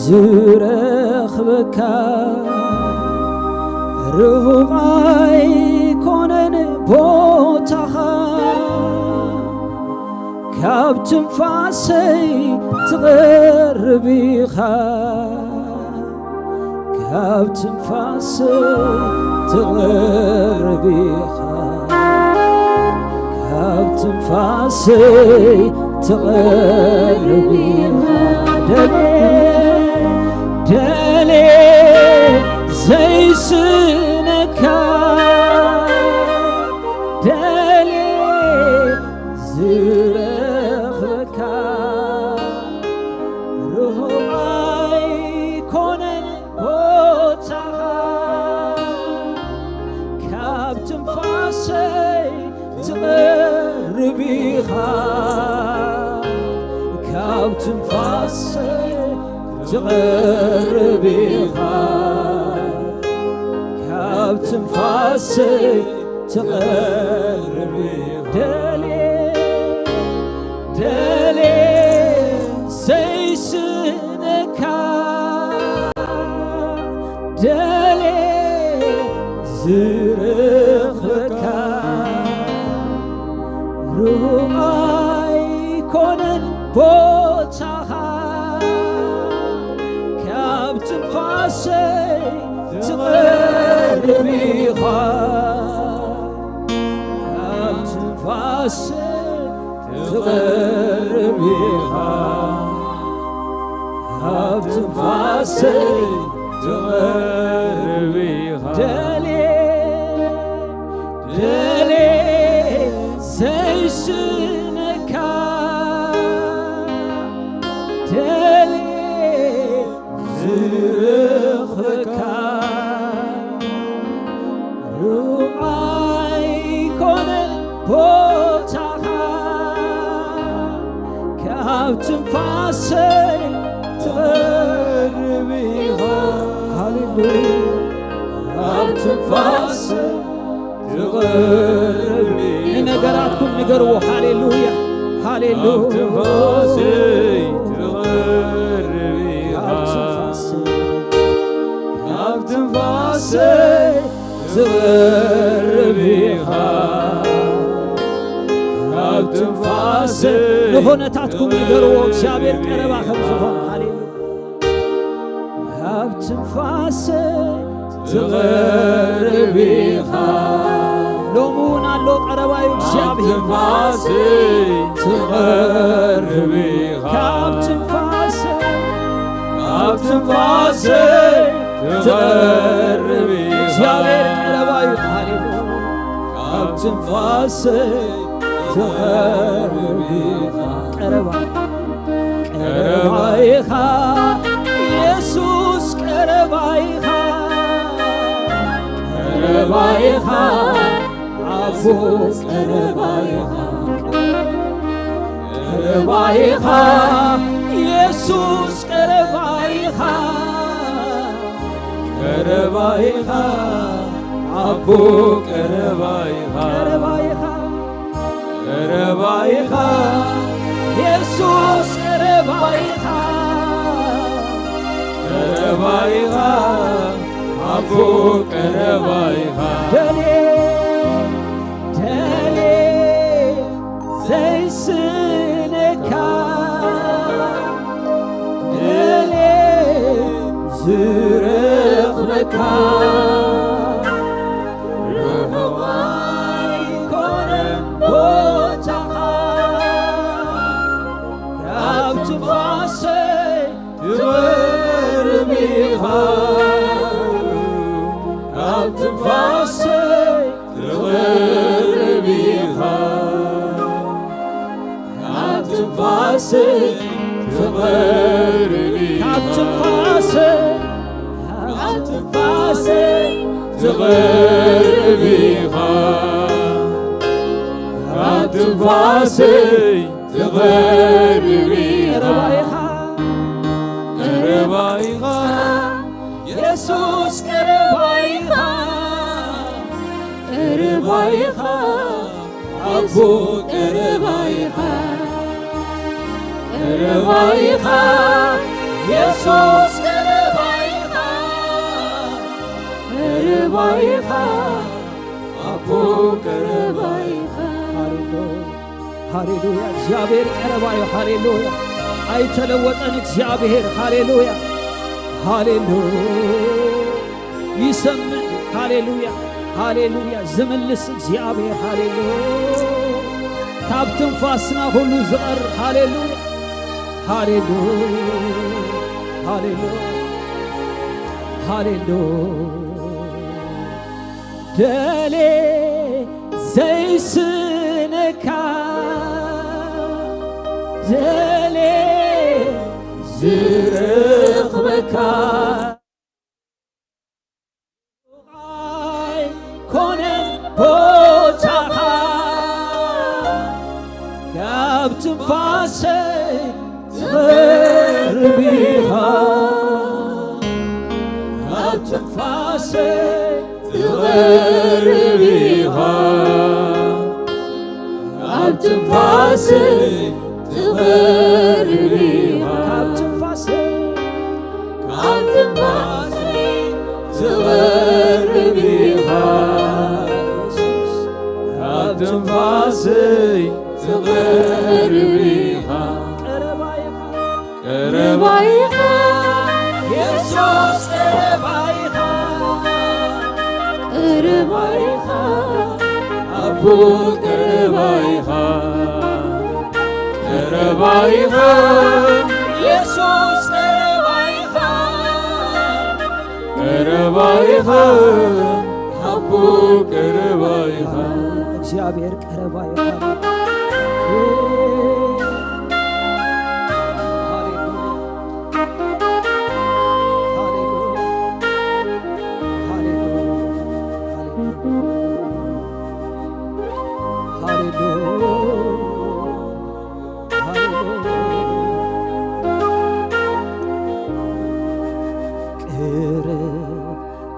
ዝረኽበካ ርሁቕ ኣይኮነን ቦታኻ፣ ካብ ትንፋሰይ ትቐርብ ኢኻ፣ ካብ ትንፋሰይ ትቐርብ ኢኻ፣ ካብ ትንፋሰይ ትቐርብ ኢኻ። ደልየ ደልየ ዘይስእነካ፣ ደልየ ዝረኽበካ፣ ርሁቕ ኣይኮነን ቦታኻ፣ ካብ ትንፋሰይ ትቐርብ ኢኻ፣ ካብ ትንፋሰይ ትቐርብ ኢኻ፣ ካብ ትንፋሰይ ትቐርብ ኢኻ። ደልየ ደልየ ዘይስእነካ፣ ደልየ ዝረኽበካ፣ ርሁቕ ኣይኮነን ቦታኻ፣ ካብ ትንፋሰይ ትቐርብ ኢኻ፣ ካብ ትንፋሰይ ትቐርብ ኢኻ፣ ካብ ትንፋሰይ ትቐርብ ኢኻ። ደልየ ደልየ ዘይስእነካ፣ ደልየ ዝረኽበካ፣ ርሑቕ ኣይኮነን ቦታኻ፣ ካብ ትንፋሰይ ትቐርብ ኢኻ። ሃሌሉያ። ካብ ትንፋሰይ ትቐርብ ኢኻ። ንነገራትኩም ንገርዎ። ሃሌሉያ፣ ሃሌሉያ። ካብ ትንፋሰይ ትቐርብ ኢኻ። ካብ ትንፋሰይ፣ ካብ ትንፋሰይ ትቐርብ ኢኻ። ካብ ትንፋሰይ ንኾነታትኩም ንገርዎ፣ እግዚኣብሔር ቀረባ ከም ዝኾነ። ሃሌሉያ። ካብ ትንፋሰይ ትቐርብ ኢኻ። ሎሚ እውን ኣሎ ቀረባዩ ካብ እግዚኣብሔር። ትንፋሰይ ትቐርብ ኢኻ። ካብ ትንፋሰይ፣ ካብ ትንፋሰይ ትቐርብ ኢኻ። እግዚኣብሔር ቀረባዩ። ሃሌሉያ። ካብ ትንፋሰይ ትቐርብ ኢኻ። ቀረባ ቀረባ ኢኻ የሱስ፣ ቀረባ ኢኻ፣ ቀረባ ኢኻ ኣቦ፣ ቀረባ ኢኻ፣ ቀረባ ኢኻ የሱስ፣ ቀረባ ኢኻ፣ ቀረባ ኢኻ ኣቦ፣ ቀረባ ኢኻ፣ ቀረባ ኢኻ፣ ቀረባ ኢኻ የሱስ፣ ቀረባ ኢኻ፣ ቀረባ ኢኻ ኣቦ፣ ቀረባ ኢኻ። ደልየ ደልየ ዘይስእነካ፣ ደልየ ዝረኽበካ፣ ርሑቕ ኣይኮነን ቦታኻ፣ ካብ ትንፋሰይ ትቐርብ ኢኻ፣ ካብ ትንፋሰይ ትቐርብ ኢኻ፣ ካብ ትንፋሰይ ትቐርብ ኢኻ፣ ካብ ትንፋሰይ፣ ካብ ትንፋሰይ ትቐርብ ኢኻ፣ ካብ ትንፋሰይ ትቐርብ ኢኻ። ቀረባ ኢኻ፣ ቀረባ ኢኻ የሱስ፣ ቀረባ ኢኻ፣ ቀረባ ኢኻ ኣቦ፣ ቀረባ ኢኻ፣ ቀረባ ኢኻ የሱስ ቀረባ ኢኻ፣ ቀረባ ኢኻ፣ ኣቦ ቀረባ ኢኻ። ሃሌሉያ፣ ሃሌሉያ። እግዚኣብሔር ቀረባ እዩ። ሃሌሉያ። ኣይተለወጠን እግዚኣብሔር። ሃሌሉያ፣ ሃሌሉያ። ይሰምዕ። ሃሌሉያ፣ ሃሌሉያ። ዝምልስ እግዚኣብሔር። ሃሌሉያ። ካብ ትንፋስና ሁሉ ዝቐር። ሃሌሉያ፣ ሃሌሉያ፣ ሃሌሉያ፣ ሃሌሉያ። ደሌ ዘይስነካ፣ ደሌ ዝረኽበካ፣ ኣይኮነን ቦታኻ፣ ካብ ትንፋሰይ ትቐርብ ኢኻ፣ ካብ ትንፋሰይ ትቐርብ ኢኻ፣ ካብ ትንፋሰይ ትቐርብ ኢኻ፣ ካብ ትንፋሰይ፣ ካብ ትንፋሰይ ትቐርብ ኢኻ፣ የሱስ፣ ካብ ትንፋሰይ ትቐርብ ኢኻ። ቀረባ ኢኻ፣ ቀረባ ኢኻ፣ የሱስ ቀረባ ኢኻ፣ ቀረባ ኢኻ፣ ኣቦ ቀረባ ኢኻ፣ ቀረባ ኢኻ፣ የሱስ ቀረባ ኢኻ፣ ቀረባ ኢኻ፣ ኣቦ ቀረባ ኢኻ። እግዚኣብሔር ቀረባ ኢኻ። ቅርብ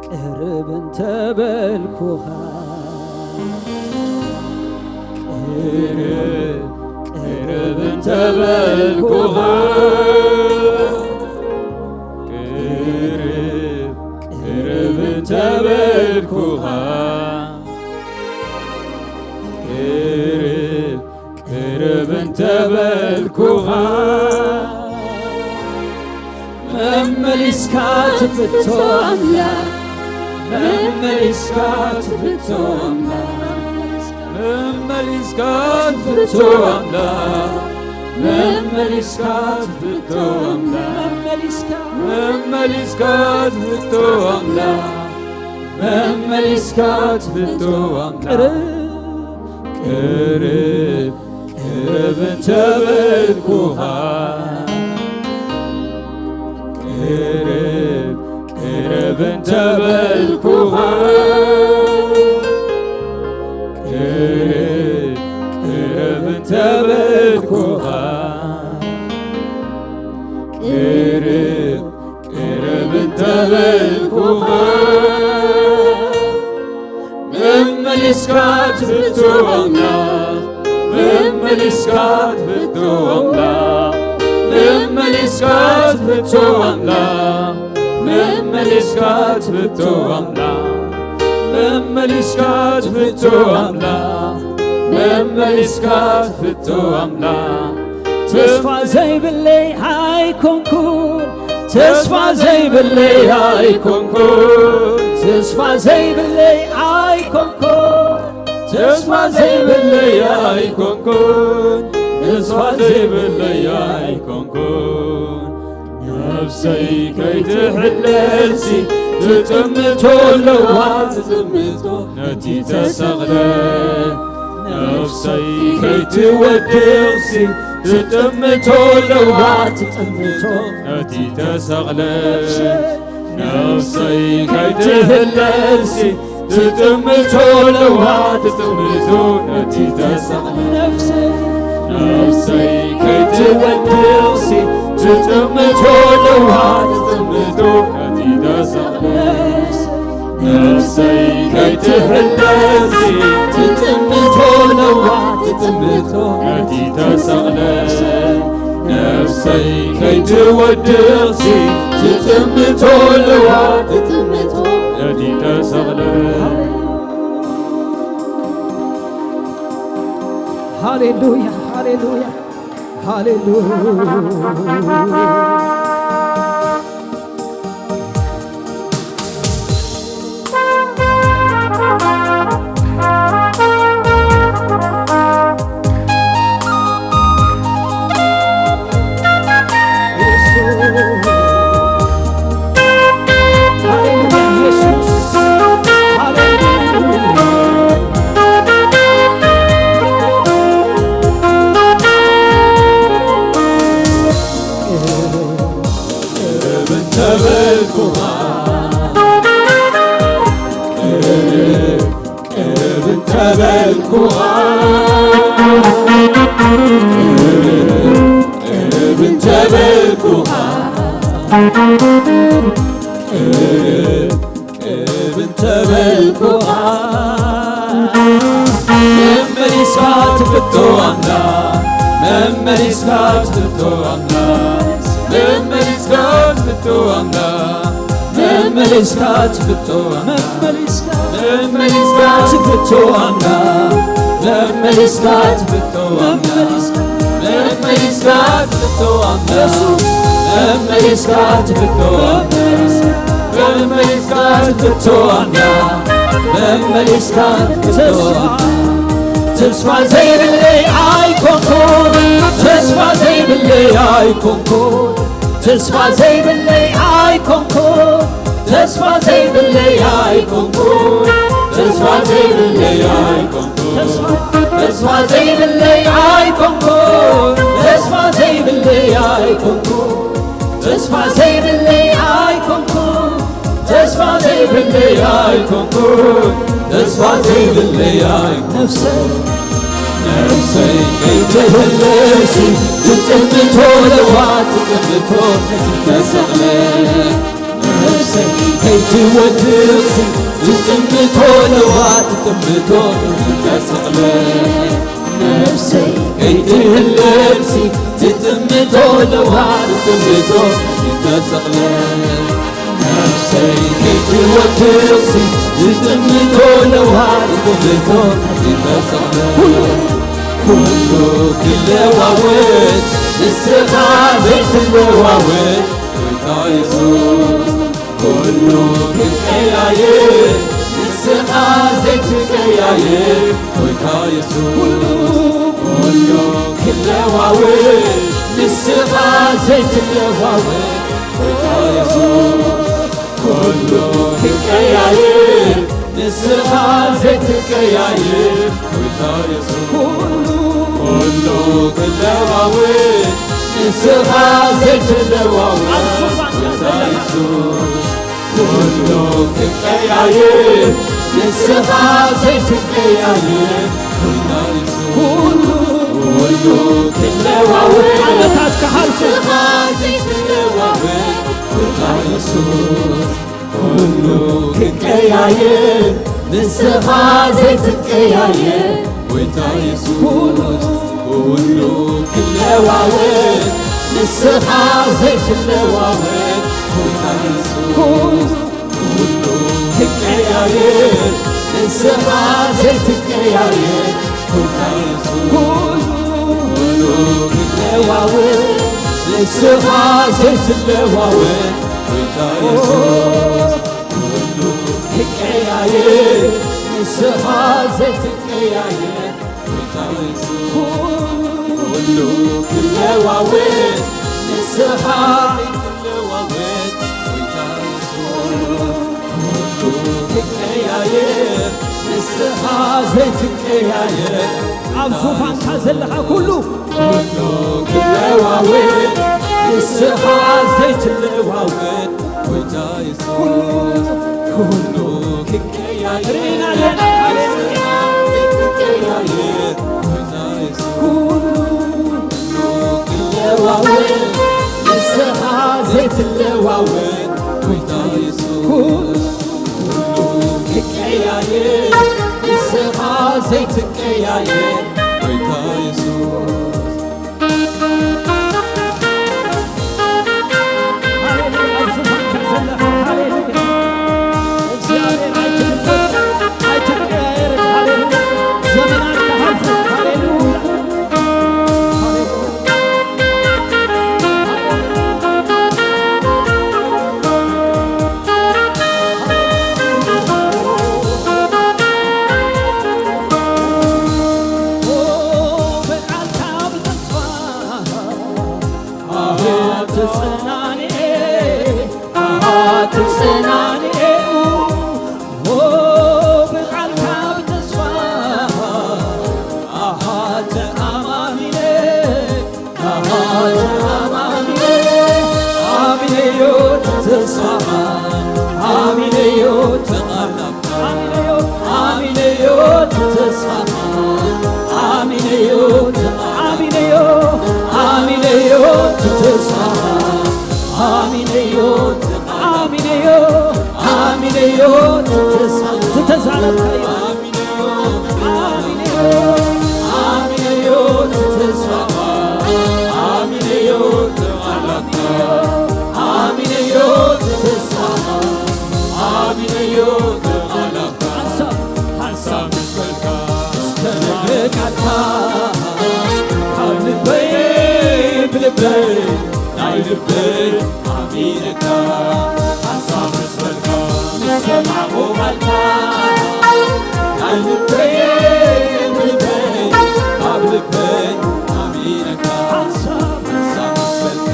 ቅርብ እንተበልኩኻ፣ ቅርብ ቅርብ እንተበልኩኻ፣ ቅርብ ቅርብ እንተበልኩኻ፣ ቅርብ ቅርብ እንተበልኩኻ፣ መመሊስካ ትፍቶ ኣምላኽ፣ መመሊስካ ትፍቶ ኣምላኽ፣ መመሊስካ ትፍቶ ኣምላኽ፣ መመሊስካ ትፍቶ ኣምላኽ፣ መመሊስካ፣ መመሊስካ ትፍቶ ኣምላኽ፣ መመሊስካ ትፍቶ ኣምላኽ። ቅርብ ቅርብ ቅርብ እንተበልኩኻ፣ ቅርብ ቅርብ እንተበልኩኻ፣ ቅርብ ቅርብ እንተበልኩኻ፣ ቅርብ ቅርብ እንተበልኩኻ፣ መመሊስካ ትፍቶ ኣምላኽ፣ መመሊስካ ትፍቶ ኣምላኽ፣ መመሊስካ ትፍቶ ኣምላኽ፣ መመሊስካ ትፍቶ ኣምላኽ፣ መመሊስካ ትፍቶ ኣምላኽ፣ መመሊስካ ትፍቶ ኣምላኽ። ተስፋ ዘይብለይ ኣይኮንኩን፣ ተስፋ ዘይብለይ ኣይኮንኩን፣ ተስፋ ዘይብለይ ኣይኮንኩን፣ ተስፋ ዘይብለይ ኣይኮንኩን፣ ተስፋ ዘይብለይ ኣይኮንኩን። ነፍሰይ ከይትሕለልሲ ትጥምቶ ኣለዋ፣ ትጥምቶ ነቲ ተሰቕለ። ነፍሰይ ከይትወድቕሲ ትጥምቶ ኣለዋ፣ ትጥምቶ ነቲ ተሰቕለ። ነፍሰይ ከይትሕለልሲ ትጥምቶ ኣለዋ፣ ትጥምቶ ነቲ ተሰቕለ። ነፍሰይ ከይትወድቕሲ ትጥምቶ ኣለዋ፣ ትጥምቶ ነቲ ተሰቕለ። ነፍሰይ ከይትሕለልሲ ትጥምቶ ኣለዋ፣ ትጥምቶ ነቲ ተሰቕለ። ነፍሰይ ትወድቕሲ ትጥምቶ ኣለዋ ትጥምቶ ነቲ ተሰቕለ። ሃሌሉያ፣ ሃሌሉያ፣ ሃሌሉያ። መመሊስካ ትፍቶ ኣምላኽ፣ መመሊስካ ትፍቶ ኣምላኽ፣ መመሊስካ ትፍቶ ኣምላኽ፣ መመሊስካ ትፍቶ ኣምላኽ፣ መመሊስካ ትፍቶ ኣምላኽ፣ መመሊስካ ትፍቶ ኣምላኽ፣ መመሊስካ ትፍቶ ኣምላኽ፣ መመሊስካ ትፍቶ ኣምላኽ፣ መመሊስካ ትፍቶ ኣምላኽ፣ መመሊስካ ትፍቶ ኣምላኽ። ተስፋ ዘይብለይ ኣይኮንኩን፣ ተስፋ ዘይብለይ ኣይኮንኩን፣ ተስፋ ዘይብለይ ኣይኮንኩን፣ ተስፋ ዘይብለይ ኣይኮንኩን፣ ተስፋ ዘይብለይ ኣይኮንኩን፣ ተስፋ ዘይብለይ ኣይኮንኩን፣ ተስፋ ዘይብለይ ኣይኮንኩን፣ ተስፋ ዘይብለይ ኣይኮንኩን። ተስፋ ዘይብለይ ኣይኮንኩን፣ ተስፋ ዘይብለይ ኣይ ነፍሰይ፣ ነፍሰይ ከይትህለሲ ትጥምቶ ለዋ ትጥምቶ ነቲ ተሰቕለ። ነፍሰይ ከይትወድቕሲ ትጥምቶ ለዋ ትጥምቶ ነቲ ተሰቕለ። ነፍሰይ ከይትህለሲ ትጥምቶ ለዋ ትጥምቶ ነቲ ተሰቕለ። ነፍሰይ ከይትወድቕሲ ዝጥምቶ ለዋ ዝጥምቶ ዝጠፍእ ኩሉ ክለዋወጥ ንስኻ ዘይትለዋወጥ ጎይታ የሱስ። ኩሉ ክቀያየር ንስኻ ዘይትቀያየር ጎይታ የሱስ። ኩሉ ክለዋወጥ ንስኻ ዘይትለዋወጥ ጎይታ የሱስ። ኩሉ ክቀያየር ንስኻ ዘይትቀያየር ጎይታ የሱስ። ኩሉ ክለዋወጥ ንስኻ ዘይትለዋወጥ ጎይታ የሱስ። ኩሉ ክቀያየር ንስኻ ዘይትቀያየር ጎይታ የሱስ። ኩሉ ክለዋወጥ ዓመታት ክሓልፉ ንስኻ ዘይትለዋወጥ ጎይታ የሱስ። ኩሉ ክቀያየር ንስኻ ዘይትቀያየር ጎይታ የሱስ። ኩሉ ክለዋወጥ ንስኻ ዘይትለዋወጥ ጎይታ የሱስ። ኩሉ ክቀያየር ንስኻ ዘይትቀያየር ጎይታ የሱስ። ኩሉ ክለዋወጥ ንስኻ ዘይትለዋወጥ ጎይታ የሱስ። ኩሉ ክቀያየር ንስኻ ዘይትቀያየር ጎይታ የሱስ። ኩሉ ክለዋወጥ ንስኻ ዘይትለዋወጥ ጎይታ የሱስ። ኩሉ ክቀያየር ንስኻ ዘይትቀያየር ኣብ ዙፋንካ ዘለኻ ኩሉ ኩሉ ክለዋወጥ ንስኻ ዘይትለዋወጥ ጎይታ የሱስ። ኩሉ ክቀያየር ርኢና ኣለና። ሃሌሉያ። ንስኻ ዘይትቀያየር ጎይታ የሱስ። ኩሉ ክለዋወጥ ንስኻ ዘይትለዋወጥ ጎይታ የሱስ። ኩሉ ክቀያየር ንስኻ ዘይትቀያየር ጎይታ የሱስ። ትጽናንኤ፣ ኣሃ ትጽናንኤ፣ ኦ ብቃልካ ብተስፋ፣ ኣሃ ተኣማሚነ፣ ኣሃ ተኣማሚነ፣ ኣሚነዮ ተስፋኻ፣ ኣሚነዮ ተቓላም ኣሚነዮ፣ ኣሚነዮ፣ ተስፋ፣ ኣሚነዮ፣ ኣሚነዮ፣ ኣሚነዮ፣ ተስፋ፣ ኣሚነዮ፣ ኣሚነዮ፣ ኣሚነዮ፣ ተስፋ፣ ዝተዛረብካዮ፣ ኣሚነዮ፣ ኣሚነዮ፣ ተስፋ፣ ኣሚነዮ፣ ኣሚነዮ፣ ተስፋ፣ ኣሚነዮ፣ ሓንሳብ፣ ሓንሳብ ምስ በልካ፣ ምስ ተናገርካ፣ ካብ ልበይ፣ ብልበይ፣ ናይ ልበይ ኣሚነካ። ሓንሳብ ምስ በልካ፣ ምስ ሰማዕኩ ቃልካ፣ ናይ ልበይ፣ ብልበይ፣ ካብ ልበይ ኣሚነካ። ሓንሳብ፣ ሓንሳብ ምስ በልካ፣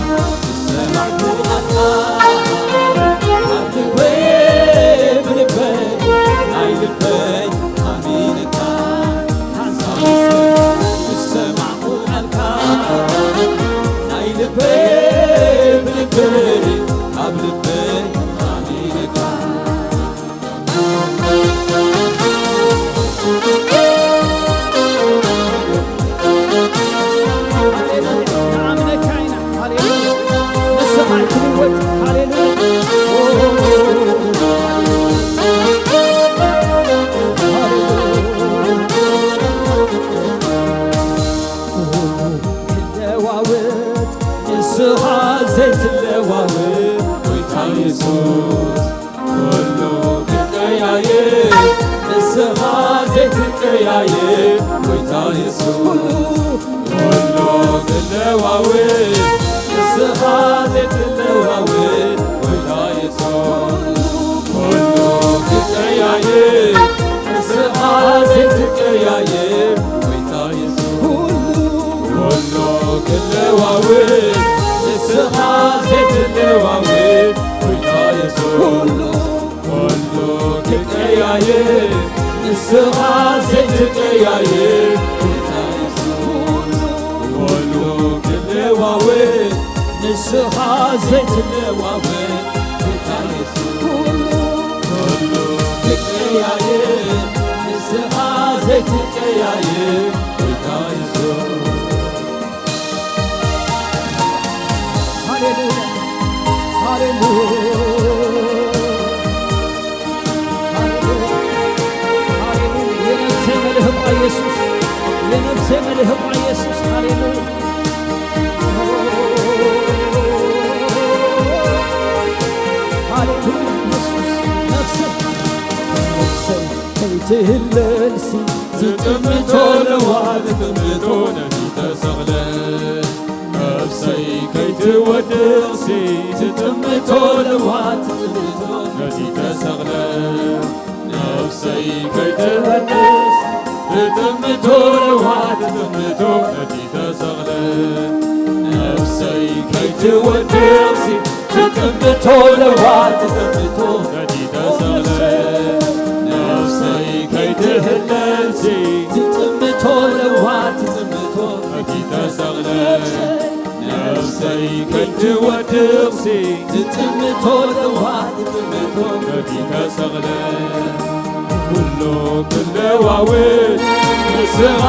ንኣምነካ ኢና። ሃሌሉያ። ንሰማይ ክንወጽእ። ሃሌሉያ። ክለዋወጥ ንስኻ ዘይትለዋወጥ ጎይታ የሱስ። ኩሉ ክቀያየር፣ ንስኻ ዘይትቀያየር፣ ጎይታ የሱስ። ኩሉ ክለዋወጥ፣ ንስኻ ዘይትለዋወጥ፣ ጎይታ የሱስ። ኩሉ ክቀያየር፣ ንስኻ ዘይትቀያየር፣ ጎይታ የሱስ። ኩሉ ክለዋወጥ፣ ንስኻ ዘይትለዋወጥ፣ ጎይታ የሱስ። ኩሉ ክቀያየር፣ ንስኻ ዘይትቀያየር፣ ጎይታ የሱስ። ኩሉ ክለዋወጥ፣ ንስኻ ዘይትለዋወጥ፣ ጎይታ የሱስ። ኩሉ፣ ኩሉ ክቀያየር፣ ንስኻ ዘይትቀያየር፣ ጎይታ የሱስ። ሃሌሉያ፣ ሃሌሉያ፣ ሃሌሉያ፣ ሃሌሉያ። የነፍሴ መልህቋ ኢየሱስ፣ የነፍሴ መልህቋ ኢየሱስ። ሃሌሉያ፣ ሃሌሉያ። ኢየሱስ ነፍሰይ፣ ነፍሰይ ከይትህለልሲ ትጥምቶ ለዋ ትጥምቶ ነቲ ተሰቕለ። ነፍሰይ ከይትወድቕሲ ትጥምቶ ለዋ ትጥምቶ ነቲ ተሰቕለ። ነፍሰይ ከይትወድቕሲ ትጥምቶ ለዋ ትጥምቶ ነቲ ተሰቕለ። ነፍሰይ ከይትወድቕሲ ትጥምቶ ለዋ ትጥምቶ ነቲ ተሰቕለ። ነፍሰይ ከይትህለልሲ ትጥምቶ ለዋ ትጥምቶ ነቲ ተሰቕለ። ነፍሰይ ከይትወድቕሲ ትጥምቶ ለዋ ትጥምቶ ነቲ ተሰቕለ። ኩሉ ክለዋወጥ ንስኻ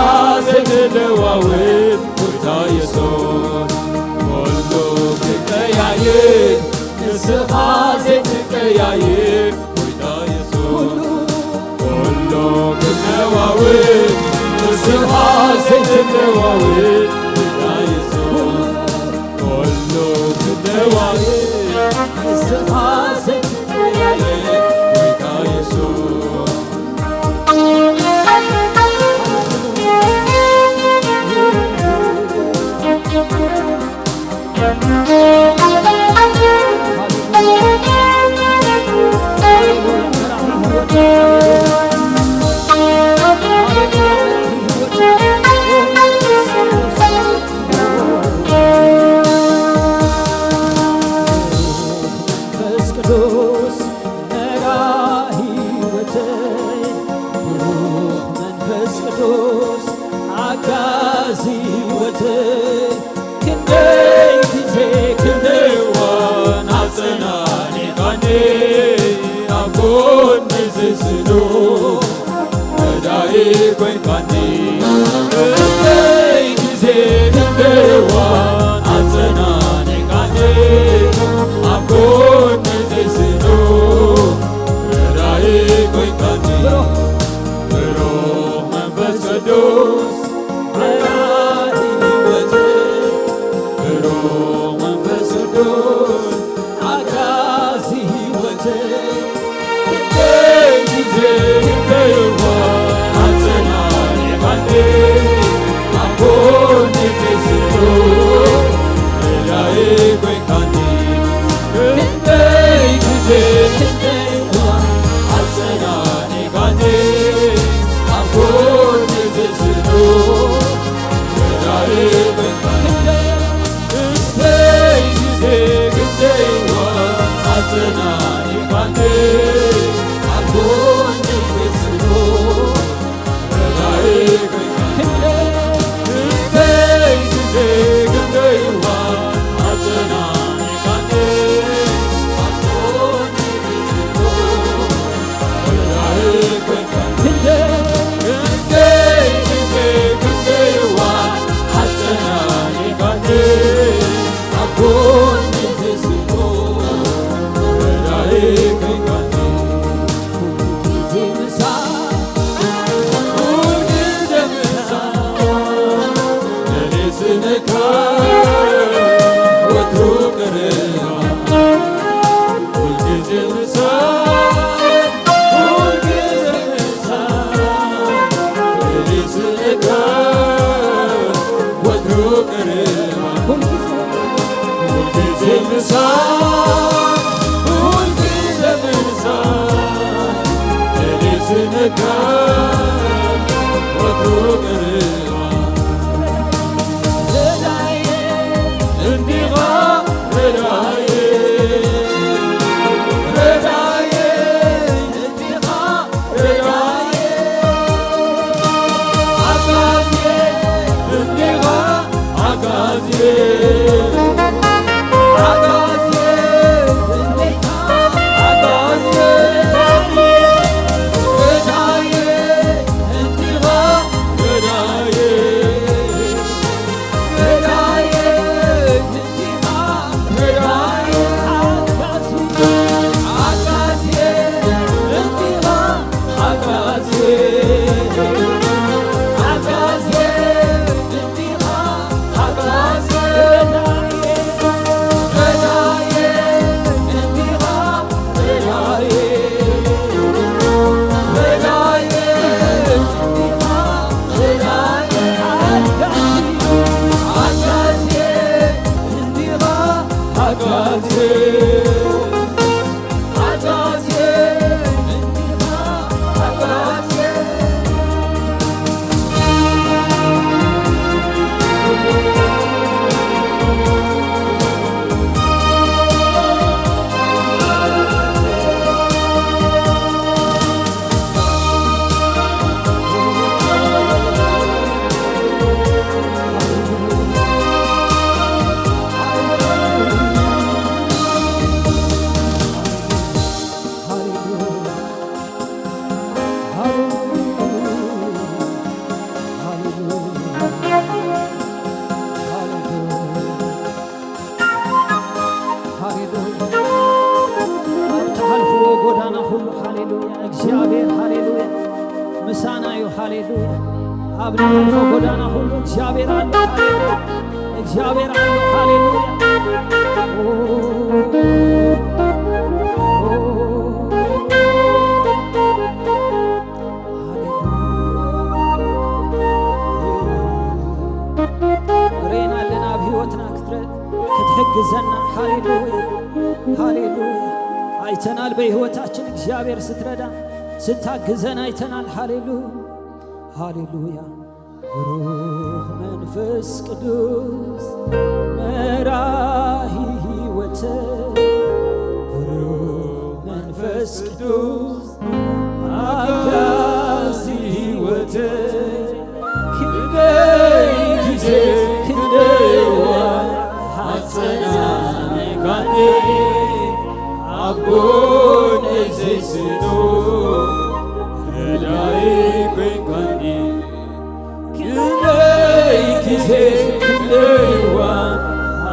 ዘይትለዋወጥ ጎይታ የሱስ። ኩሉ ክቀያየር ንስኻ ዘይትቀያየር ጎይታ የሱስ። ኩሉ ክለዋወጥ ንስኻ ዘይትለዋወጥ ጎይታ የሱስ። ኩሉ ክለዋወጥ ንስኻ ዘይትለዋወጥ ጎይታ የሱስ። መንፈስ ቅዱስ ኣጋዚ ህይወተይ፣ ክንደይ ግዜ ክንደይ እዋን ኣጸናኒዕካኒ፣ ኣብ ጎነይ ተስሎ ረዳኢ ኮይንካኒ። ክንደይ ግዜ ክንደይ እዋን ኣጸናኒዕካኒ፣ ኣብ ጎነይ ተስሎ ሃሌሉያ። ኣብ ትሓልፍዎ ጎዳና ኩሉ፣ ሃሌሉያ። እግዚኣብሔር፣ ሃሌሉያ፣ ምሳና እዩ። ሃሌሉያ። ኣብ ንሓልፎ ጎዳና ኩሉ እግዚኣብሔር ኣሎ። ሃሌሉያ። እግዚኣብሔር ኣሎ። ሃሌሉያ። ኦ፣ ኦ፣ ሃሌሉያ። ርኤና ኣለና ኣብ ህይወትና ክትረ-፣ ክትሕግዘና። ሃሌሉያ፣ ሃሌሉያ። ኣይተናል በህይወታችን እግዚኣብሔር ስትረዳ፣ ስታግዘን ኣይተናል። ሃሌሉያ፣ ሃሌሉያ። ብሩኽ መንፈስ ቅዱስ መራሂ ህይወት፣ ብሩኽ መንፈስ ቅዱስ ኣጋዚ ህይወት፣ ክንደይ ግዜ ክንደይ እዋን ኣጸናኒዕካኒ፣ ኣብ ጎነይ ዘይስቶ ረዳኢ ኮይንካኒ። ክንደይ ግዜ ክንደይ እዋን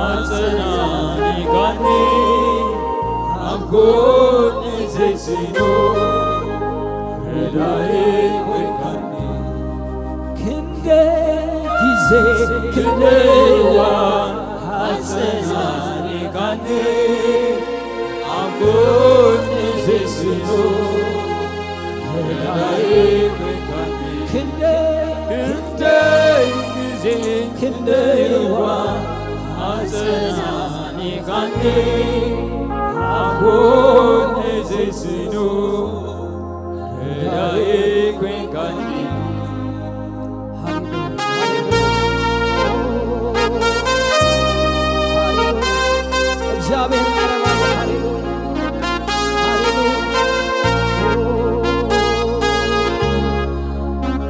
ኣጸናኒዕካኒ፣ ኣብ ጎነይ ዘይስኖ ረዳኢ ኮይንካኒ። ክንደይ ግዜ ክንደይ እዋን ጸናኒካኒ ኣብ ጎኒ ዘስኖ መዳይ ኮይንካኒ። ክንደይ ክንደይ ግዜ ክንደይ እዋ ኣጸናኒካኒ ኣብ ጎኒ ዘስኖ መዳይ ኮይንካኒ። እግዚኣብሔር ቀረባ። ሃሌሉያ። ሃሌሉያ።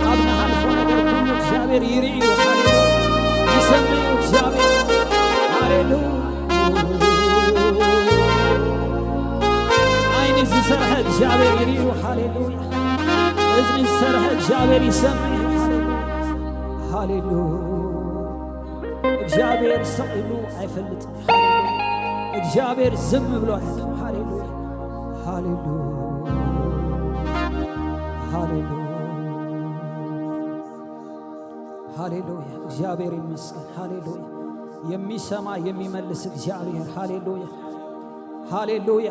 ኣብ ንሓልፎ ነገር ኩሉ እግዚኣብሔር ይርኢ እዩ። ሃሌሉያ። ይሰምዕ እዩ እግዚኣብሔር። ሃሌሉያ። ዓይኒ ዝሰርሐ እግዚኣብሔር ይርኢ እዩ። ሃሌሉያ። እዝኒ ዝሰርሐ እግዚኣብሔር ይሰምዕ እዩ። ሃሌሉያ። ሃሌሉያ። እግዚኣብሔር ስቕ ኢሉ ኣይፈልጥን። ሃሌሉያ። እግዚኣብሔር ዝም ብሎ ኣያውቅም። ሃሌሉያ። ሃሌሉያ። ሃሌሉያ። ሃሌሉያ። እግዚኣብሔር ይመስገን። ሃሌሉያ። የሚሰማ የሚመልስ እግዚኣብሔር። ሃሌሉያ። ሃሌሉያ።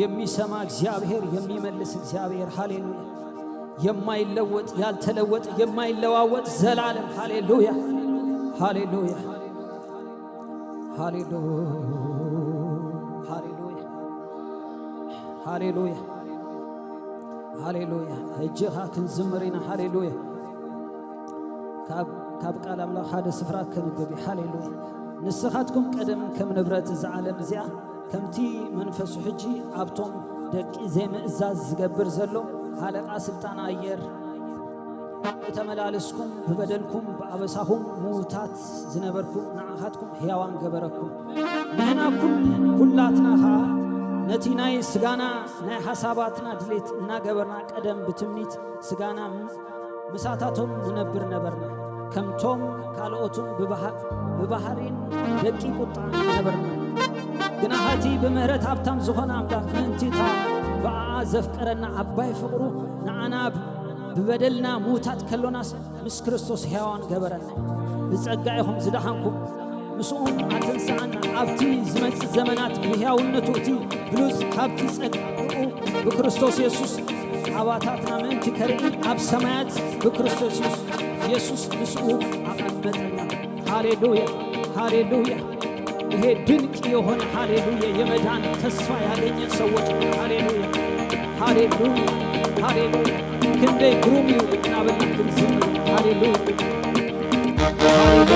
የሚሰማ እግዚአብሔር፣ የሚመልስ እግዚአብሔር። ሃሌሉያ። የማይለወጥ፣ ያልተለወጠ፣ የማይለዋወጥ ዘላለም። ሃሌሉያ። ሃሌሉያ። ሃሌሉያ። ሃሌሉያ። ሃሌሉያ። ሃሌሉያ። እጅኻ ክንዝምር ኢና። ሃሌሉያ። ካብ፣ ካብ ቃል ኣምላኽ ሓደ ስፍራ ከንብብ እዩ። ሃሌሉያ። ንስኻትኩም ቀደም ከም ንብረት እዛ ዓለም እዚኣ፣ ከምቲ መንፈሱ ሕጂ ኣብቶም ደቂ ዘይምእዛዝ ዝገብር ዘሎ፣ ሃለቃ ስልጣን ኣየር፣ እተመላለስኩም፣ ብበደልኩም ብኣበሳኹም ምዉታት ዝነበርኩም፣ ንዓኻትኩም ሕያዋን ገበረኩም። ንሕና ኩል-፣ ኩላትና ኸኣ ነቲ ናይ ስጋና ናይ ሓሳባትና ድሌት እናገበርና፣ ቀደም ብትምኒት ስጋና ም-፣ ምሳታቶም ንነብር ነበርና። ከምቶም ካልኦትን ብባህ-፣ ብባህሪን ደቂ ቁጣ ነበርና። ግና ኸቲ ብምህረት ሃብታም ዝኾነ ኣምላኽ፣ ምእንቲ እታ ብኣኣ ዘፍቀረና ዓባይ ፍቕሩ፣ ንዓና ብ-፣ ብበደልና ምዉታት ከሎናስ፣ ምስ ክርስቶስ ሕያዋን ገበረና። ብጸጋ ኢኹም ዝደሓንኩም፣ ምስኡም ኣተንስኣና። ኣብቲ ዝመጽእ ዘመናት ብሕያውነቱ፣ እቲ ብሉጽ ሃብቲ ጸጋኡ ብክርስቶስ የሱስ ኣባታትና ምእንቲ ከርኢ፣ ኣብ ሰማያት ብክርስቶስ የሱስ፣ የሱስ ምስኡ ኣቐመጠና። ሃሌሉያ፣ ሃሌሉያ። ይሄ ድንቅ የሆነ ሃሌሉያ፣ የመዳን ተስፋ ያገኘን ሰዎች፣ ሃሌሉያ፣ ሃሌሉያ፣ ሃሌሉያ። ክንደይ ግሩም እዩ እናበልና ክንዝምር፣ ሃሌሉያ፣ ሃሌሉያ።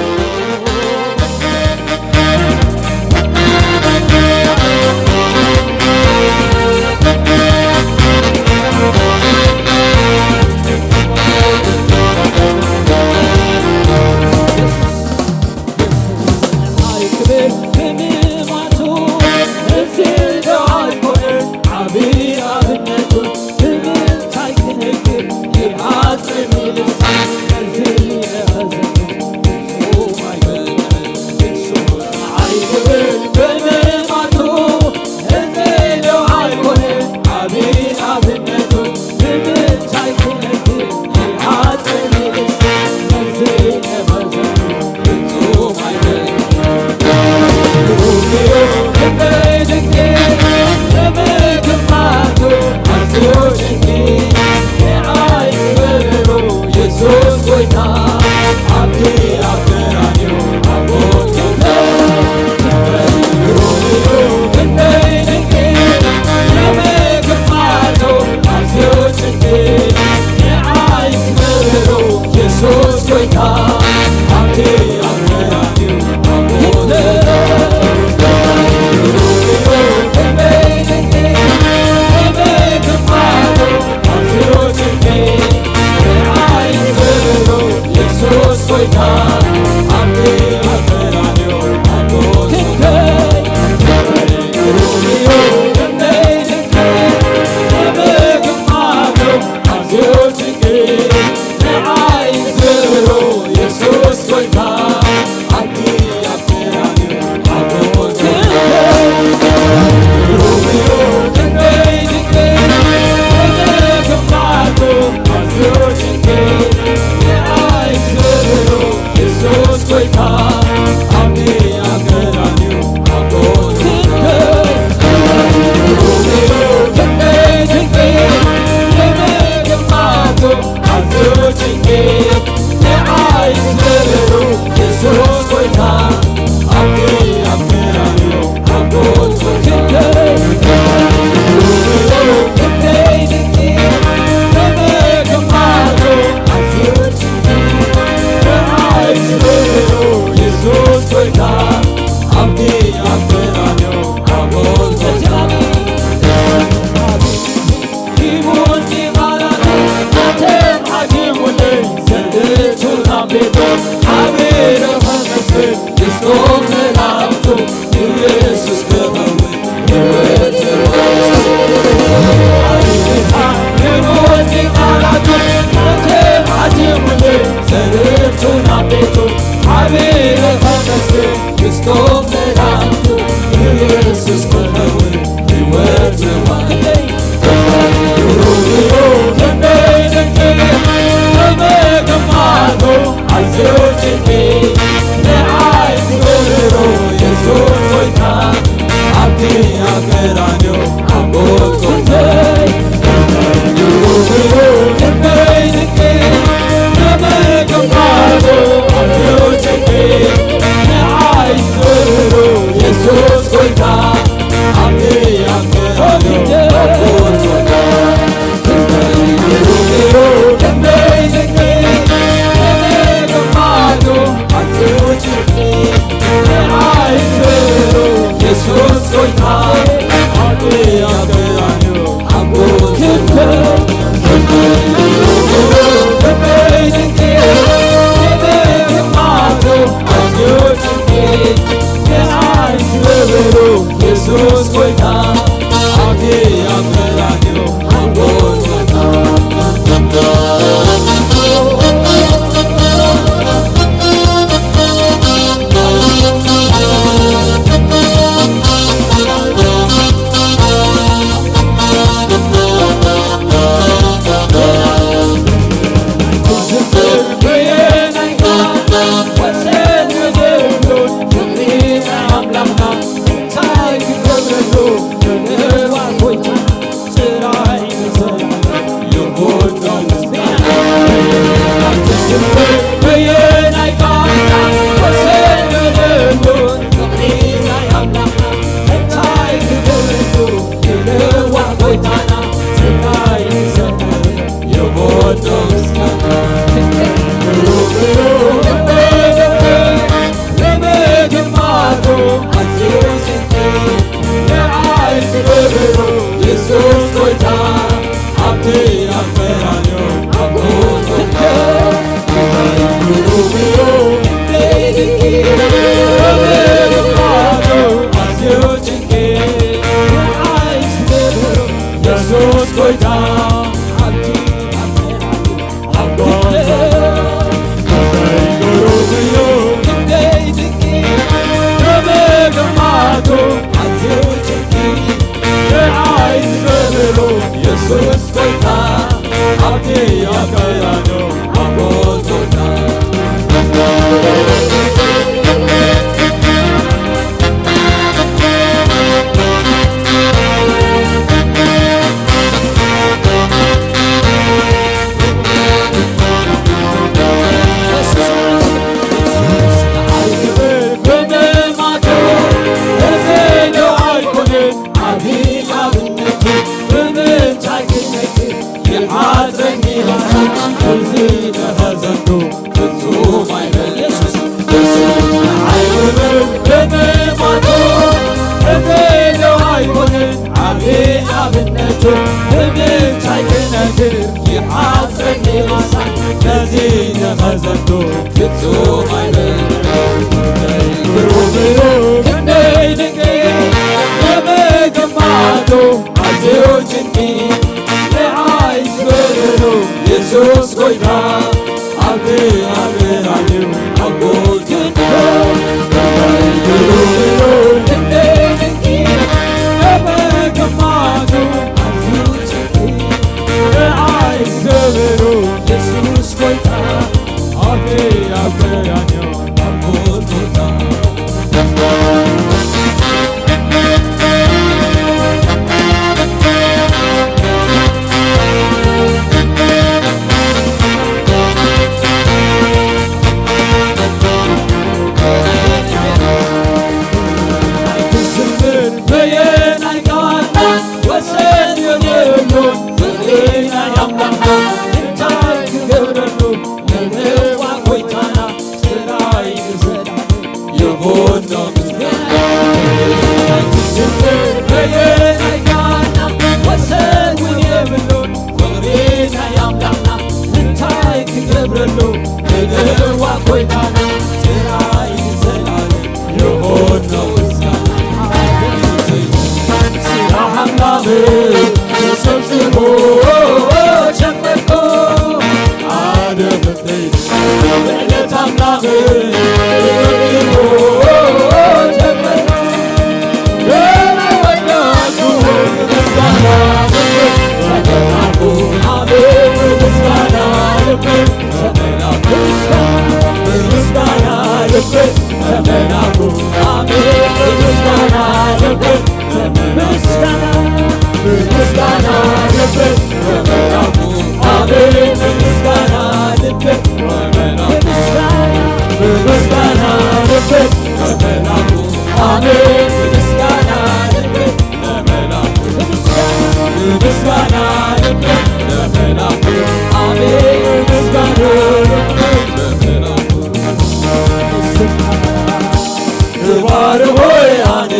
ሆይ ኣነ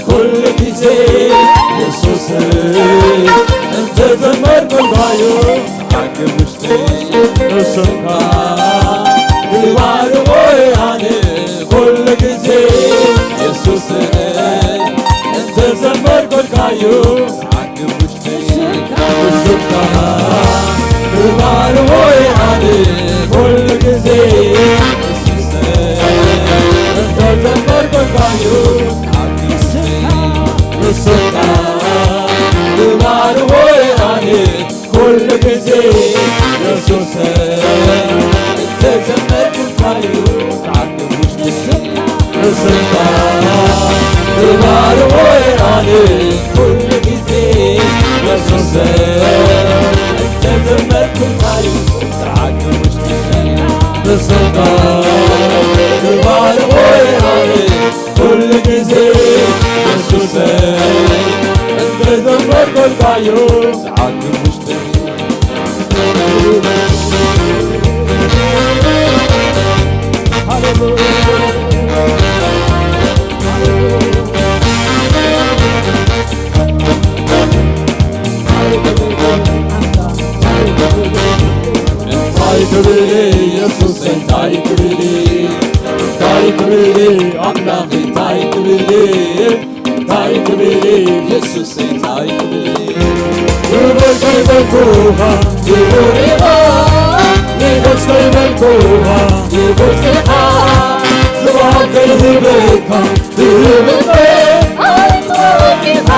ኩሉ ግዜ የሱስ እንተዘመርኩልካዩ ዓቅብ ውሽጠይ ንስኻ ግባር ሆይ ኣነ ኩሉ ግዜ የሱስ እንተዘመርኩልካዩ ዓቅብ ውሽጠይ ንስኻ ግባር ሆይ ኣነ ኩሉ ግዜ ንስኻ ግባር ሆይ ኣነ ኩሉ ግዜ የሱስ እንተዘመርኩልካዩ ንስኻ ግባር ሆይ ኣነ ኩሉ ግዜ የሱስ እንተዘመርኩልካዩ ንስኻ ግባር ሆይ ኣነ ኩሉ ግዜ የሱስ እንተዘመርኩልካዩ ዓቅብ ውሽጠይ እንታይ ክብል የሱስ እንታይ ክብል እንታይ ክብል ኣምላኽ እንታይ ክብል እንታይ ክብል የሱስ እንታይ ክብል ክቡር ከይበልኩኻ ክቡር ኢኻ ንጉስ ከይበልኩኻ ንጉስ ኢኻ ዝወሃብ ከይህበካ ዝህብ እምበር ኣይትወሃብ ኢኻ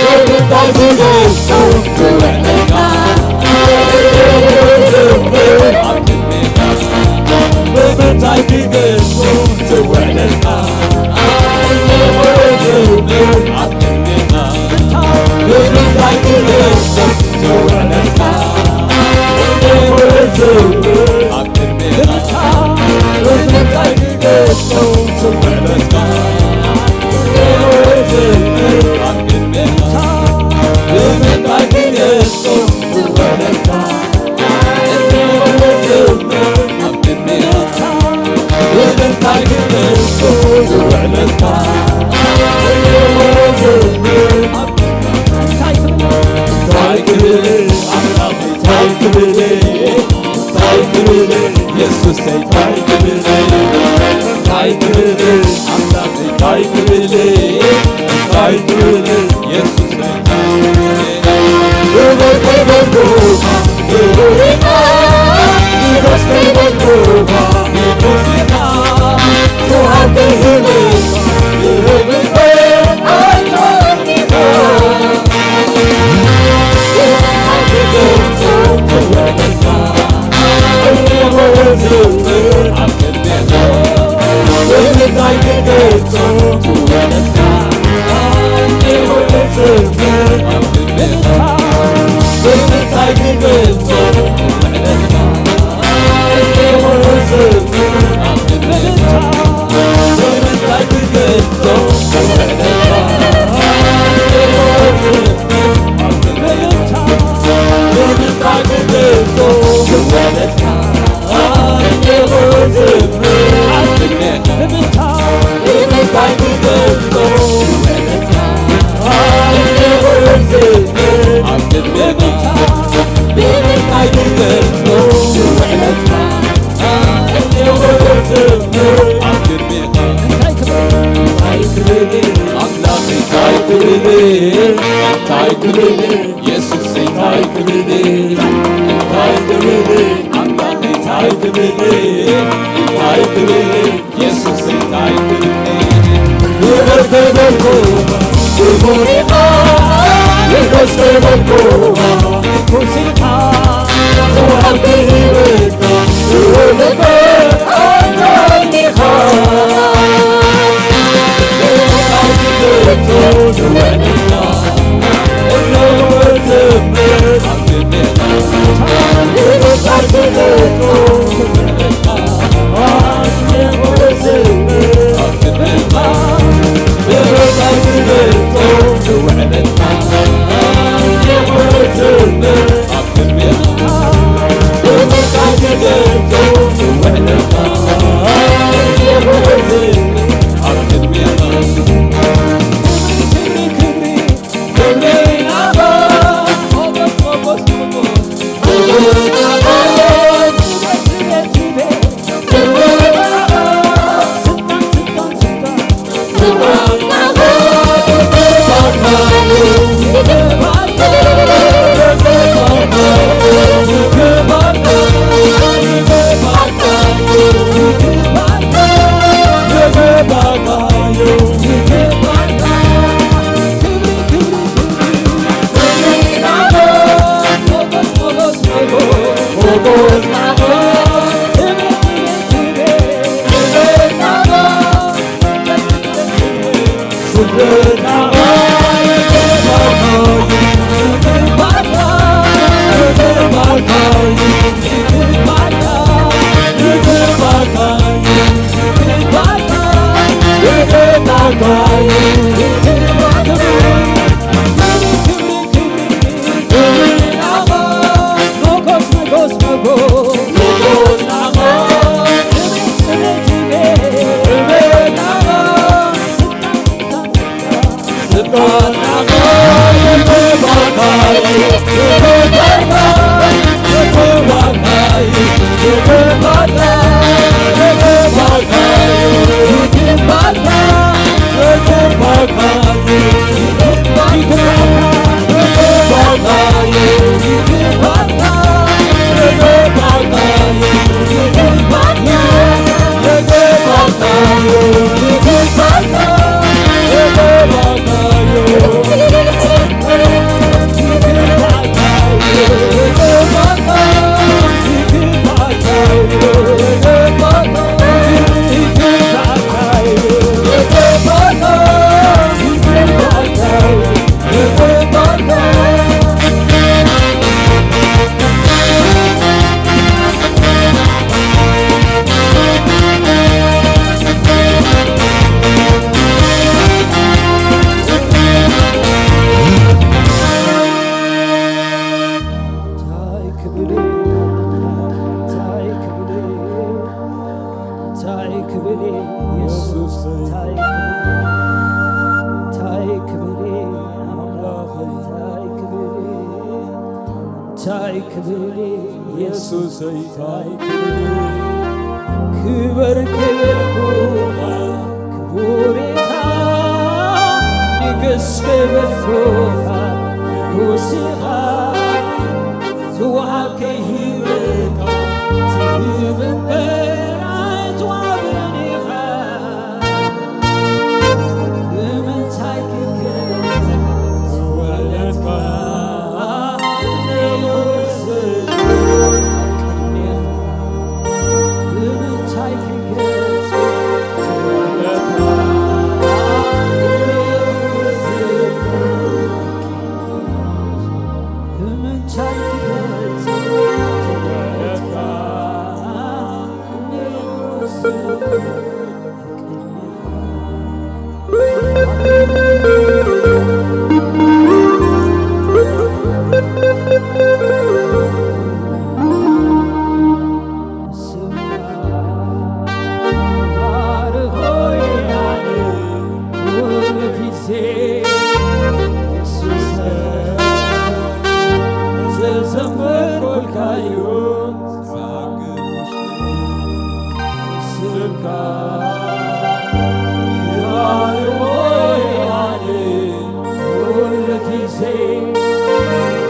ብምንታይ ክገልጾ ክውዕለካ ብምንታይ ክገልጾ ክውዕለካ እንታይ ክብል ኣምላኽ እንታይ ክብል እንታይ ክብል የሱስ እንታይ ክብል እንታይ ክብል ኣምላኽ እንታይ ክብል እንታይ ክብል የሱስ እንታይ ክብል እንታይ ክብል እንታይ ክብል የሱስ እንታይ ክብል እንታይ ክብል ኣምላኽ እንታይ ክብል እንታይ ክብል የሱስ እንታይ ክብል ክብር ክብር ክቡር ኢኻ ንጉስ ክብር ክቡር ንጉስ ኢኻ ዝወሃብ ክብር ክብር ኣንታ ኢኻ እንታይ ክብል እየ ኣምላኽ፣ እንታይ ክብል እየ፣ እንታይ ክብል እየ የሱስ፣ እንታይ ክብል እየ፣ እንታይ ክብል እየ ኣምላኽ፣ እንታይ ክብል እየ፣ እንታይ ክብል እየ የሱስ፣ እንታይ ክብል እየ። ክበር ክበርኩኻ ክቡር ኢኻ፣ ንግስ ክበርኩኻ ንጉስ ኢኻ። ትወሃብ ከይህበካ ትህብ እምበር ኣይትወሃብን ኢኻ። ብምንታይ ክገልጽ ዝወለድካ ንጉስ ቅድሜኻ? ብምንታይ ክገልጽ ዝወለድካ ንጉስ ብምንታይ ክገልጽ ዝወለድካ ንጉስ ስምካ ክባርኽ ሆይ ኣነ ኩሉ ግዜ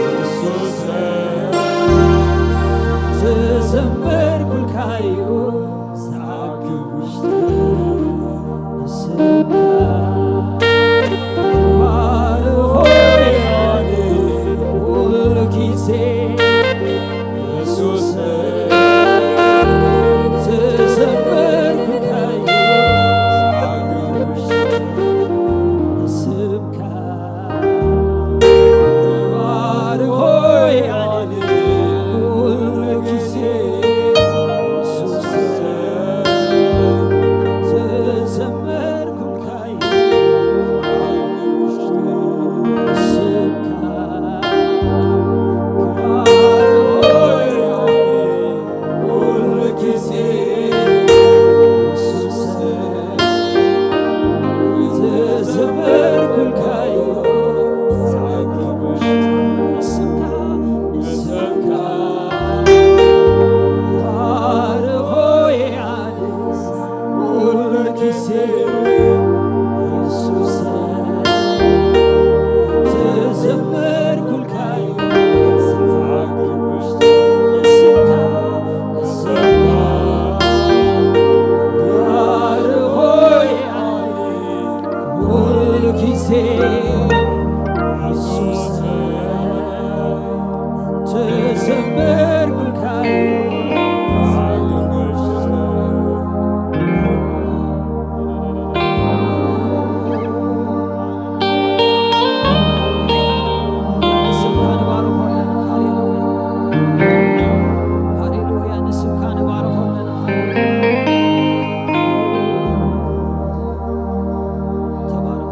የሱሰይ ዝዘመርኩልካ እዩ ዝዓግብ ውሽጠይ ንስምካ ክባርኽ ሆይ ኣነ ኩሉ ግዜ ጊዜ ኢየሱስ ተዘመርኩልካ። ንስምካ ንባርኾ ኣለና። ሃሌሉያ። ሃሌሉያ። ንስምካ ንባርኾ ኣለና። ሃሌሉያ። ተባረኽ።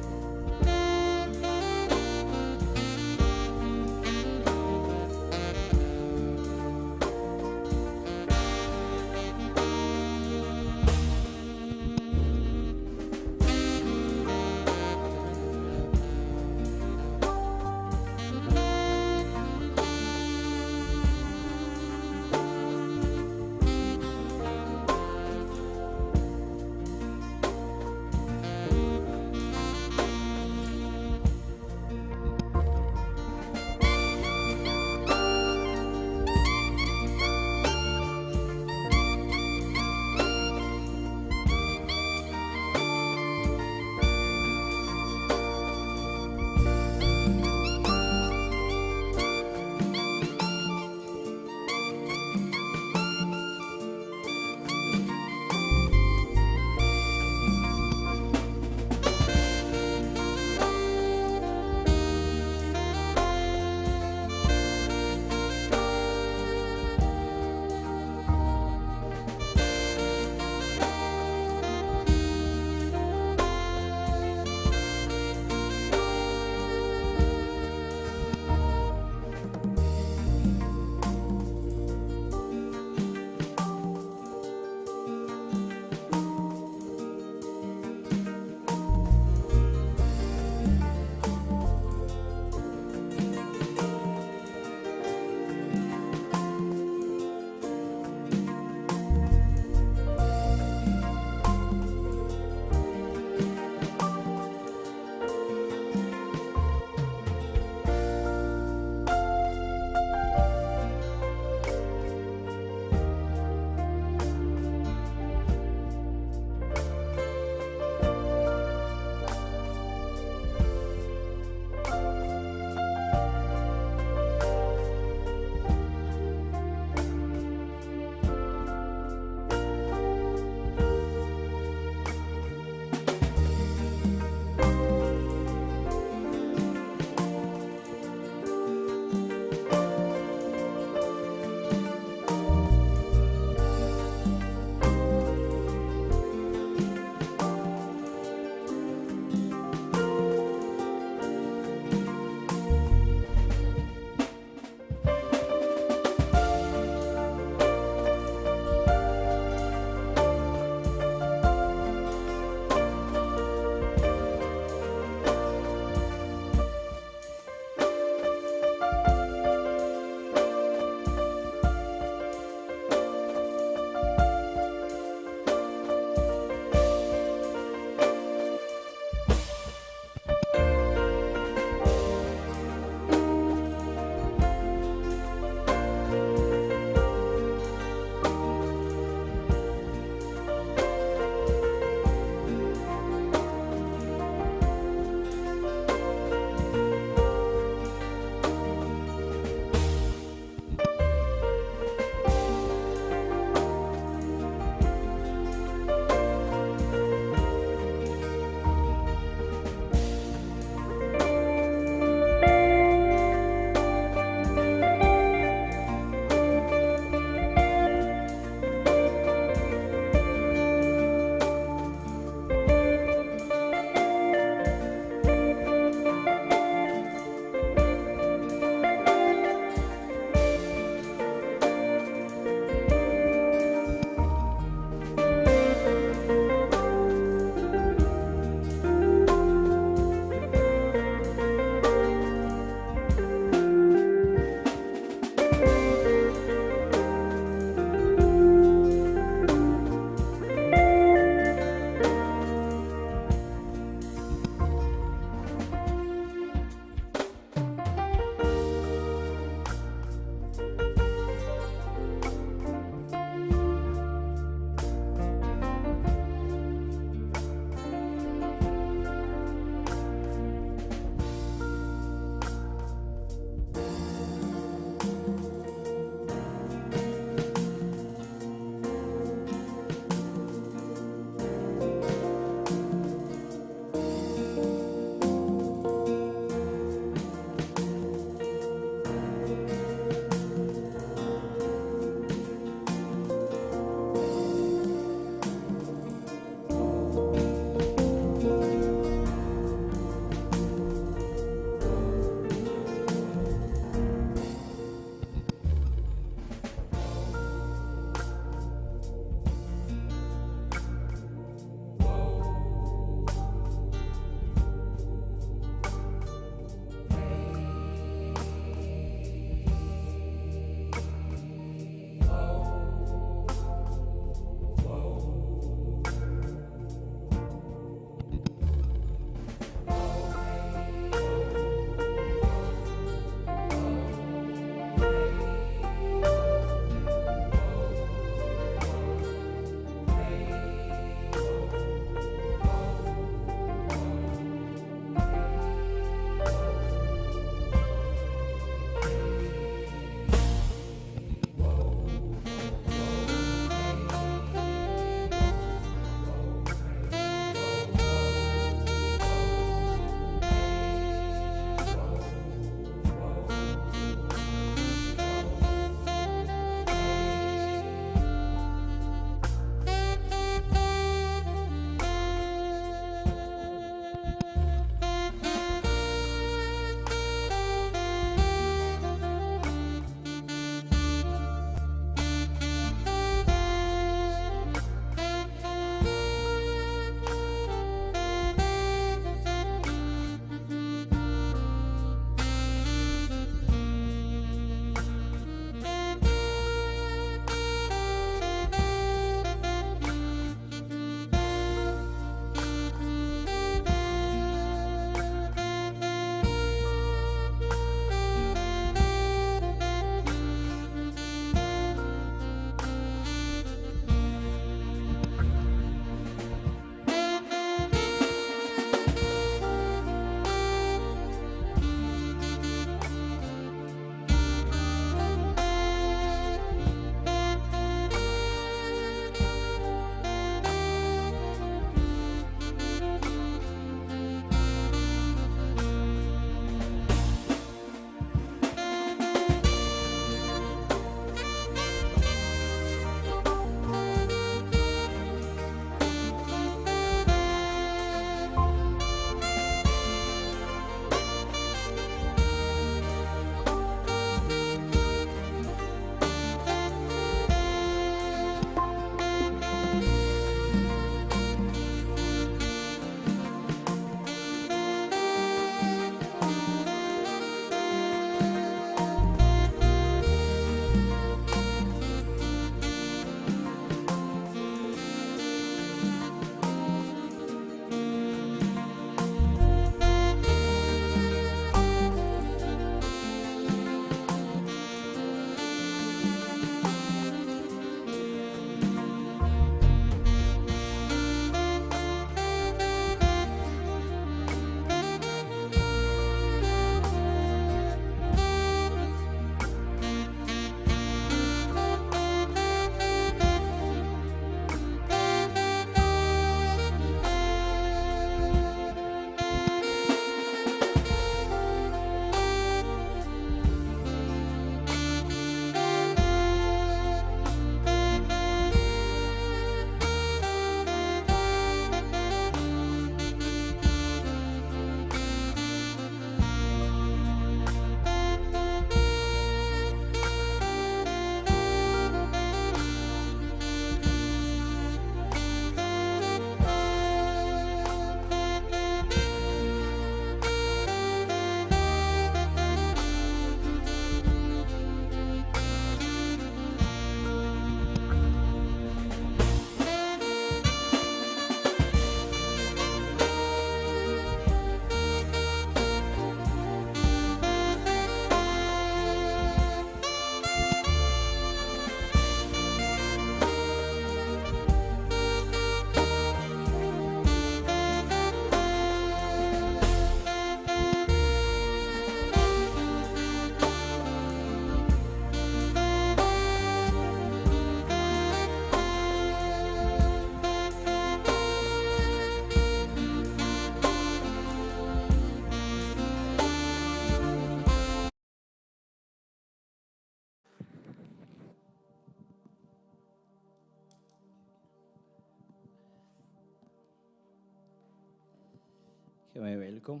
ከመይ ውዒልኩም?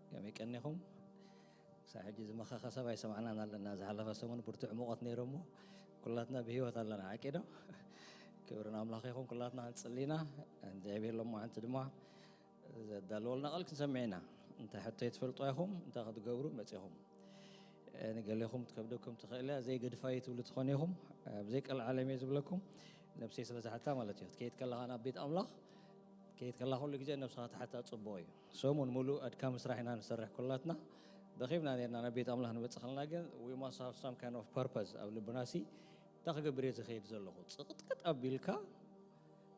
ከመይ ቀኒኹም? ክሳብ ሕጂ ዝመኸኸ ሰብ ኣይሰማዕናን ኣለና። ዝሓለፈ ሰሙን ብርቱዕ ሙቐት ነይሩ እሞ ኩላትና ብህይወት ኣለና። ሓቂ ዶ? ክብሪ ንኣምላኽ ይኹን። ኩላትና ክንጽሊ ኢና። እግዚኣብሔር ሎማዓንቲ ድማ ዘዳለወልና ቃል ክንሰምዕ ኢና። እንታይ ሕቶ ትፈልጡ ኢኹም? እንታይ ክትገብሩ መጺኹም? ንገሌኹም ትከብደኩም ትኽእል እያ። ዘይገድፋ እዩ ትብሉ ትኾኑ ኢኹም። ኣብ ዘይቀልዓለም እየ ዝብለኩም። ነብሰይ ስለ ዝሓታ ማለት እዩ። ክትከይድ ከለኻ ናብ ቤት ኣምላኽ፣ ክትከይድ ከለኻ ኩሉ ግዜ ነብስኻ ትሓታ ጽቡቕ እዩ። ሰሙን ሙሉእ ኣድካሚ ስራሕ ኢና ንሰርሕ ኩላትና። ደኺምና ነርና ናብ ቤት ኣምላኽ ንመጽእ ከለና ግን we must have some kind of purpose ኣብ ልብና ሲ እንታይ ክገብር እየ ዝኸይድ ዘለኹ? ጽቕጥቅጥ ኣቢልካ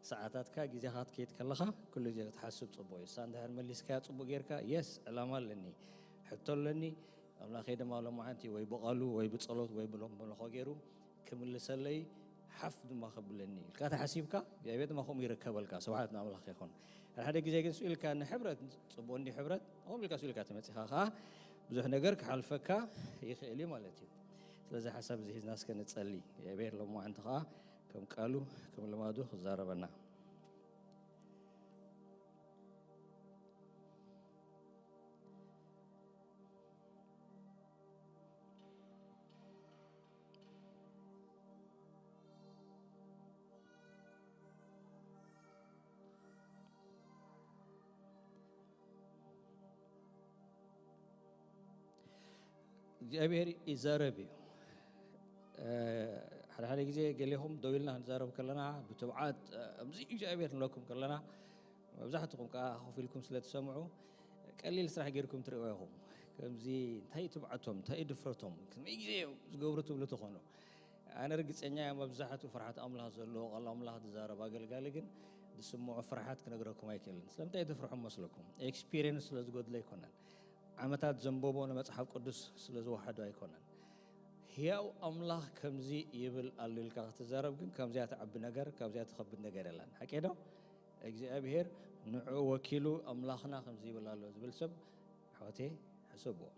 ሰዓታትካ፣ ግዜኻ ክትከይድ ከለኻ ኩሉ ግዜ ክትሓስብ ጽቡቕ እዩ። እሳ እንድሕር መሊስካያ ጽቡቕ ጌርካ፣ የስ፣ ዕላማ ኣለኒ፣ ሕቶ ኣለኒ፣ ኣምላኸይ ድማ ሎማዓንቲ ወይ ብቓሉ ወይ ብጸሎት ወይ ብሎም-፣ ብለኾ ገይሩ ክምልሰለይ ሓፍ ድማ ከብለኒ ኢልካ ተሓሲብካ፣ እግዚኣብሔር ድማ ከምኡ ይርከበልካ። ስብሓት ንኣምላኽ ይኹን። ሓደ ሓደ ግዜ ግን ስኡ ኢልካ ንሕብረት፣ ጽቡቕ እንዲ ሕብረት፣ ከምኡ ኢልካ ስኡ ኢልካ ተመጺኻ ኸዓ ብዙሕ ነገር ክሓልፈካ ይኽእል እዩ ማለት እዩ። ስለዚ ሓሳብ እዚ ሒዝና እስከ ንጸሊ። እግዚኣብሔር ሎማዓንቲ ኸዓ ከም ቃሉ፣ ከም ልማዱ ክዛረበና። እግዚኣብሔር ይዛረብ እዩ። እ፣ ሓደ ሓደ ግዜ ገሌኹም ደው ኢልና ክንዛረብ ከለና ብትብዓት፣ እ፣ "ከምዚ እግዚኣብሔር" ንብለኩም ከለና፣ መብዛሕትኹም ከኣ ኮፍ ኢልኩም ስለ ትሰምዑ፣ ቀሊል ስራሕ ጌርኩም ትርእይዎ ኢኹም። ከምዚ እንታይ እዩ ትብዓቶም? እንታይ እዩ ድፍረቶም? ከመይ ግዜ እዮም ዝገብሩ ትብሉ ትኾኑ። ኣነ ርግጸኛ እየ፣ መብዛሕትኡ ፍርሓት ኣምላኽ ዘለዎ፣ ቃል ኣምላኽ ዝዛረብ ኣገልጋሊ ግን ዝስምዖ ፍርሓት ክነግረኩም ኣይክእልን። ስለምንታይ ትፍርሑ መስለኩም? ኤክስፒሪየንስ ስለ ዝጎድሎ ኣይኮነን። ዓመታት ዘንበቦ ንመጽሓፍ ቅዱስ ስለ ዝወሓዶ ኣይኮነን። ህያው ኣምላኽ ከምዚ ይብል ኣሎ ኢልካ ክትዛረብ ግን፣ ካብዚኣ ትዓቢ ነገር፣ ካብዚኣ ትኸብድ ነገር የላን። ሓቂ ዶ? እግዚኣብሔር ንዕኡ ወኪሉ ኣምላኽና ከምዚ ይብል ኣሎ ዝብል ሰብ፣ ኣሕዋተይ፣ ሕሰብዎ።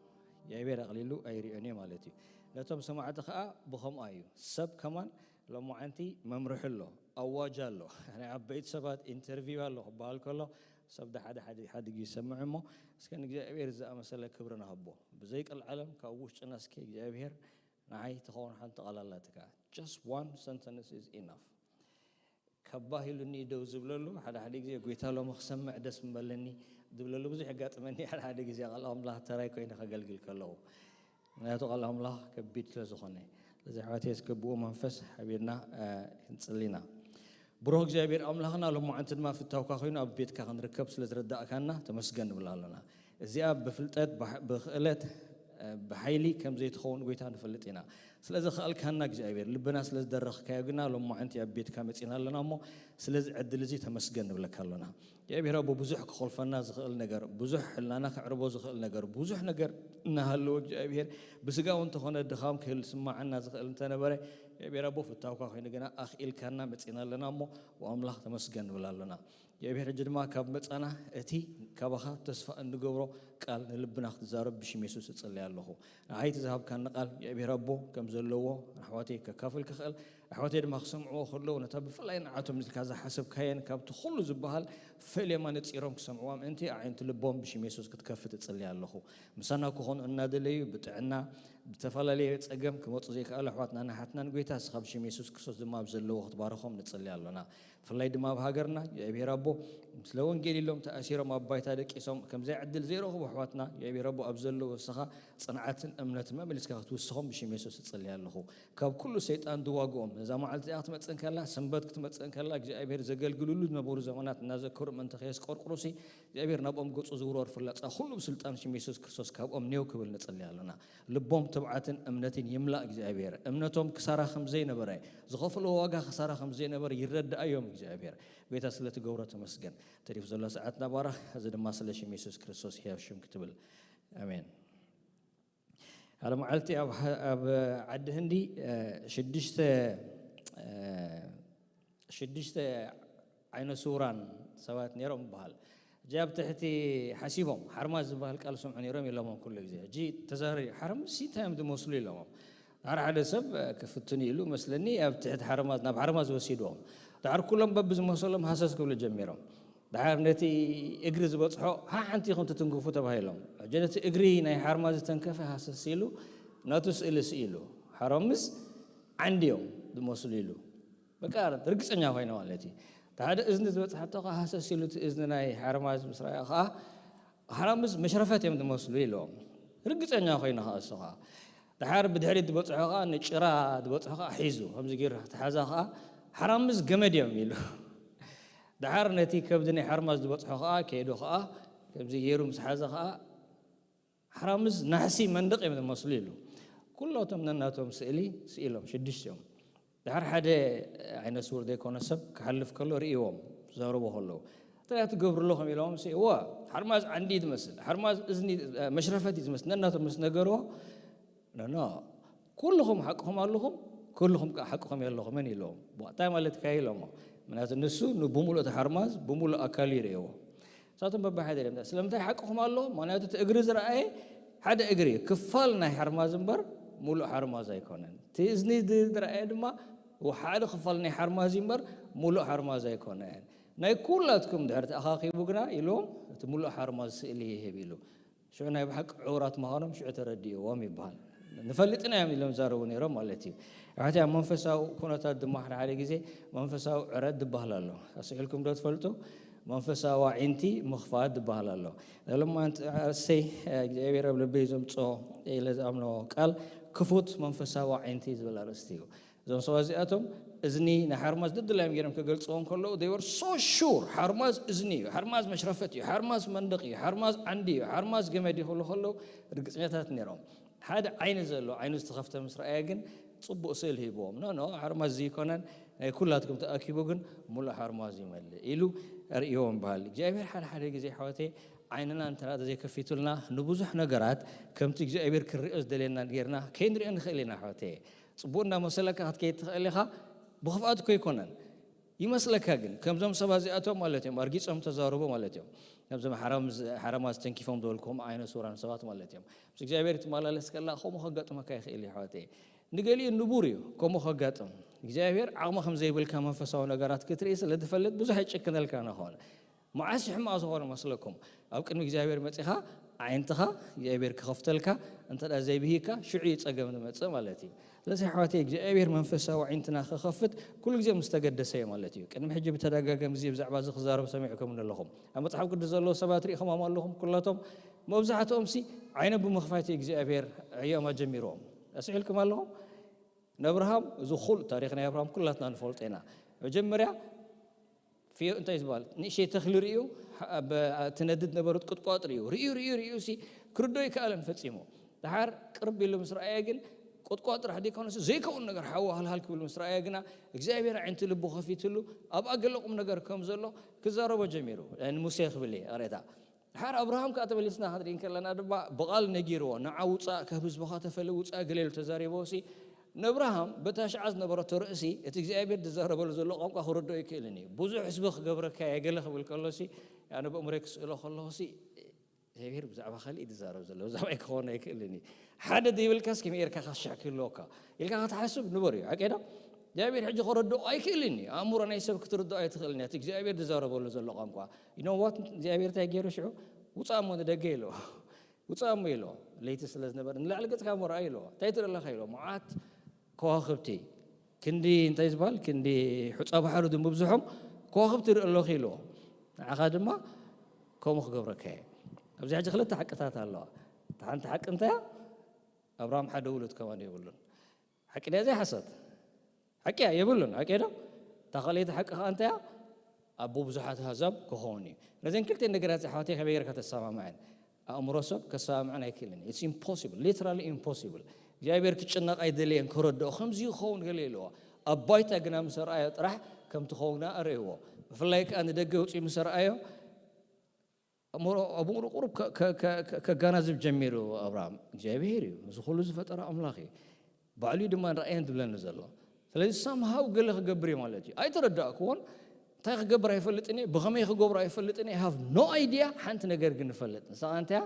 እግዚኣብሔር ኣቕሊሉ ኣይርእዮን እዩ ማለት እዩ። ነቶም ሰማዕቲ ኸኣ ብኸምኣ እዩ። ሰብ ከማን ሎማዓንቲ መምርሒ ኣሎ፣ ኣዋጅ ኣሎ። ናይ ዓበይቲ ሰባት ኢንተርቪው ኣሎ ክበሃል ከሎ፣ ሰብ ዳ ሓደ ሓደ ሓደ ግዜ ይሰምዕ እሞ፣ እስከ ንእግዚኣብሔር ዝኣመሰለ ክብሪ ንሃቦ። ብዘይ ቀልዓለም ካብ ውሽጥና እስከ እግዚኣብሔር ንዓይ ትኸውን ሓንቲ ቃል ኣላትካ። Just one sentence is enough። ከባሂሉኒ ደው ዝብለሉ፣ ሓደ ሓደ ግዜ "ጎይታ ሎሚ ክሰምዕ ደስ ምበለኒ" ዝብለሉ ብዙሕ የጋጥመኒ። ሓደ ሓደ ግዜ ቃል ኣምላኽ ተራይ ኮይነ ከገልግል ከለኹ፣ ምክንያቱ ቃል ኣምላኽ ከቢድ ስለ ዝኾነ። ስለዚ ኣሕዋተይ፣ እስከ ብኡ መንፈስ ሓቢርና፣ እ፣ ክንጽሊ ኢና። ብሩኽ እግዚኣብሔር ኣምላኽና፣ ሎማዓንቲ ድማ ፍታውካ ኮይኑ ኣብ ቤትካ ክንርከብ ስለ ዝረዳእካና ተመስገን ንብል ኣሎና። እዚኣ ብፍልጠት፣ ብሕ-፣ ብኽእለት፣ እ፣ ብሓይሊ ከም ዘይትኸውን ጎይታ ንፈልጥ ኢና። ስለ ዘኽኣልካና እግዚኣብሔር፣ ልብና ስለ ዝደረኽካዮ ግና ሎማዓንቲ ኣብ ቤትካ መጺና ኣለና እሞ፣ ስለዚ ዕድል እዚ ተመስገን ንብለካ ኣሎና። እግዚኣብሔር ኣቦ፣ ብዙሕ ክኾልፈና ዝኽእል ነገር፣ ብዙሕ ሕልናና ከዕርቦ ዝኽእል ነገር፣ ብዙሕ ነገር እናሃለወ እግዚኣብሔር፣ ብስጋ እውን እንተኾነ ድኻም ክህል ስማዓና ዝኽእል እንተነበረ፣ እግዚኣብሔር ኣቦ፣ ፍታውካ ኮይኑ ግና ኣኽኢልካና መጺና ኣለና እሞ፣ ወኣምላኽ ተመስገን ንብል ኣሎና። እግዚኣብሔር፣ ሕጂ ድማ ካብ መጻና እቲ ካባኻ ተስፋ እንገብሮ ቃል ንልብና ክትዛረብ ብሽም የሱስ እጽሊ ኣለኹ። ንዓይ እቲ ዝሃብካኒ ቃል እግዚኣብሔር ኣቦ ከም ዘለዎ ኣሕዋተይ ከካፍል ክኽእል፣ ኣሕዋተይ ድማ ክሰምዕዎ ከለዉ ነታ ብፍላይ ንዓቶም ኢልካ ዝሓሰብካየን ካብቲ ኩሉ ዝበሃል ፈልዮም ኣነጺሮም ክሰምዕዋ ምእንቲ ኣዒንቲ ልቦም ብሽም የሱስ ክትከፍት እጽሊ ኣለኹ። ምሳና ክኾኑ እናደለዩ ብጥዕና ብተፈላለየ ጸገም ክመጹ ዘይከኣሉ ኣሕዋትናን ኣሓትናን ጎይታ እስኻ ብሽም የሱስ ክርስቶስ ድማ ኣብ ዘለዎ ክትባርኾም ንጽሊ ኣሎና። ብፍላይ ድማ ኣብ ሃገርና እግዚኣብሔር ኣቦ ስለ ወንጌል ኢሎም ተኣሲሮም ኣብ ባይታ ደቂሶም ከምዚ ዕድል ዘይረኽቡ ኣሕዋትና እግዚኣብሔር ኣቦ ኣብ ዘለዎ እስኻ ጽንዓትን እምነትን መመሊስካ ክትውስኾም ብሽም የሱስ እጽሊ ኣለኹ። ካብ ኩሉ ሰይጣን ድዋግኦም ነዛ መዓልቲ እዚኣ ክትመጽእ እንከላ፣ ሰንበት ክትመጽእ እንከላ እግዚኣብሔር ዘገልግሉሉ ዝነበሩ ዘመናት እናዘከሩ ምእንቲ ከየስቆርቁሩሲ እግዚኣብሔር ናብኦም ገጹ ዝውርወር ፍላጻ ኩሉ ብስልጣን ሽም የሱስ ክርስቶስ ካብኦም ኔው ክብል ንጽሊ ኣሎና። ልቦም ትብዓትን እምነትን ይምላእ እግዚኣብሔር። እምነቶም ክሳራ ከም ዘይነበረ፣ ዝኸፍልዎ ዋጋ ክሳራ ከም ዘይነበረ ይረድኣዮም እግዚኣብሔር። ጎይታ ስለ ትገብሮ ተመስገን። ተሪፉ ዘሎ ሰዓትና ባርኽ። እዚ ድማ ስለ ሽም የሱስ ክርስቶስ ሕያው ሽም ክትብል። ኣሜን። ሓደ መዓልቲ ኣብ ሃ-፣ ኣብ ዓዲ ህንዲ፣ እ፣ ሽዱሽተ፣ እ፣ ሽዱሽተ ዓይነ ስውራን ሰባት ነይሮም ይበሃል። ሕጂ ኣብ ትሕቲ ሓሲቦም፣ ሓርማዝ ዝበሃል ቃል ዝሰምዑ ነይሮም ኢሎሞም ኩሉ ግዜ። ሕጂ ተዛሪ-፣ ሓርምዝሲ እንታይ እዮም ዝመስሉ ኢሎሞም። ድሓር ሓደ ሰብ፣ እ፣ ክፍትኑ ኢሉ መስለኒ ኣብ ትሕቲ ሓርማዝ፣ ናብ ሓርማዝ ወሲድዎም። ድሓር ኩሎም በብዝመሰሎም ሃሰስ ክብሉ ጀሚሮም። ድሓር ነቲ እግሪ ዝበፅሖ ሓንቲ ኢኹም ትትንክፉ ተባሂሎም። ሕጂ ነቲ እግሪ ናይ ሓርማዝ ዝተንከፈ ሃሰስ ኢሉ ነቱ ስእሊ ስኢሉ ሓራምዝ ዓንዲ እዮም ዝመስሉ ኢሉ በቃ ርግፀኛ ኮይነ ማለት እዩ። እቲ ሓደ እዝኒ ዝበፅሓቶ ከዓ ሃሰስ ኢሉ እቲ እዝኒ ናይ ሓርማዝ ምስ ረኣዮ ከዓ ሓራምዝ መሽረፈት እዮም ዝመስሉ ኢሎም ርግፀኛ ኮይኑ ከዓ እሱ ከዓ ድሓር ብድሕሪት ዝበፅሖ ከዓ ንጭራ ዝበፅሖ ከዓ ሒዙ ከምዚ ገይሩ ተሓዛ ከዓ ሓራምዝ ገመድ እዮም ኢሉ ድሓር ነቲ ከብዲ ናይ ሓርማዝ ዝበፅሖ ከዓ ከይዱ ከዓ ከምዚ ገይሩ ምስ ሓዘ ከዓ ሓራምዝ ናሕሲ መንደቕ እዮም ዝመስሉ ኢሉ ኩላቶም ነናቶም ስእሊ ስኢሎም ሽዱሽተ እዮም። ድሓር ሓደ ዓይነ ስውር ዘይኮነ ሰብ ክሓልፍ ከሎ ርእዎም ዘረቡ ከለዉ እንታይ ትገብሩ ኣለኹም ኢሎም ሲ እዋ ሓርማዝ ዓንዲ እዩ ዝመስል ሓርማዝ እዝኒ መሽረፈት እዩ ዝመስል ነናቶም ምስ ነገርዎ ኖ ኩልኹም ሓቅኹም ኣለኹም ኩልኹም ከዓ ሓቅኹም የለኹምን ኢሎም እንታይ ማለት ካ ኢሎሞ ምክንያቱ ንሱ ብሙሉእ ተሓርማዝ ብሙሉእ ኣካል ይርእዎ ንሳቶም በባሓደ ደ ስለምንታይ ሓቅኹም ኣሎ ምክንያቱ እቲ እግሪ ዝረኣየ ሓደ እግሪ ክፋል ናይ ሓርማዝ እምበር ሙሉእ ሓርማዝ ኣይኮነን እቲ እዝኒ ዝረኣየ ድማ ሓደ ክፋል ናይ ሓርማዝ እዩ እምበር ሙሉእ ሓርማዝ ኣይኮነን ናይ ኩላትኩም ድሕር ተኣኻኺቡ ግና ኢሎም እቲ ሙሉእ ሓርማዝ ስእሊ ይህብ ኢሉ ሽዑ ናይ ብሓቂ ዕውራት ምዃኖም ሽዑ ተረዲእዎም ይበሃል። ንፈልጥ ኢና እዮም ኢሎም ይዛረቡ ነይሮም ማለት እዩ። ሕቲ ኣብ መንፈሳዊ ኩነታት ድማ ሓደ ሓደ ግዜ መንፈሳዊ ዕረት ዝበሃል ኣሎ። ኣስሒልኩም ዶ ትፈልጡ? መንፈሳዊ ኣዒንቲ ምኽፋት ዝበሃል ኣሎ። ሎማንት ኣሰይ እግዚኣብሔር ኣብ ልበይ ዘምፅኦ ኢለ ዝኣምኖ ቃል ክፉት መንፈሳዊ ኣዒንቲ ዝብል ኣርእስቲ እዩ። እዞም ሰባት እዚኣቶም እዝኒ ናይ ሓርማዝ ደድላዮም ገይሮም ክገልፅዎ ከለዉ they were so sure ሓርማዝ እዝኒ እዩ ሓርማዝ መሽረፈት እዩ ሓርማዝ መንደቕ እዩ ሓርማዝ ዓንዲ እዩ ሓርማዝ ገመድ እዩ ክብሉ ከለዉ ርግፀኛታት ነይሮም ሓደ ዓይኒ ዘሎ ዓይኑ ዝተኸፍተ ምስ ረኣየ ግን ፅቡቅ ስእል ሂብዎም ኖ ኖ ሓርማዝ ዘይኮነን ናይ ኩላትኩም ተኣኪቡ ግን ሙሉእ ሓርማዝ ይመልእ ኢሉ ርእዎም በሃል እግዚኣብሔር ሓደ ሓደ ግዜ ሓወተይ ዓይንና እንተ ዘይከፊቱልና ንብዙሕ ነገራት ከምቲ እግዚኣብሔር ክንሪኦ ዝደልየና ጌርና ከይንሪኦ ንኽእል ኢና ሓወተየ ፅቡቅ እንዳመሰለካ ክትከይድ ትኽእል ኢኻ ብኽፍኣት እኮ ኣይኮነን ይመስለካ ግን ከምዞም ሰባት እዚኣቶም ማለት እዮም ኣርጊፆም ተዛረቡ ማለት እዮም ከምዞም ሓራማ ዝተንኪፎም ዝበልኩም ዓይነ ስውራን ሰባት ማለት እዮም ምስ እግዚኣብሔር ትመላለስ ከላ ከምኡ ከጋጥመካ ይኽእል እዩ ሓወተይ ንገሊኡ ንቡር እዩ ከምኡ ከጋጥም እግዚኣብሔር ዓቕሚ ከም ዘይብልካ መንፈሳዊ ነገራት ክትርኢ ስለ ትፈልጥ ብዙሕ ኣይጭክነልካ ንኸውን መዓስ ሕማቕ ዝኾነ መስለኩም ኣብ ቅድሚ እግዚኣብሔር መፂኻ ዓይንትኻ እግዚኣብሔር ክኸፍተልካ እንተ ዘይብሂካ ሽዑ እዩ ፀገም ዝመፅእ ማለት እዩ ስለዚ ኣሕዋተይ እግዚኣብሔር መንፈሳዊ ዓይንትና ክኸፍት ኩሉ ግዜ ምስ ተገደሰ እዩ ማለት እዩ ቅድሚ ሕጂ ብተደጋጋሚ እዚ ብዛዕባ እዚ ክዛረብ ሰሚዕኩም ኣለኹም ኣብ መፅሓፍ ቅዱስ ዘለዉ ሰባት ርኢኹሞም ኣለኹም ኩላቶም መብዛሕትኦም ሲ ዓይኖም ብምኽፋት እዩ እግዚኣብሔር ዕዮማ ጀሚርዎም ኣስሒልኩም ኣለኹም ንኣብርሃም እዚ ኩሉ ታሪክ ናይ ኣብርሃም ኩላትና ንፈልጦ ኢና መጀመርያ ፍዮ እንታይ ዝበሃል ንእሸይ ተኽሊ ርእዩ ትነድድ ነበረት ቁጥቋጥ ርእዩ ርእዩ ርእዩ ርእዩ ሲ ክርዶ ይከኣለን ፈጺሙ ድሓር ቅርብ ኢሉ ምስ ረኣየ ግን ቁጥቋጥ ጥራሕ ዘይኮነስ ዘይከውን ነገር ሓዋ ሃልሃል ክብል ምስ ረኣየ ግና እግዚኣብሔር ዓይንቲ ልቡ ከፊትሉ ኣብኣ ገለ ቁም ነገር ከም ዘሎ ክዛረቦ ጀሚሩ ንሙሴ ክብል እየ ሬታ ድሓር ኣብርሃም ከዓ ተመሊስና ክንርኢ ከለና ድማ ብቓል ነጊርዎ ንዓ ውፃእ ካብ ህዝብኻ ተፈለ ውፃእ ገለ ኢሉ ተዛሪቦ ሲ ንኣብርሃም በታ ሽዓ ዝነበረቶ ርእሲ እቲ እግዚኣብሔር ዝዛረበሉ ዘሎ ቋንቋ ክርድኦ ይክእልን እዩ ብዙሕ ህዝቢ ክገብረካ እየ ገለ ክብል ከሎ ሲ ኣነ ብእምሮይ ክስእሎ ከለኹ ሲ እግዚኣብሔር ብዛዕባ ካልእ ዝዛረብ ዘሎ ብዛዕባ ክኸውን ኣይክእልን እዩ ሓደ ዘይብልካስ ከመይ ጌርካ ከሻዕ ክህልወካ ኢልካ ክትሓስብ ንበር እዩ ሓቂ ዶ እግዚኣብሔር ሕጂ ክረድኦ ኣይክእልን እዩ ኣእምሮ ናይ ሰብ ክትርድኦ ኣይትኽእልን እያ እቲ እግዚኣብሔር ዝዛረበሉ ዘሎ ቋንቋ you know what እግዚኣብሔር እንታይ ገይሩ ሽዑ ውፃእ እሞ ንደገ ኢልዎ ውፃእ እሞ ኢልዎ ለይቲ ስለ ዝነበረ ንላዕሊ ገፅካ እሞ ረኣ ኢልዎ እንታይ ትርኢ ኣለካ ኢልዎ መዓት ከዋክብቲ ክንዲ እንታይ ዝበሃል ክንዲ ሑፃ ባሕሪ ድምብዝሖም ከዋክብቲ ርኢ ኣለኹ ኢልዎ ንዓኻ ድማ ከምኡ ክገብረካ እየ ኣብዚ ሕጂ ክልተ ሓቅታት ኣለዋ እታ ሓንቲ ሓቂ እንታይ ኣብርሃም ሓደ ውሉድ ከማን የብሉን ሓቂ ድያ ዘይሓሰት ሓቂ እያ የብሉን ሓቂ ዶ እታ ካልኣይቲ ሓቂ ከዓ እንታይ ኣቦ ብዙሓት ኣህዛብ ክኸውን እዩ ነዘን ክልተ ነገራት ዝሓወተ ከመይ ጌርካ ተሰማምዐን ኣእምሮ ሰብ ከሰማምዐን ኣይክእልን it's impossible literally impossible እግዚኣብሔር ክጭነቕ ኣይደለየን ክረድኦ ከምዚ ይኸውን ገለ ኢልዎ ኣብ ባይታ ግና ምስ ረኣዮ ጥራሕ ከም ትኸውን ኣርእይዎ ብፍላይ ከዓ ንደገ ውፅኡ ምስ ረኣዮ ኣእምሮ ቁሩብ ከጋናዝብ ጀሚሩ ኣብርሃም እግዚኣብሔር እዩ እዚ ኩሉ ዝፈጠረ ኣምላኽ እዩ ባዕሉ እዩ ድማ ንረኣየን ዝብለኒ ዘሎ ስለዚ somehow ገለ ክገብር እዩ ማለት እዩ ኣይተረዳእክዎን እንታይ ክገብር ኣይፈልጥን እየ ብኸመይ ክገብሮ ኣይፈልጥን እየ have no idea ሓንቲ ነገር ግን ንፈልጥ ንስኻ እንታይ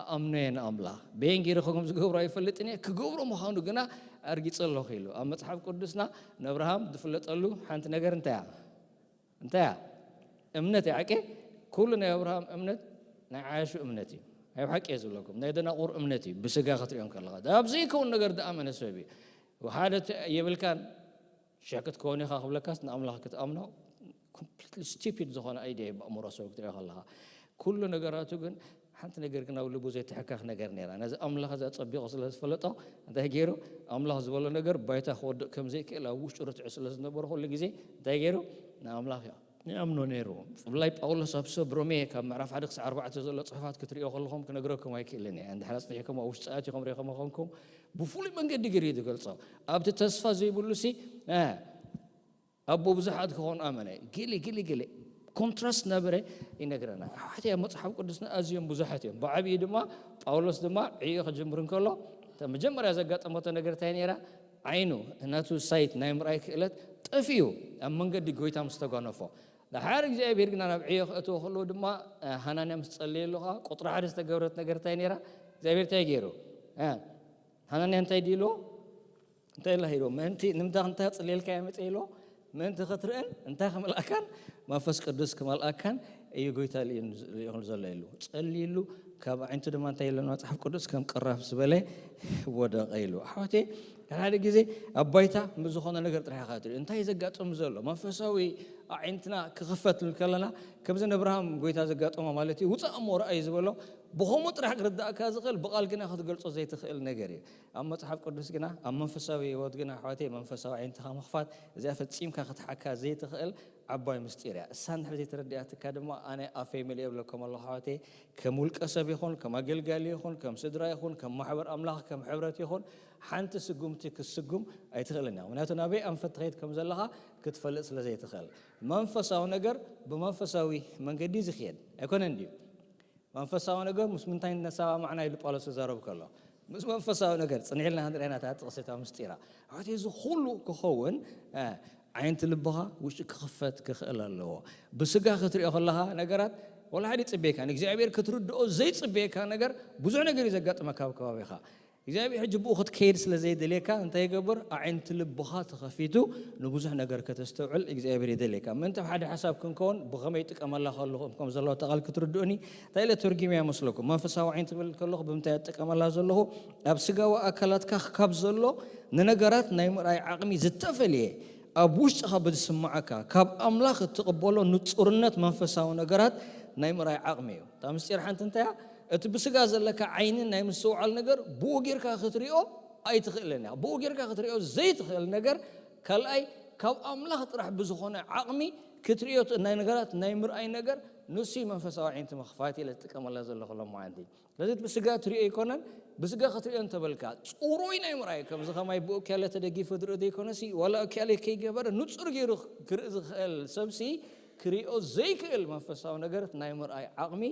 ኣኣምኖ እየ ንኣምላኽ በየን ገይረ ከም ዝገብሮ ኣይፈልጥን እየ ክገብሮ ምዃኑ ግና ኣርጊፀ ኣለኹ ኢሉ ኣብ መፅሓፍ ቅዱስና ንኣብርሃም ዝፍለጠሉ ሓንቲ ነገር እንታይ እያ እንታይ እያ እምነት ይዓቄ ኩሉ ናይ ኣብርሃም እምነት ናይ ዓያሹ እምነት እዩ። ኣብ ሓቂ እየ ዝብለኩም፣ ናይ ደናቑር እምነት እዩ። ብስጋ ክትሪኦም ከለኻ ኣብ ዘይከውን ነገር ዝኣመነ ሰብ እዩ። ሓደ ተ- የብልካን ሽሕ ክትከውን ኢኻ ክብለካስ ንኣምላኽ ክትኣምኖ ኮምፕሊትሊ ስቲፒድ ዝኾነ ኣይዲያ እዩ ብኣእምሮ ሰብ ክትሪኦ ከለኻ። ኩሉ ነገራቱ ግን ሓንቲ ነገር ግን ኣብ ልቡ ዘይትሕካኽ ነገር ነይራ። ነዚ ኣምላኽ እዚ ኣጸቢቑ ስለ ዝፈለጦ እንታይ ገይሩ? ኣምላኽ ዝበሎ ነገር ባይታ ክወድቕ ከም ዘይክእል ኣብ ውሽጡ ርትዒ ስለ ዝነበረ ኩሉ ግዜ እንታይ ገይሩ? ንኣምላኽ ይኣምኖ ነይሩ። ብፍላይ ጳውሎስ ኣብ ሰብ ሮሜ ካብ ምዕራፍ ሓደ ክሳብ ኣርባዕተ ዘሎ ጽሑፋት ክትሪኦ ከለኹም ክነግረኩም ኣይክእልን እየ። እንድሕር ኣጽኒሕኩም ኣብ ውሽጢ ኣቲኹም ሪኢኹም ኮንኩም ብፍሉይ መንገዲ ገይሩ እዩ ዝገልጾ። ኣብቲ ተስፋ ዘይብሉ ሲ ኣቦ ብዙሓት ክኾኑ ኣመነ። ገለ ገለ ገለ ኮንትራስት ነበረ ይነግረና። ኣሕዋተይ ኣብ መጽሓፍ ቅዱስና ኣዝዮም ብዙሓት እዮም። ብዓብዩ ድማ ጳውሎስ ድማ ዕዮ ክጅምር እንከሎ እታ መጀመርያ ዘጋጠመቶ ነገር እንታይ ነይራ? ዓይኑ ናቱ ሳይት ናይ ምርኣይ ክእለት ጠፊኡ ኣብ መንገዲ ጎይታ ምስ ተጓነፎ። ድሓር እግዚኣብሔር ግና ናብ ዕዮ ክእትዎ ከለዉ ድማ ሃናንያ ምስ ጸለየሉ ኸዓ ቁጥሪ ሓደ ዝተገብረት ነገር እንታይ ነይራ? እግዚኣብሔር እንታይ ገይሩ? ሃናንያ እንታይ ድልዎ? እንታይ ኢላ ሂዶ? ምእንቲ ንምንታይ እንታይ ጽልየልካ እየ መጽእ ኢሎ? ምእንቲ ክትርእን እንታይ ክመልኣካን መንፈስ ቅዱስ ክመልኣካን እዩ ጎይታ ልኢኹም ዘሎ ኢሉ ጸልይሉ። ካብ ኣዒንቱ ድማ እንታይ ኢሎና መጽሓፍ ቅዱስ? ከም ቅራፍ ዝበለ ወደቐ ኢሉ። ኣሕዋቴ፣ ሓደ ግዜ ኣብ ባይታ ምስ ዝኾነ ነገር ጥራሕ ኢኻ ትርኢ እንታይ ዘጋጥም ዘሎ መንፈሳዊ ኣዒንትና ክኽፈት ንብል ከለና ከምዚ ንኣብርሃም ጎይታ ዘጋጠሞ ማለት እዩ። ውፃእ እሞ ረኣይ ዝበሎ ብኸምኡ ጥራሕ ክርዳእካ ዝኽእል ብቓል ግና ክትገልጾ ዘይትኽእል ነገር እዩ። ኣብ መጽሓፍ ቅዱስ ግና ኣብ መንፈሳዊ ህይወት ግና ኣሕዋተይ መንፈሳዊ ኣዒንትኻ ምኽፋት እዚኣ ፈጺምካ ክትሓካ ዘይትኽእል ዓባይ ምስጢር እያ። እሳ እንድሕር ዘይተረዲኣትካ ድማ ኣነ ኣፈይ መሊኦ እብለኩም ኣለኹ ኣሕዋተይ፣ ከም ውልቀ ሰብ ይኹን ከም ኣገልጋሊ ይኹን ከም ስድራ ይኹን ከም ማሕበር ኣምላኽ ከም ሕብረት ይኹን ሓንቲ ስጉምቲ ክትስጉም ኣይትኽእልን እያ። ምክንያቱ ናበይ ኣንፈት ትኸይድ ከም ዘለኻ ክትፈልጥ ስለ ዘይትኽእል። መንፈሳዊ ነገር ብመንፈሳዊ መንገዲ ዝኽየድ ኣይኮነን ድዩ? መንፈሳዊ ነገር ምስ ምንታይ እናሰማማዕና ኢሉ ጳውሎስ ዝዛረብ ከሎ ምስ መንፈሳዊ ነገር ጽኒዕልና ክንሪአና እታ ጥቕሲ እታ ምስጢራ ኣሕዋተይ እዚ ኩሉ ክኸውን ኣዒንቲ ልብኻ ውሽጢ ክኽፈት ክኽእል ኣለዎ። ብስጋ ክትሪኦ ከለኻ ነገራት ወላ ሓደ ይጽበየካ ንእግዚኣብሔር ክትርድኦ ዘይጽበየካ ነገር ብዙሕ ነገር እዩ ዘጋጥመካ ኣብ ከባቢኻ። እግዚኣብሔር ሕጂ ብኡ ክትከይድ ስለ ዘይደልየካ እንታይ ይገብር? ኣዒንቲ ልብኻ ተኸፊቱ ንብዙሕ ነገር ከተስተውዕል እግዚኣብሔር ይደልየካ። ምእንቲ ኣብ ሓደ ሓሳብ ክንከውን ብኸመይ ይጥቀመላ ከለኹ ከም ዘለኹ እታ ቃል ክትርድኡኒ እንታይ ኢለ ተርጉመያ መስለኩም? መንፈሳዊ ዓይኒ ትብል ከለኹ ብምንታይ እጥቀመላ ዘለኹ? ኣብ ስጋዊ ኣካላትካ ካብ ዘሎ ንነገራት ናይ ምርኣይ ዓቕሚ ዝተፈልየ ኣብ ውሽጥኻ ብዝስምዓካ ካብ ኣምላኽ እትቕበሎ ንጹርነት መንፈሳዊ ነገራት ናይ ምርኣይ ዓቕሚ እዩ። እታ ምስጢር ሓንቲ እንታይ እያ? እቲ ብስጋ ዘለካ ዓይኒ ናይ ምስትውዓል ነገር ብኡ ጌርካ ክትሪኦ ኣይትኽእልን እያ። ብኡ ጌርካ ክትሪኦ ዘይትኽእል ነገር ካልኣይ ካብ ኣምላኽ ጥራሕ ብዝኾነ ዓቕሚ ክትሪኦ ናይ ነገራት ናይ ምርኣይ ነገር ንሱ መንፈሳዊ ዓይንቲ ምኽፋት ኢለ ዝጥቀመላ ዘለኹ ሎማዓንቲ። ስለዚ ብስጋ ትሪኦ ኣይኮነን። ብስጋ ክትሪኦ እንተበልካ ጽሩይ ናይ ምርኣይ ከምዚ ከማይ ብኡ ክያለ ተደጊፉ ዝርኢ ዘይኮነሲ ዋላ ክያለ ከይገበረ ንጹር ገይሩ ክርኢ ዝኽእል ሰብሲ ክሪኦ ዘይክእል መንፈሳዊ ነገር ናይ ምርኣይ ዓቕሚ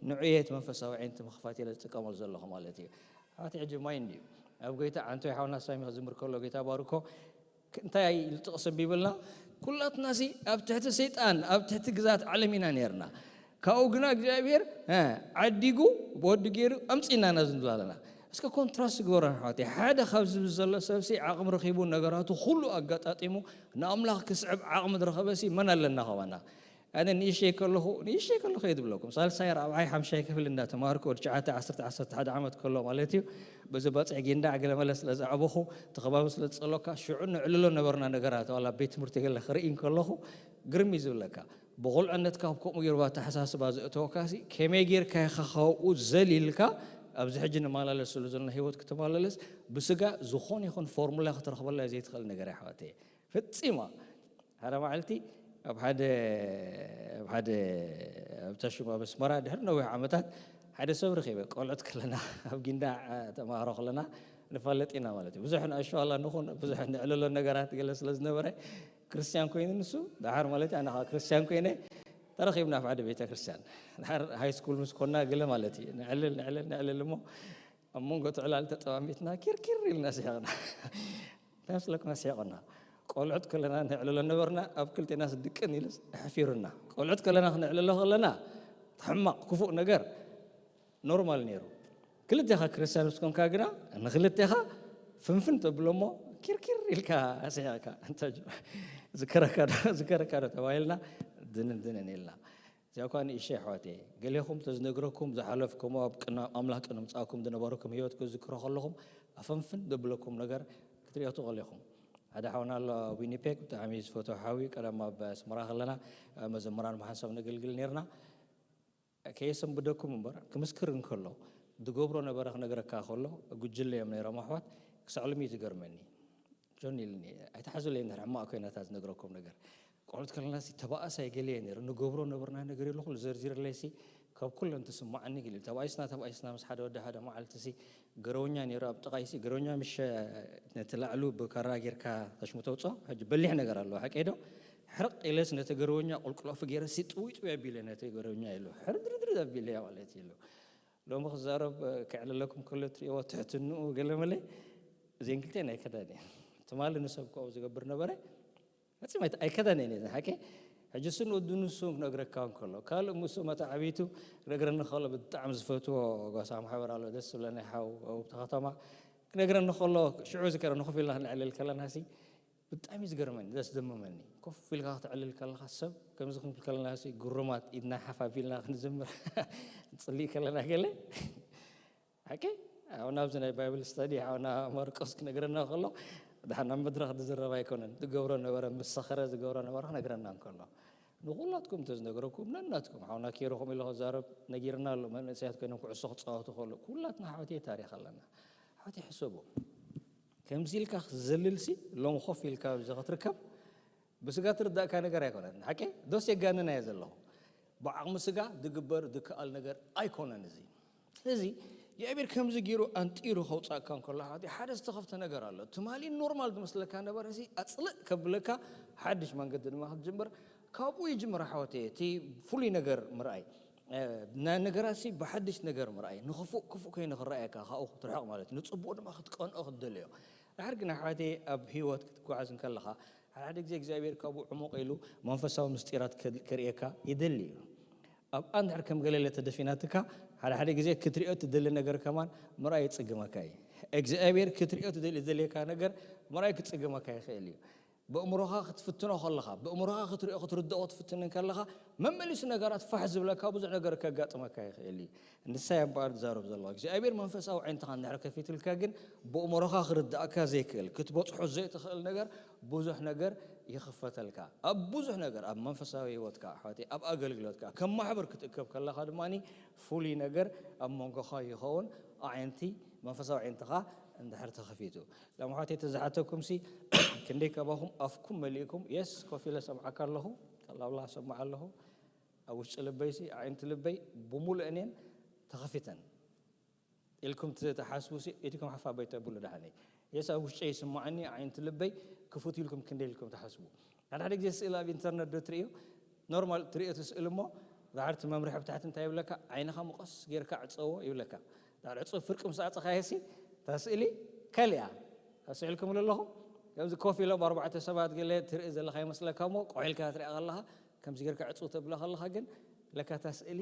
ንዕየት መንፈሳዊ ዓይንቲ ምኽፋት ኢለ ዝጥቀመሉ ዘለኹ ማለት እዩ። ኣቲ ሕጂ ማይ እንድዩ ኣብ ጎይታ ዓንቶ ሓውና ሳሚ ክዝምር ከሎ ጎይታ ባርኮ እንታይ ኢሉ ጥቕሲ ቢብልና ኩላትናሲ ኣብ ትሕቲ ሰይጣን ኣብ ትሕቲ ግዛት ዓለም ኢና ነርና። ካብኡ ግና እግዚኣብሔር ዓዲጉ ብወዲ ገይሩ ኣምፂና ኢና ዝንብል ኣለና። እስከ ኮንትራስት ግበሮ ኣሕዋተይ። ሓደ ካብዚ ዘሎ ሰብሲ ዓቕሚ ረኺቡ ነገራቱ ኩሉ ኣጋጣጢሙ ንኣምላኽ ክስዕብ ዓቕሚ ዝረኸበሲ መን ኣለና ከባና? ኣነ ንእሽተይ ከለኹ ንእሽተይ ከለኹ እየ ዝብለኩም ሳልሳይ ራብዓይ ሓምሻይ ክፍሊ እንዳተማሃርኩ ወዲ ትሽዓተ ዓሰርተ ዓሰርተ ሓደ ዓመት ከሎ ማለት እዩ። በዚ ባፅዕ ጊንዳዕ ገለ መለ ስለ ዝዓበኹ እቲ ከባቢ ስለ ዝፀለካ ሽዑ ነዕልሎ ነበርና ነገራት ዋላ ቤት ትምህርቲ ገለ ክርኢ እንከለኹ ግርም እዩ ዝብለካ። ብቑልዕነትካ ከምኡ ገይሩ ኣተሓሳስባ ዘእተወካ ሲ ከመይ ጌርካ ኢኻ ካብኡ ዘሊልካ ኣብዚ ሕጂ ንመላለሰሉ ዘለና ህይወት ክትመላለስ ብስጋ ዝኾነ ይኹን ፎርሙላ ክትረኽበላ ዘይትኽእል ነገር እያ ኣሕዋተይ። ፈጺማ ሓደ መዓልቲ ኣብ ሓደ ኣብ ሓደ ኣብታ ሽሙ ኣብ ኣስመራ ድሕሪ ነዊሕ ዓመታት ሓደ ሰብ ረኺበ ቆልዑት ከለና ኣብ ጊንዳ ተማሃሮ ከለና ንፋለጥ ኢና ማለት እዩ። ብዙሕ ንኣሸዋላ ንኹን ብዙሕ ንዕልሎ ነገራት ገለ ስለ ዝነበረ ክርስቲያን ኮይኑ ንሱ ደሓር ማለት ኣነ ከዓ ክርስቲያን ኮይነ ተረኺብና ኣብ ሓደ ቤተ ክርስቲያን ድሓር ሃይ ስኩል ምስ ኮና ገለ ማለት እዩ ንዕልል ንዕልል ንዕልል እሞ ኣብ መንጎ እቲ ዕላል ተጠማሚትና ኪርኪር ኢልና ስሒቕና እንታይ መስለኩም ኣስሒቕና ቆልዑት ከለና ንዕልሎ ነበርና ኣብ ክልቴናስ ድቅን ኢሉስ ኣሕፊሩና ቆልዑት ከለና ክነዕልሎ ከለና ሕማቕ ክፉእ ነገር ኖርማል ነይሩ። ክልቴኻ ክርስቲያን ምስ ኮንካ ግና ንክልቴኻ ፍንፍን ተብሎ እሞ ኪርኪር ኢልካ ኣስሒቕካ ዝከረካ ዶ ተባሂልና ድንን ድንን ኢልና ያኳ ንእሸ ኣሕዋተይ፣ ገሌኹም ተዝነግረኩም ዝሓለፍኩሞ ኣብ ቅና ኣምላኽ ቅንምጻኩም ዝነበረኩም ህይወት ክዝክሮ ከለኹም ኣፈንፍን ዘብለኩም ነገር ክትሪኦ ትኽእሉ ኢኹም። ሓደ ሓውና ኣሎ ኣብ ዊኒፔግ፣ ብጣዕሚ ዝፈትዎ ሓዊ፣ ቀደም ኣብ ኣስመራ ከለና መዘምራን ብሓንሳብ ነገልግል ነርና። ከየሰንብደኩም እምበር ክምስክር እንከሎ ዝገብሮ ነበረ ክነግረካ ከሎ፣ ጉጅለ እዮም ነይሮም ኣሕዋት። ክሳዕ ሎሚ እዩ ዝገርመኒ። ጆን ኢልኒ ኣይትሓዙለይ እንድሕር ሕማቕ ኮይና እታ ዝነግረኩም ነገር። ቆልዑት ከለናሲ ተባእስ ኣይገለየ ነይሩ። ንገብሮ ነበርና ነገር የለ ኩሉ ዘርዚርለይሲ ካብ ኩለን ትስማዓኒ ገለ ተባኢስና ተባኢስና ምስ ሓደ ወዲ ሓደ መዓልትሲ ገረውኛ ነይሩ ኣብ ጥቓይሲ ገረውኛ ምሽ ነቲ ላዕሉ ብካራ ጌርካ ተሽሙ ተውፅኦ። ሕጂ በሊሕ ነገር ኣለዎ ሓቀይ ዶ? ሕርቕ ኢለስ ነቲ ገረውኛ ቁልቁል ኣፉ ገይረሲ ጥውይ ጥውይ ኣቢለ ነቲ ገረውኛ ኢሉ ሕርድርድር ኣቢለያ ማለት ኢሉ። ሎሚ ክዛረብ ክዕልለኩም ከሎ ትሪእዎ ትሕትንኡ ገለ መለ እዚን ክልቴን ኣይከዳን እየ። ትማሊ ንሰብ ከምኡ ዝገብር ነበረ። ፈጺመ ኣይከዳን እየ ነዚ ሓቂ። ሕጂ እሱ ንወዱ ንሱ ክነግረካ እንከሎ ካልእ ምስ መተዓብይቱ ክነግረኒ ከሎ ብጣዕሚ ዝፈትዎ ጓሳ ማሕበር ኣሎ ደስ ዝብለኒ ሓው ውብቲ ከተማ ክነግረኒ ከሎ ሽዑ ዝከረ ንኮፍ ኢልና ክንዕልል ከለናሲ ብጣዕሚ እዩ ዝገርመኒ ዘስደምመኒ። ኮፍ ኢልካ ክትዕልል ከለኻ ሰብ ከምዚ ክንብል ከለናሲ ግሩማት ኢድና ሓፍ ኣቢልና ክንዝምር ንጽልእ ከለና ገለ ሓቂ ኣብ ናብዚ ናይ ባይብል ስተዲ ሓውና ማርቆስ ክነግረና ከሎ ድሓን ኣብ መድረኽ ዝዝረብ ኣይኮነን ዝገብሮ ነበረ ምስ ሰኸረ ዝገብሮ ነበረ ክነግረና እንከሎ ንኩላትኩም ተዝነግረኩም ነናትኩም ሓውና ኬሮኹም ኢለ ክዛረብ ነጊርና ኣሎ መንእሰያት ኮይኖም ኩዕሶ ክፃወቱ ከሎ ኩላትና ሓወትየ ታሪክ ኣለና ሓወትየ ሕሰቡ ከምዚ ኢልካ ክዘልልሲ ሎም ኮፍ ኢልካ ኣብዚ ክትርከብ ብስጋ ትርዳእካ ነገር ኣይኮነን ሓቂ ዶስ የጋንን ኣየ ዘለኹ ብዓቕሚ ስጋ ዝግበር ዝከኣል ነገር ኣይኮነን እዚ ስለዚ እግዚኣብሔር ከምዚ ገይሩ ኣንጢሩ ከውፃእካ እንከሎ ሓወትየ ሓደ ዝተኸፍተ ነገር ኣሎ ትማሊ ኖርማል ዝመስለካ ነበረ እዚ ኣፅልእ ከብለካ ሓድሽ መንገዲ ድማ ክትጅምር ካብኡ ይጅምር ሓወትየ እቲ ፍሉይ ነገር ምርኣይ ናይ ነገራት ሲ ብሓድሽ ነገር ምርኣይ ንክፉእ ክፉእ ከይኑ ክረኣየካ ካብኡ ክትርሕቕ ማለት እዩ ንፅቡቅ ድማ ክትቀንኦ ክትደልዮ ድሓር ግን ኣሕዋተይ ኣብ ህይወት ክትጓዓዝ እንከለኻ ሓደ ሓደ ግዜ እግዚኣብሔር ካብኡ ዕሙቕ ኢሉ መንፈሳዊ ምስጢራት ከርእየካ ይደሊ እዩ ኣብኣ እንድሕር ከም ገለለ ተደፊናትካ ሓደ ሓደ ግዜ ክትሪኦ ትደሊ ነገር ከማን ምርኣይ ይጽግመካ እዩ እግዚኣብሔር ክትሪኦ ትደሊ ዘልየካ ነገር ምርኣይ ክጽግመካ ይኽእል እዩ ብእምሮኻ ክትፍትኖ ከለኻ ብእምሮኻ ክትሪኦ ክትርድኦ ክትፍትን ከለኻ መመሊሱ ነገራት ፋሕ ዝብለካ ብዙሕ ነገር ከጋጥመካ ይኽእል እዩ ንሳይ ኣምበኣር ዝዛረብ ዘለዋ እግዚኣብሔር መንፈሳዊ ዓይንትኻ እንድሕር ከፊትልካ ግን ብእምሮኻ ክርድኣካ ዘይክእል ክትበፅሖ ዘይትኽእል ነገር ብዙሕ ነገር ይኽፈተልካ ኣብ ብዙሕ ነገር ኣብ መንፈሳዊ ህይወትካ ኣሕዋተይ ኣብ ኣገልግሎትካ ከም ማሕበር ክትእከብ ከለኻ ድማ ፍሉይ ነገር ኣብ መንጎኻ ይኸውን ኣዒንቲ መንፈሳዊ ዓይንትኻ እንድሕር ተኸፊቱ ሎም ኣሕዋተይ ተዝሓተኩም ሲ ክንደይ ካባኹም ኣፍኩም መሊእኩም የስ ኮፍ ኢለ ሰምዓካ ኣለኹ ላብላ ሰምዓ ኣለኹ ኣብ ውሽጢ ልበይ ሲ ኣዒንቲ ልበይ ብሙሉእን እየን ተኸፊተን ኢልኩም ትሓስቡ ሲ ኢድኩም ሓፍ ኣበይ ተብሉ ደሓነይ የስ ኣብ ውሽጠይ ይስምዓኒ ኣዒንቲ ልበይ ክፉት ኢልኩም ክንደይ ኢልኩም ትሓስቡ ሓደ ሓደ ግዜ ስእሊ ኣብ ኢንተርነት ዶ ትርእዩ ኖርማል ትርእዮ እቲ ስእሊ እሞ ዳሕር እቲ መምርሒ ብታሕቲ እንታይ ይብለካ ዓይንኻ ምቐስ ጌርካ ዕፀዎ ይብለካ ዳሕር ዕፁ ፍርቂ ምስ ኣፀኻየሲ እታ ስእሊ ካልእ እያ ኣስዕልኩም ኣለኹም ከምዚ ኮፍ ኢሎም ኣርባዕተ ሰባት ገለ ትርኢ ዘለኻ ይመስለካ እሞ ቆዒልካ ትሪኣ ከለኻ ከምዚ ጌርካ ዕፁ ተብሎ ከለኻ ግን ለካ እታ ስእሊ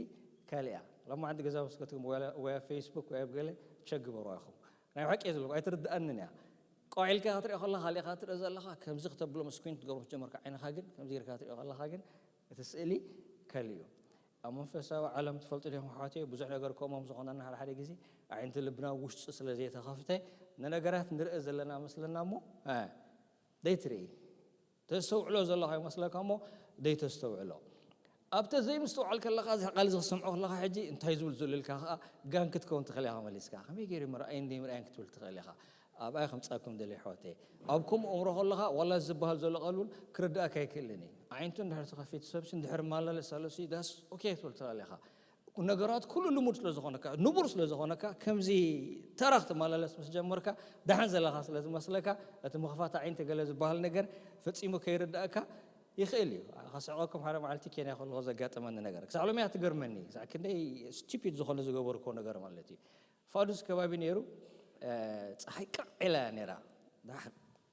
ካልእ እያ ሎማዓንቲ ገዛ ወስከትኩም ወይ ኣብ ፌስቡክ ወይ ኣብ ገለ ቸክ ግበሩ ኢኹም ናይ ሓቂ እየ ዝብለኩም ኣይትርድኣንን እያ ቆዒልካ ክትሪኦ ከለኻ ካሊእካ ትርኢ ዘለኻ ከምዚ ክተብሎ ስክሪን ክትገብሮ ክትጀመርካ ዓይንኻ ግን ከምዚ ጌርካ ትሪኦ ከለኻ ግን እቲ ስእሊ ካልእ እዩ ኣብ መንፈሳዊ ዓለም ትፈልጡ ዲኹም ኣሕዋተይ ብዙሕ ነገር ከምኦም ዝኾነና ሓደ ሓደ ግዜ ኣዒንቲ ልብና ውሽጢ ስለ ዘይተኸፍተ ንነገራት ንርኢ ዘለና መስለና እሞ ዘይትርኢ ተስተውዕሎ ዘለኻ ይመስለካ እሞ ዘይተስተውዕሎ ኣብተ ዘይምስትውዓል ከለኻ እዚ ቃል እዚ ክሰምዖ ከለኻ ሕጂ እንታይ ዝብል ዝልልካ ከዓ ጋን ክትከውን ትኽእል ኢኻ መሊስካ ከመይ ገይሩ ምርኣይ እንደ ምርኣይን ክትብል ትኽእል ኢኻ ኣብኣ ከምፃኩም ደሊ ኣሕዋተይ ኣብ ከምኡ እምሮ ከለኻ ዋላ ዝበሃል ዘሎ ቃል እውን ክርድኣካ ኣይክእልን እዩ ዓይንቱ እንድሕር ተኸፊት ሰብሲ እንድሕር ማላለስ ኣሎሲ ዳስ ኦኬ ክትብል ትኽእል ኢኻ ነገራት ኩሉ ልሙድ ስለ ዝኾነካ ንቡር ስለ ዝኾነካ ከምዚ ተራ ክትመላለስ ምስ ጀመርካ ደሓን ዘለኻ ስለ ዝመስለካ እቲ ምኽፋት ኣዒንቲ ገለ ዝበሃል ነገር ፈጺሙ ከይርድኣካ ይኽእል እዩ። ከስሕቐኩም ሓደ መዓልቲ ኬንያ ከለኹ ዘጋጠመኒ ነገር ክሳዕ ሎሚ እያ ትገርመኒ። ክሳዕ ክንደይ ስቱፒድ ዝኾነ ዝገበርኩዎ ነገር ማለት እዩ። ፋዱስ ከባቢ ነይሩ፣ ጸሓይ ቅዕ ኢላ እያ ነይራ።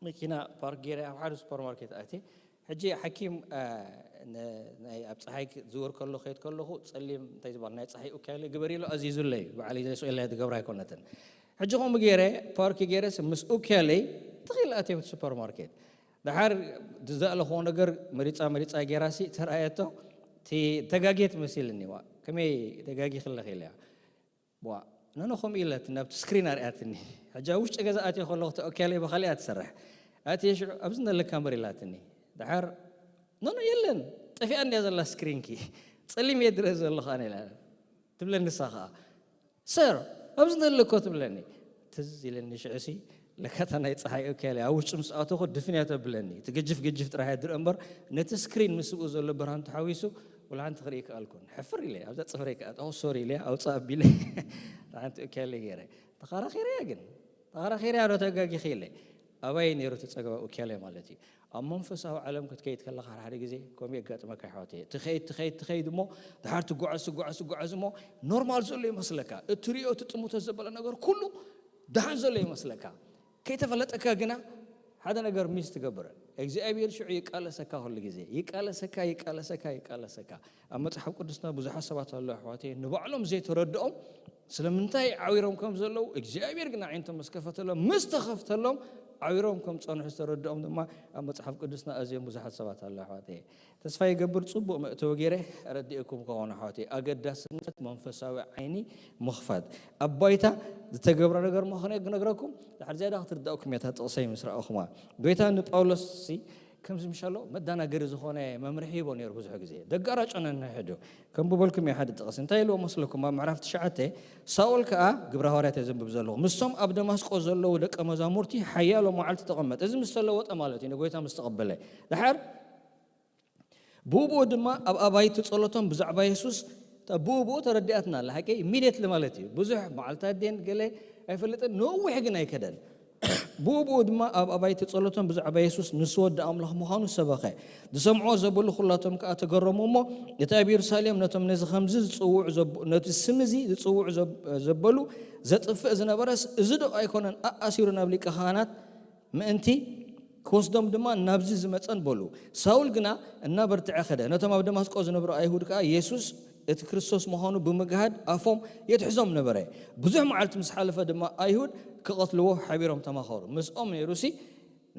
መኪና ፓርክ ገይረ ኣብ ሓደ ሱፐርማርኬት ኣትየ። ሕጂ ሓኪም ኣብ ፀሓይ ዝወር ከሎ ከይድ ከለኹ ፀሊም እንታይ ዝበሃል ናይ ፀሓይ ኡካለ ግበር ኢሉ ኣዚዙለይ በዓል ኢለ ስቕ ኢለ ትገብራ ኣይኮነትን ሕጂ ከምኡ ገይረ ፓርክ ገይረ ምስ ኡካለይ ትኽእል ኣትየ ሱፐርማርኬት ደሓር ዝዘእለኽዎ ነገር መሪፃ መሪፃ ገይራሲ ተረኣየቶ እቲ ተጋጌ ትመስልኒ። ዋ፣ ከመይ ተጋጊ ክለኽ ኢለ እያ። ዋ፣ ኖኖ፣ ከምኡ ኢለት ናብቲ ስክሪን ኣርኣያትኒ። ሕጂ ኣብ ውሽጢ ገዛ ኣትየ ከለኹ እቲ ኦኪያለይ ብኻሊእ እያ ትሰርሕ። ኣትየ ሽዑ፣ "ኣብዚ ዘለካ እምበር?" ኢላትኒ። ደሓር፣ "ኖኖ፣ የለን፣ ጠፊኣ እንድያ ዘላ ስክሪንኪ። ጸሊም እየ ዝርኢ ዘለኹ ኣነ" ኢላ ትብለኒ ንሳ ኸኣ። "ሰር፣ ኣብዚ ዘሎ እኮ" ትብለኒ። ትዝ ኢለኒ ሽዑሲ፣ ለካ እታ ናይ ጸሓይ ኦኪያለይ ኣብ ውሽጢ ምስ ኣተኹ ድፍን እያ ተብለኒ። እቲ ግጅፍ ግጅፍ ጥራሕ እያ ትርእ እምበር፣ ነቲ ስክሪን ምስኡ ዘሎ ብርሃን ተሓዊሱ፣ ወላ ሓንቲ ክርኢ ይከኣልኩን። ሕፍር ኢለ፣ ኣብዛ ጽፍረይ ከኣ፣ "ኦ፣ ሶሪ" ኢለ፣ ኣውጽእ ኣቢለ፣ እታ ሓንቲ ኦኪያለይ ገይረ። ተኸራኺረያ ግን፣ ተኸራኺረያ ዶ ተጋጊኺ ኢለ። ኣባይ ነይሩ እቲ ጸገባ ኦኪያለይ ማለት እዩ። ኣብ መንፈሳዊ ዓለም ክትከይድ ከለኻ ሓደ ሓደ ግዜ ከምኡ የጋጥመካ ኣሕዋተይ። ትኸይድ፣ ትኸይድ፣ ትኸይድ እሞ ድሓር ትጓዓዝ፣ ትጓዓዝ፣ ትጓዓዝ እሞ ኖርማል ዘሎ ይመስለካ። እትሪኦ፣ እትጥምቶ ዘበለ ነገር ኩሉ ደሓን ዘሎ ይመስለካ። ከይተፈለጠካ ግና ሓደ ነገር ሚስ ትገብር። እግዚኣብሔር ሽዑ ይቃለሰካ፣ ኩሉ ግዜ ይቃለሰካ፣ ይቃለሰካ፣ ይቃለሰካ። ኣብ መጽሓፍ ቅዱስና ብዙሓት ሰባት ኣለዉ ኣሕዋተይ፣ ንባዕሎም ዘይተረድኦም ስለምንታይ ዓዊሮም ከም ዘለዉ እግዚኣብሔር ግን ኣዒንቶም ምስ ከፈተሎም፣ ምስ ተኸፍተሎም ዓዊሮም ከም ጸንሑ ዝተረድኦም ድማ ኣብ መጽሓፍ ቅዱስና ኣዝዮም ብዙሓት ሰባት ኣለዉ ኣሕዋተይ። ተስፋ ይገብር ጽቡቕ መእተዊ ገይረ ኣረዲእኩም ከኾኑ ኣሕዋተይ፣ ኣገዳስነት መንፈሳዊ ዓይኒ ምኽፋት። ኣብ ባይታ ዝተገብረ ነገር ምዃኑ ክነግረኩም፣ ድሓር ዝያዳ ክትርዳእኩም እያ እታ ጥቕሰይ ምስ ረኣኹማ። ጎይታ ንጳውሎስ ሲ ከምዚ ምሻሎ መዳናገሪ ዝኾነ መምርሒ ሂቦ ነይሩ። ብዙሕ ግዜ ደጋራጮ ነንሕዱ። ከም ብበልኩም እየ ሓደ ጥቕሲ እንታይ ኢልዎ መስለኩም? ኣብ ምዕራፍ ትሽዓተ፣ "ሳኦል ከኣ" ግብረ ሃዋርያት እየ ዘንብብ ዘለኹ፣ "ምስቶም ኣብ ደማስቆ ዘለዉ ደቀ መዛሙርቲ ሓያሎ መዓልቲ ተቐመጠ።" እዚ ምስ ተለወጠ ማለት እዩ፣ ንጎይታ ምስ ተቐበለ። ድሓር ብኡ ብኡ ድማ ኣብ ኣባይቲ ጸሎቶም ብዛዕባ የሱስ፣ እታ ብኡ ብኡ ተረዲኣትና ኣላ፣ ሓቀይ? ኢሚድየትሊ ማለት እዩ። ብዙሕ መዓልታት ድየን ገለ ኣይፈልጥን፣ ነዊሕ ግን ኣይከደን። ብኡ ብኡ ድማ ኣብ ኣባይቲ ጸሎቶም ብዛዕባ የሱስ ንሱ ወዲ ኣምላኽ ምዃኑ ሰበኸ። ዝሰምዕዎ ዘበሉ ኩላቶም ከኣ ተገረሙ እሞ፣ እቲ ኣብ የሩሳሌም ነቶም ነዚ ከምዚ ዝጽውዑ ዘብ-፣ ነቲ ስም እዚ ዝጽውዑ ዘብ-፣ ዘበሉ ዘጥፍእ ዝነበረስ እዚ ዶ ኣይኮነን ኣኣሲሩ ናብ ሊቀ ካህናት ምእንቲ ክወስዶም ድማ ናብዚ ዝመጸን በሉ። ሳውል ግና እናበርትዐ ኸደ። ነቶም ኣብ ደማስቆ ዝነብሩ ኣይሁድ ከኣ የሱስ እቲ ክርስቶስ ምዃኑ ብምግሃድ ኣፎም የትሕዞም ነበረ። ብዙሕ መዓልቲ ምስ ሓለፈ ድማ ኣይሁድ ክቐትልዎ ሓቢሮም ተማኸሩ። ምስኦም ነይሩሲ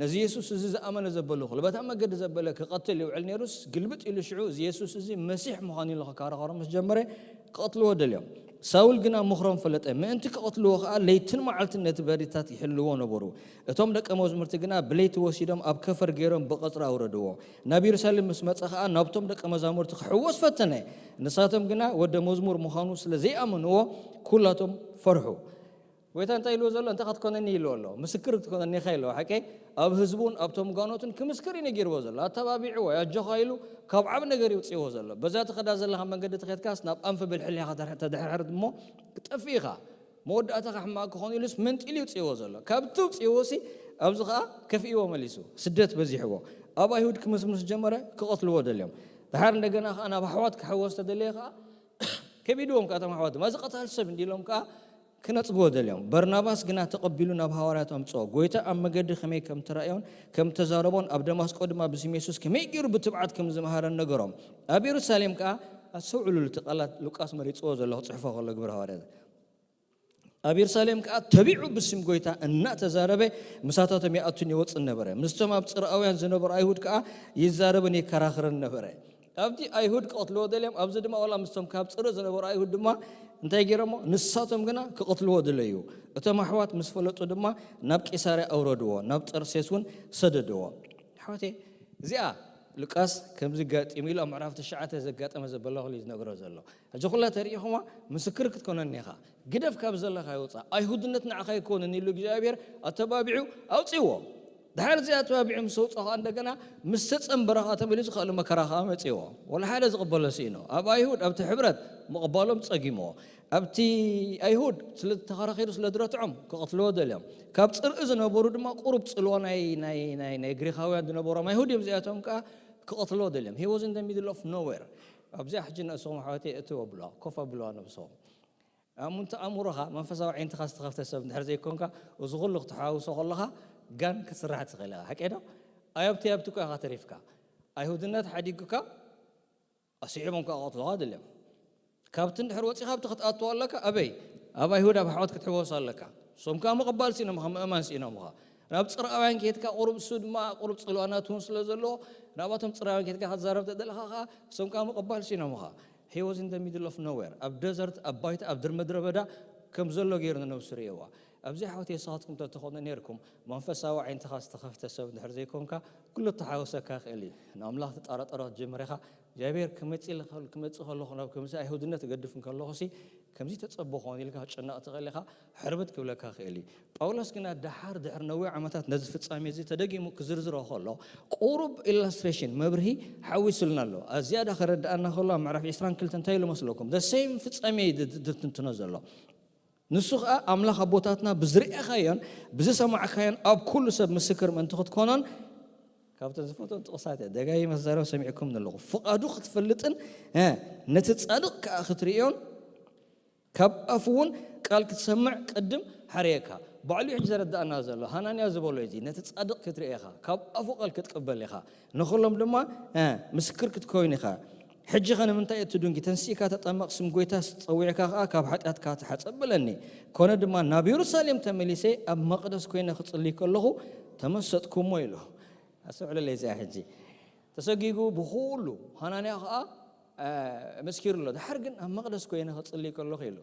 ነዚ የሱስ እዚ ዝኣመነ ዘበለ ኩሉ በታ መገዲ ዘበለ ክቐትል ይውዕል ነይሩስ፣ ግልብጥ ኢሉ ሽዑ እዚ የሱስ እዚ መሲሕ ምዃኑ ኢሉ ክከራኸሮም ምስ ጀመረ፣ ክቐትልዎ ደልዮም። ሳውል ግና ምኽሮም ፈለጠ። ምእንቲ ክቐትልዎ ኸኣ ለይትን መዓልትን ነቲ በሪታት ይሕልዎ ነበሩ። እቶም ደቀ መዝሙርቲ ግና ብለይቲ ወሲዶም ኣብ ከፈር ገይሮም ብቐጽሪ ኣውረድዎ። ናብ የሩሳሌም ምስ መጸ ኸኣ ናብቶም ደቀ መዛሙርቲ ክሕወስ ፈተነ። ንሳቶም ግና ወደ መዝሙር ምዃኑ ስለ ዘይኣመንዎ ኩላቶም ፈርሑ። ጎይታ እንታይ ኢልዎ ዘሎ? "እንታይ ክትኮነኒ?" ኢልዎ ኣሎ። "ምስክር ክትኮነኒ ኢኻ" ኢልዎ። ሓቀይ? ኣብ ህዝቡን ኣብቶም ጓኖትን ክምስክር እዩ ነጊርዎ ዘሎ። ኣተባቢዕዎ፣ ኣጆኻ ኢሉ ካብ ዓብ ነገር ይውፅእዎ ዘሎ። በዛ ትኸዳ ዘለኻ መንገዲ ተኸድካስ ናብ ኣንፈ ብልሕሊኻ ተድሕርሕር እሞ ክጠፍእ ኢኻ። መወዳእታኻ ሕማቕ ክኾን ኢሉስ መንጢሉ ይውፅእዎ ዘሎ። ካብቲ ውፅእዎ ሲ ኣብዚ ኸዓ ከፍእዎ መሊሱ። ስደት በዚሕዎ። ኣብ ኣይሁድ ክምስምስ ጀመረ፣ ክቐትልዎ ደልዮም። ድሓር እንደገና ኸዓ ናብ ኣሕዋት ክሕወስ ተደለየ ኸዓ ከቢድዎም ከኣ እቶም ኣሕዋት ድማ፣ "እዚ ቀታል ሰብ" እንዲሎም ከኣ ክነጽግዎ ደልዮም። በርናባስ ግና ተቐቢሉ ናብ ሃዋርያት ኣምጽኦ። ጎይታ ኣብ መገዲ ከመይ ከም ተራእዮን ከም ተዛረቦን፣ ኣብ ደማስቆ ድማ ብስም የሱስ ከመይ ገይሩ ብትብዓት ከም ዝመሃረን ነገሮም። ኣብ የሩሳሌም ከኣ፣ ኣስተውዕሉሉ እቲ ቃላት ሉቃስ መሪጽዎ ዘሎ ክጽሕፎ ከሎ ግብረ ሃዋርያት። ኣብ የሩሳሌም ከኣ ተቢዑ ብስም ጎይታ እናተዛረበ ምሳታቶም ይኣቱን ይወጽእን ነበረ። ምስቶም ኣብ ጽርኣውያን ዝነበሩ ኣይሁድ ከኣ ይዛረብን ይከራኸርን ነበረ። ኣብቲ ኣይሁድ ክቐትልዎ ደልዮም፣ ኣብዚ ድማ ዋላ ምስቶም ካብ ጽርእ ዝነበሩ ኣይሁድ ድማ እንታይ ገይሮሞ? ንሳቶም ግና ክቐትልዎ ደለዩ። እቶም ኣሕዋት ምስ ፈለጡ ድማ ናብ ቂሳርያ ኣውረድዎ፣ ናብ ጠርሴስ እውን ሰደድዎ። ኣሕዋተይ፣ እዚኣ ሉቃስ ከምዚ ጋጢሙ ኢሉ ኣብ ምዕራፍ ትሽዓተ ዘጋጠመ ዘበለ ኩሉ እዩ ዝነግሮ ዘሎ። ሕጂ ኩላ ተሪኢኹማ ምስክር ክትኮነኒ ኢኻ። ግደፍ ካብ ዘለኻ ይውጻእ። ኣይሁድነት ንዓኻ ኣይኮነን ኢሉ እግዚኣብሔር ኣተባቢዑ ኣውጺእዎ። ድሓር እዚ ኣተባቢዑ ምስ ኣውጽኦ ከኣ እንደገና ምስ ተጸንበረ ከኣ ተመሊሱ ካልእ መከራ ከኣ መጺእዎ። ወላ ሓደ ዝቕበሎ ስኢኑ። ኣብ ኣይሁድ ኣብቲ ሕብረት ምቕባሎም ጸጊምዎ። ኣብቲ ኣይሁድ ስለ ተኸራኺሩ ስለ ዝረትዖም ክቐትልዎ ደልዮም። ካብ ጽርኢ ዝነበሩ ድማ ቁሩብ ጽልዋ ናይ፣ ናይ፣ ናይ፣ ናይ ግሪኻውያን ዝነበሮም ኣይሁድ እዮም። እዚኣቶም ከኣ ክቐትልዎ ደልዮም። He was in the middle of nowhere። ኣብዚኣ ሕጂ ንእስኹም ኣሕዋተይ እትው ኣብልዋ፣ ኮፍ ኣብልዋ ነብስኹም። ኣሙንተ ኣእምሮኻ መንፈሳዊ ዓይንትኻ ዝተኸፍተ ሰብ እንድሕር ዘይኮንካ፣ እዚ ኩሉ ክትሓውሶ ከለኻ ጋን ክትስራሕ ትኽእል ኢኻ። ሓቂ ዶ? ኣይ ኣብቲ ኣብቲ እኮ ኢኻ ተሪፍካ። ኣይሁድነት ሓዲጉካ፣ ኣስዒቦም ክቐትሉኻ ደልዮም። ካብቲ እንድሕር ወጺኻ ኣብቲ ክትኣትዎ ኣለካ። ኣበይ? ኣብ ኣይሁድ ኣብ ኣሕዋት ክትሕወስ ኣለካ። እሶም ከኣ ምቕባል ስኢኖምኻ፣ ምእማን ስኢኖምኻ። ናብ ጽርኣውያን ከድካ ቁሩብ እሱ ድማ ቁሩብ ጽልዋ ናቱ እውን ስለ ዘለዎ ናባቶም ጽርኣውያን ከድካ ክትዛረብ ተደለኻ ከዓ እሶም ከዓ ምቕባል ሲኖምኻ። He was in the middle of nowhere። ኣብ ደዘርት ኣብ ባይታ ኣብ ድር ምድረ በዳ ከም ዘሎ ገይሩ ንነብሱ ርእየዋ። ኣብዚ ሓወት የስኻትኩም ተትኾኑ ነርኩም መንፈሳዊ ዓይንትኻ ዝተኸፍተ ሰብ እንድሕር ዘይኮንካ ኩሉ ተሓወሰካ ክእል እዩ። ንኣምላኽ ትጣራጠሮ ጀምሬኻ እግዚኣብሔር ክመጽእ ከለኹ ናብ ከምዚ ኣይሁድነት እገድፍ እንከለኹ ሲ ከምዚ ተጸበ ኾን ኢልካ ጨናቕ ትኽእል ኢኻ። ሕርብት ክብለካ ክእል እዩ። ጳውሎስ ግና ደሓር ድሕሪ ነዊሕ ዓመታት ነዚ ፍጻሜ እዚ ተደጊሙ ክዝርዝሮ ከሎ ቁሩብ ኢላስትሬሽን መብርሂ ሓዊሱልና ኣሎ። ኣዝያዳ ከረድኣና ከሎ ኣብ ምዕራፍ ዕስራን ክልተን እንታይ ኢሉ መስለኩም? The same ፍጻሜ እዩ ድ- ድትንትኖ ዘሎ። ንሱ ኸኣ ኣምላኽ ኣቦታትና ብዝርኣኻዮን ብዝሰማዕካዮን ኣብ ኩሉ ሰብ ምስክር ምእንቲ ክትኮኖን ካብተን ዝፈትወን ጥቕሳት እየ። ደጋጊመ ክዛረብ ሰሚዕኩም ኣለኹ። ፍቓዱ ክትፈልጥን እ፣ ነቲ ጻድቕ ከኣ ክትርእዮን ካብ ኣፉ እውን ቃል ክትሰምዕ ቅድም ሓርየካ። ባዕሉ ሕጂ ዘረዳእና ዘሎ ሃናንያ ዝበሎ እዚ ነቲ ጻድቕ ክትርኢ ኢኻ፣ ካብ ኣፉ ቃል ክትቅበል ኢኻ፣ ንኹሎም ድማ እ፣ ምስክር ክትከውን ኢኻ። ሕጂ ኸ ንምንታይ እቲ ድንጊ ተንሲእካ ተጠመቕ ስም ጎይታ ጸዊዕካ ኸኣ ካብ ሓጢኣትካ ተሓጸብ በለኒ። ኮነ ድማ ናብ የሩሳሌም ተመሊሰ ኣብ መቕደስ ኮይነ ክጽልይ ከለኹ ተመሰጥኩሞ ኢሉ። ኣስተውዕለለይ እዚኣ ሕጂ ተሰጊጉ ብኹሉ ሃናንያ ኸኣ መስኪሩ ኣሎ። ድሓር ግን ኣብ መቕደስ ኮይነ ክጽልይ ከለኹ ኢሉ።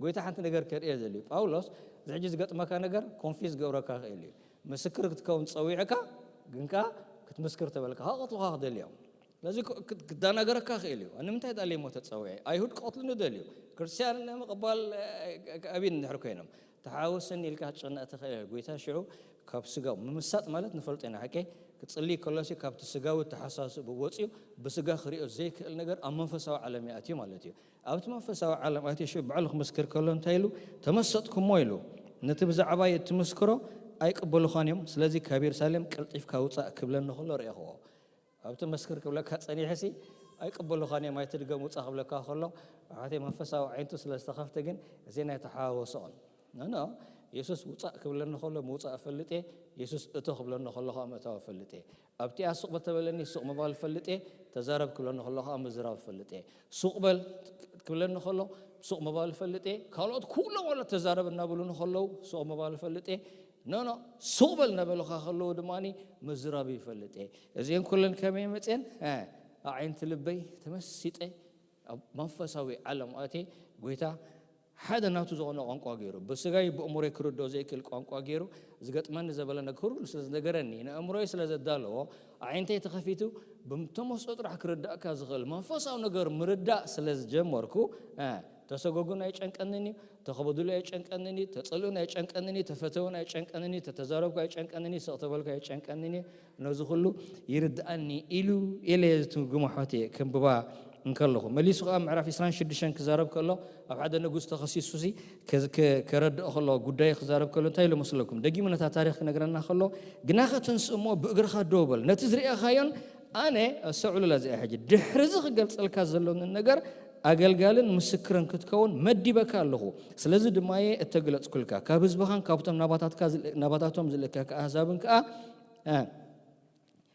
ጎይታ ሓንቲ ነገር ከርእዮ ዘልዩ ጳውሎስ እዚ ሕጂ ዝገጥመካ ነገር ኮንፊዝ ገብረካ ክእል እዩ። ምስክር ክትከውን ጸዊዕካ ግን ከኣ ክትምስክር ተበልካ ከቐትሉኻ ክደልዮም። ስለዚ ክዳናገረካ ክእል እዩ። ንምንታይ ዳለይ ሞ ተጸዊዐ? ኣይሁድ ክቐትሉኒ ደልዩ። ክርስትያን ምቕባል ኣብን እንድሕር ኮይኖም ተሓወሰኒ ኢልካ ክትጨነቕ ትኽእል። ጎይታ ሽዑ ካብ ስጋው ምምሳጥ ማለት ንፈልጦ ኢና ሓቂ ክጽሊ ከሎሲ ካብቲ ስጋዊ ተሓሳስቡ ወጽዩ ብስጋ ክሪኦ ዘይክእል ነገር ኣብ መንፈሳዊ ዓለም ይኣትዩ ማለት እዩ። ኣብቲ መንፈሳዊ ዓለም ኣትዩ ሽዑ ባዕሉ ክምስክር ከሎ እንታይ ኢሉ? ተመሰጥኩሞ ኢሉ። ነቲ ብዛዕባ እትምስክሮ ኣይቅበሉኻን እዮም። ስለዚ ካብ የሩሳሌም ቀልጢፍካ ውጻእ ክብለኒ ከሎ ርእኹዎ። ኣብቲ መስክር ክብለካ ጸኒሕሲ ኣይቅበሉኻን እዮም ኣይትድገም ውጻእ ክብለካ ከሎ ብሓተይ መንፈሳዊ ዓይንቱ ስለ ዝተኸፍተ ግን እዚ ናይ ተሓዋወሰኦን ኖኖ። የሱስ ውጻእ ክብለኒ ከሎ ምውጻእ እፈልጥ እየ። የሱስ እቶ ክብለኒ ከሎ ከዓ ምእታው እፈልጥ እየ። ኣብቲኣ ሱቕ በተበለኒ ሱቕ ምባል እፈልጥ እየ። ተዛረብ ክብለኒ ከሎ ከዓ ምዝራብ እፈልጥ እየ። ሱቕ በል ክብለኒ ከሎ ሱቕ ምባል እፈልጥ እየ። ካልኦት ኩሎም ማለት ተዛረብ እናብሉኒ ከለዉ ሱቕ ምባል እፈልጥ እየ። ኖኖ ሱቕ በል እናበሉኻ ከለዉ ድማ ምዝራብ ይፈልጥ እየ። እዚአን ኩለን ከመይ መፅአን? ኣዒንቲ ልበይ ተመሲጠ ኣብ መንፈሳዊ ዓለም ኣትየ ጎይታ ሓደ ናቱ ዝኾነ ቋንቋ ገይሩ ብስጋይ ብእምሮይ ክርድኦ ዘይክእል ቋንቋ ገይሩ ዝገጥመኒ ዘበለ ነገር ኩሉ ስለ ዝነገረኒ ንእምሮይ ስለ ዘዳለዎ ኣዒንተይ ተኸፊቱ ብተመስጦ ጥራሕ ክርዳእካ ዝኽእል መንፈሳዊ ነገር ምርዳእ ስለ ዝጀመርኩ ተሰጎጉን ኣይጨንቀንን እዩ። ተኸበዱሉ ኣይጨንቀንን እዩ። ተጸልኡን ኣይጨንቀንን እዩ። ተፈተውን ኣይጨንቀንን እዩ። ተተዛረብኩ ኣይጨንቀንን እዩ። ስቕ ተበልኩ ኣይጨንቀንን እዩ። ነዚ ኩሉ ይርድኣኒ ኢሉ ኢለ ዝትርጉሞ ኣሕዋት እየ ከንብባ እንከለኹ መሊሱ ከዓ ምዕራፍ ዕስራን ሽዱሽተን ክዛረብ ከሎ ኣብ ሓደ ንጉስ ተኸሲሱ ሲ ከረድኦ ከሎ ጉዳይ ክዛረብ ከሎ እንታይ ኢሉ መስለኩም? ደጊሙ ነታ ታሪክ ክነግረና ከሎ ግናኸ ተንስእ እሞ ብእግርኻ ደው በል ነቲ ዝርኣኻዮን ኣነ ኣስተውዕሉላ እዚኣ ሕጂ ድሕሪ እዚ ክገልጸልካ ዘሎኒ ነገር ኣገልጋልን ምስክርን ክትከውን መዲበካ ኣለኹ። ስለዚ ድማ እየ እተግለጽኩልካ ካብ ህዝብኻን ካብቶም ናባታትካ ናባታቶም ዝልእከካ ኣህዛብን ከኣ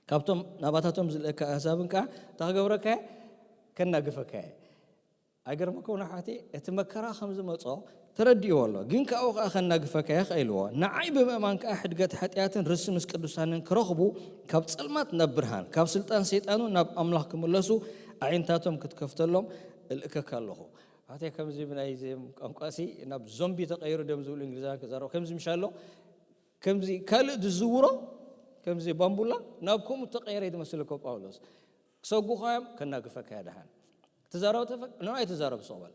ካብቶም ናባታቶም ዝልእካ ኣህዛብን ከኣ እንታይ ክገብረካ እየ? ከናግፈካ እየ። ኣይገርመኩም ኣሕዋተይ እቲ መከራ ከም ዝመጾ ተረዲእዎ ኣሎ። ግን ካብኡ ከኣ ከናግፈካ እየ ከኣ ኢልዎ። ንዓይ ብምእማን ከኣ ሕድገት ሓጢኣትን ርእሲ ምስ ቅዱሳንን ክረኽቡ ካብ ጸልማት ናብ ብርሃን ካብ ስልጣን ሰይጣን እውን ናብ ኣምላኽ ክምለሱ ኣዒንታቶም ክትከፍተሎም እልእከካ ኣለኹ። ኣሕዋተይ ከምዚ ብናይ ቋንቋሲ ናብ ዞምቢ ተቐይሩ ድዮም ዝብሉ እንግሊዛውያን ክዛረቡ ከምዚ ምሽ ኣሎ ከምዚ ካልእ ዝዝውሮ ከምዚ ባምቡላ ናብ ከምኡ ተቐየረ እዩ ዝመስል እኮ ጳውሎስ። ክሰጉኻ እዮም ከናግፈካ እየ ደሓን ትዛረብ ተፈ ንዓይ ትዛረብ ሱቕ በል።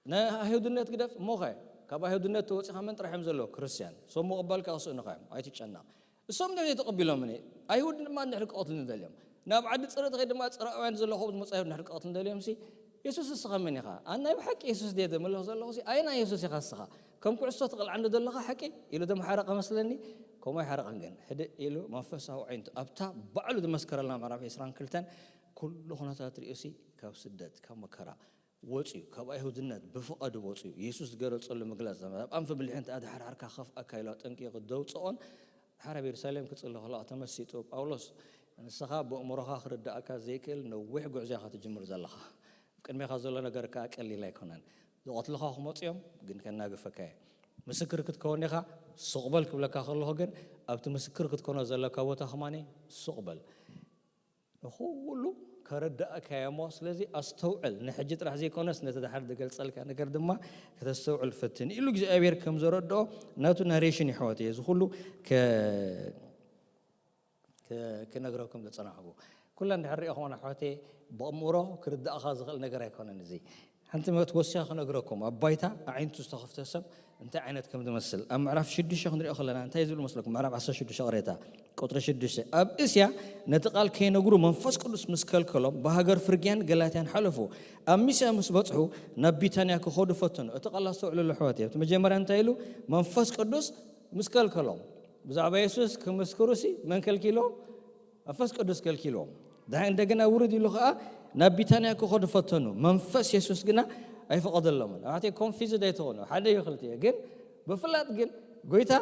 ናይ ኣይሁድነት ግደፍ እሞኸ ካብ ኣይሁድነት ተወፂኻ መን ጥራሕ እዮም ዘለዉ ክርስትያን ሶም ምቕባል ከዓ ክስእኑኻ እዮም ኣይትጨነቕ። እሶም እንድሕር ዘይተቐቢሎምኒ ኣይሁድ ድማ እንድሕር ክቐትሉኒ ደልዮም ናብ ዓዲ ፅርእ ትኸይድ ድማ ፅርኣውያን ዘለኹ ዝመፁ ኣይሁድ እንድሕር ክቐትሉኒ ደልዮም ሲ የሱስ እስኻ መን ኢኻ? ኣነ ናይ ብሓቂ የሱስ ድየ ዘምልኽ ዘለኹ ሲ ኣየናይ የሱስ ኢኻ እስኻ? ከም ኩዕሶ ትቕልዓኒ ዘለኻ ሓቂ ኢሉ ደምሓረቐ መስለኒ። ከምኡ ኣይሓረቐን ግን ህድእ ኢሉ መንፈሳዊ ዓይነቱ ኣብታ ባዕሉ ዝመስከረልና ምዕራፍ ዕስራን ክልተን ኩሉ ኩነታት ርእዩሲ ካብ ስደት ካብ መከራ ወፅዩ ካብ ኣይሁድነት ብፍቓዱ ወፅዩ የሱስ ዝገለፀሉ ምግላፅ ኣብ ኣንፊ ብልሒ እንተ ኣድሓርሓርካ ከፍኣካ ኢሉ ኣጠንቂቑ ደውፅኦን ድሓር ኣብ የሩሳሌም ክፅሊ ከሎ ተመሲጡ ጳውሎስ ንስኻ ብእምሮኻ ክርድኣካ ዘይክእል ነዊሕ ጉዕዞ ኢኻ ትጅምር ዘለኻ። ኣብ ቅድሜኻ ዘሎ ነገር ከዓ ቀሊል ኣይኮነን። ዝቐትልኻ ክመፁ እዮም ግን ከናግፈካ እየ። ምስክር ክትከውን ኢኻ፣ ሱቕ በል ክብለካ ከለኹ ግን ኣብቲ ምስክር ክትኮኖ ዘለካ ቦታ ከማኒ ሱቕ በል። ንኹሉ ከረዳእካ እየ እሞ፣ ስለዚ ኣስተውዕል። ንሕጂ ጥራሕ ዘይኮነስ ነቲ ድሓር ዝገልጸልካ ነገር ድማ ከተስተውዕል ፈትን ኢሉ እግዚኣብሔር ከም ዘረድኦ ናቱ ናሬሽን ይሕወት እየ። እዚ ኩሉ ከ-፣ ከ-፣ ክነግረኩም ዝጸናሕኩ። ኩላ እንድሕር ሪእኹም ኣሕዋተይ፣ ብኣእምሮ ክርዳእኻ ዝኽእል ነገር ኣይኮነን እዚ። ሓንቲ መት ወሲያ ክነግረኩም፣ ኣብ ባይታ ኣዒንቱ ዝተኸፍተ ሰብ እንታይ ዓይነት ከም ዝመስል ኣብ ምዕራፍ ሽዱሽተ ክንሪኦ ከለና እንታይ ዝብል መስለኩም? ምዕራፍ ዓሰርተ ሽዱሽተ ቅሬታ ቁጥሪ ሽዱሽተ፣ ኣብ እስያ ነቲ ቃል ከይነግሩ መንፈስ ቅዱስ ምስ ከልከሎም ብሃገር ፍርግያን ገላትያን ሓለፉ። ኣብ ሚስያ ምስ በጽሑ ናብ ቢታንያ ክኸዱ ፈተኑ። እቲ ቃል ኣስተውዕሉ ኣሕዋተይ። ኣብቲ መጀመርያ እንታይ ኢሉ? መንፈስ ቅዱስ ምስ ከልከሎም። ብዛዕባ የሱስ ክምስክሩ ሲ መን ከልኪሎም? መንፈስ ቅዱስ ከልኪልዎም። ድሓር እንደገና ውርድ ኢሉ ኸዓ ናብ ቢታንያ ክኸዱ ፈተኑ። መንፈስ የሱስ ግና ኣይፈቐደሎምን። ኣሕዋተይ ኮንፊዝድ ኣይትኾኑ። ሓደ እዩ ክልተ እዩ። ግን ብፍላጥ ግን ጎይታ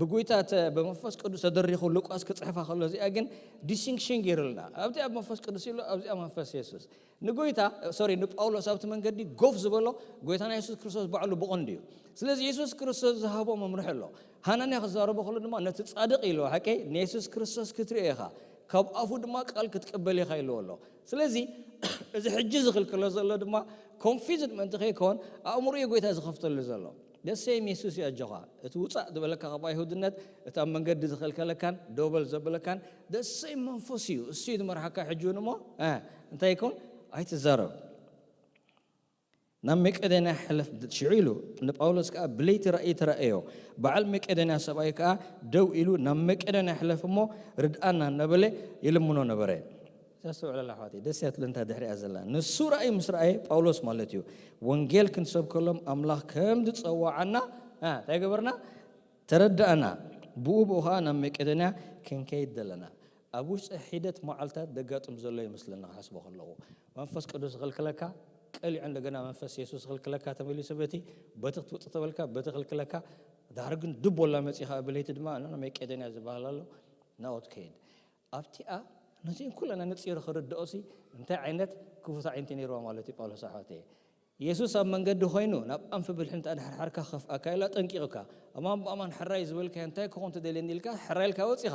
ብጎይታ ተ-፣ ብመንፈስ ቅዱስ ተደሪኹ ሉቃስ ክጽሕፋ ከሎ እዚኣ ግን ዲስቲንክሽን ገይሩልና። ኣብዚኣ መንፈስ ቅዱስ ኢሉ ኣብዚኣ መንፈስ የሱስ። ንጎይታ፣ ሶሪ፣ ንጳውሎስ ኣብቲ መንገዲ ጎፍ ዝበሎ ጎይታና የሱስ ክርስቶስ ባዕሉ ብቐንዱ እዩ። ስለዚ የሱስ ክርስቶስ ዝሃቦ መምርሒ ኣሎ። ሃናንያ ክዛረቦ ከሎ ድማ ነቲ ጻድቕ ኢሉ፣ ሓቀይ ንየሱስ ክርስቶስ ክትሪኦ ኢኻ፣ ካብ ኣፉ ድማ ቃል ክትቅበል ኢኻ ኢልዎ ኣሎ። ስለዚ እዚ ሕጂ ዝኽልክሎ ዘሎ ድማ ኮንፊዝድ ምእንቲ ከይኮን ኣእምሮኡ ጎይታ ዝኸፍተሉ ዘሎ። ደሰይም የሱስ እዩ ኣጆኻ። እቲ ውጻእ ዝበለካ ካብ ኣይሁድነት፣ እቲ ኣብ መንገዲ ዝኸልከለካን ደው በል ዘበለካን ደሰይም መንፈስ እዩ። እሱ እዩ ዝመርሓካ ሕጂ እውን እሞ፣ እ፣ እንታይ ይኮን? ኣይትዛረብ። ናብ መቄዶንያ ሕለፍ ሽዑ ኢሉ ንጳውሎስ ከኣ ብለይቲ ራእይ ተራእዮ። በዓል መቄዶንያ ሰብኣይ ከኣ ደው ኢሉ ናብ መቄዶንያ ሕለፍ እሞ ርድኣና እናበለ ይልምኖ ነበረ። እዛ ኣስተውዕለላ ኣሕዋተይ፣ ደስ እያ ትብል እንታ ድሕሪኣ ዘላ። ንሱ ራእይ ምስ ረኣየ፣ ጳውሎስ ማለት እዩ፣ ወንጌል ክንሰብከሎም ኣምላኽ ከም ዝጸዋዓና፣ እ፣ እንታይ ገበርና? ተረዳእና። ብኡ ብኡ ኸዓ ናብ መቄዶንያ ክንከይድ ደለና። ኣብ ውሽጢ ሒደት መዓልታት ዘጋጥም ዘሎ ይመስለኒ ክሓስቦ ከለኹ። መንፈስ ቅዱስ ዝኽልክለካ፣ ቀሊዑ እንደገና መንፈስ የሱስ ዝኽልክለካ፣ ተመሊሱ በቲ፣ በቲ ክትውጥ ተበልካ፣ በቲ ክልክለካ፣ ድሓር ግን ድቦላ መጺኻ ኣብ ለይቲ ድማ ናብ መቄዶንያ ዝበሃል ኣሎ፣ ናብኡ ትከይድ። ኣብቲኣ ነዚአን ኩለን ኣነጺሩ ክርድኦሲ እንታይ ዓይነት ክፉት ኣዒንቲ ነይርዋ ማለት እዩ ጳውሎስ ኣሕዋተይ። የሱስ ኣብ መንገዲ ኮይኑ ናብ ኣንፊ ብልሒ እንተ ድሓር ሓርካ ክኸፍኣካ ኢሉ ኣጠንቂቑካ። ኣማን ብኣማን ሕራይ ዝበልካዮ እንታይ ክኾን ትደልየኒ ኢልካ ሕራይ ኢልካ ወጺኻ።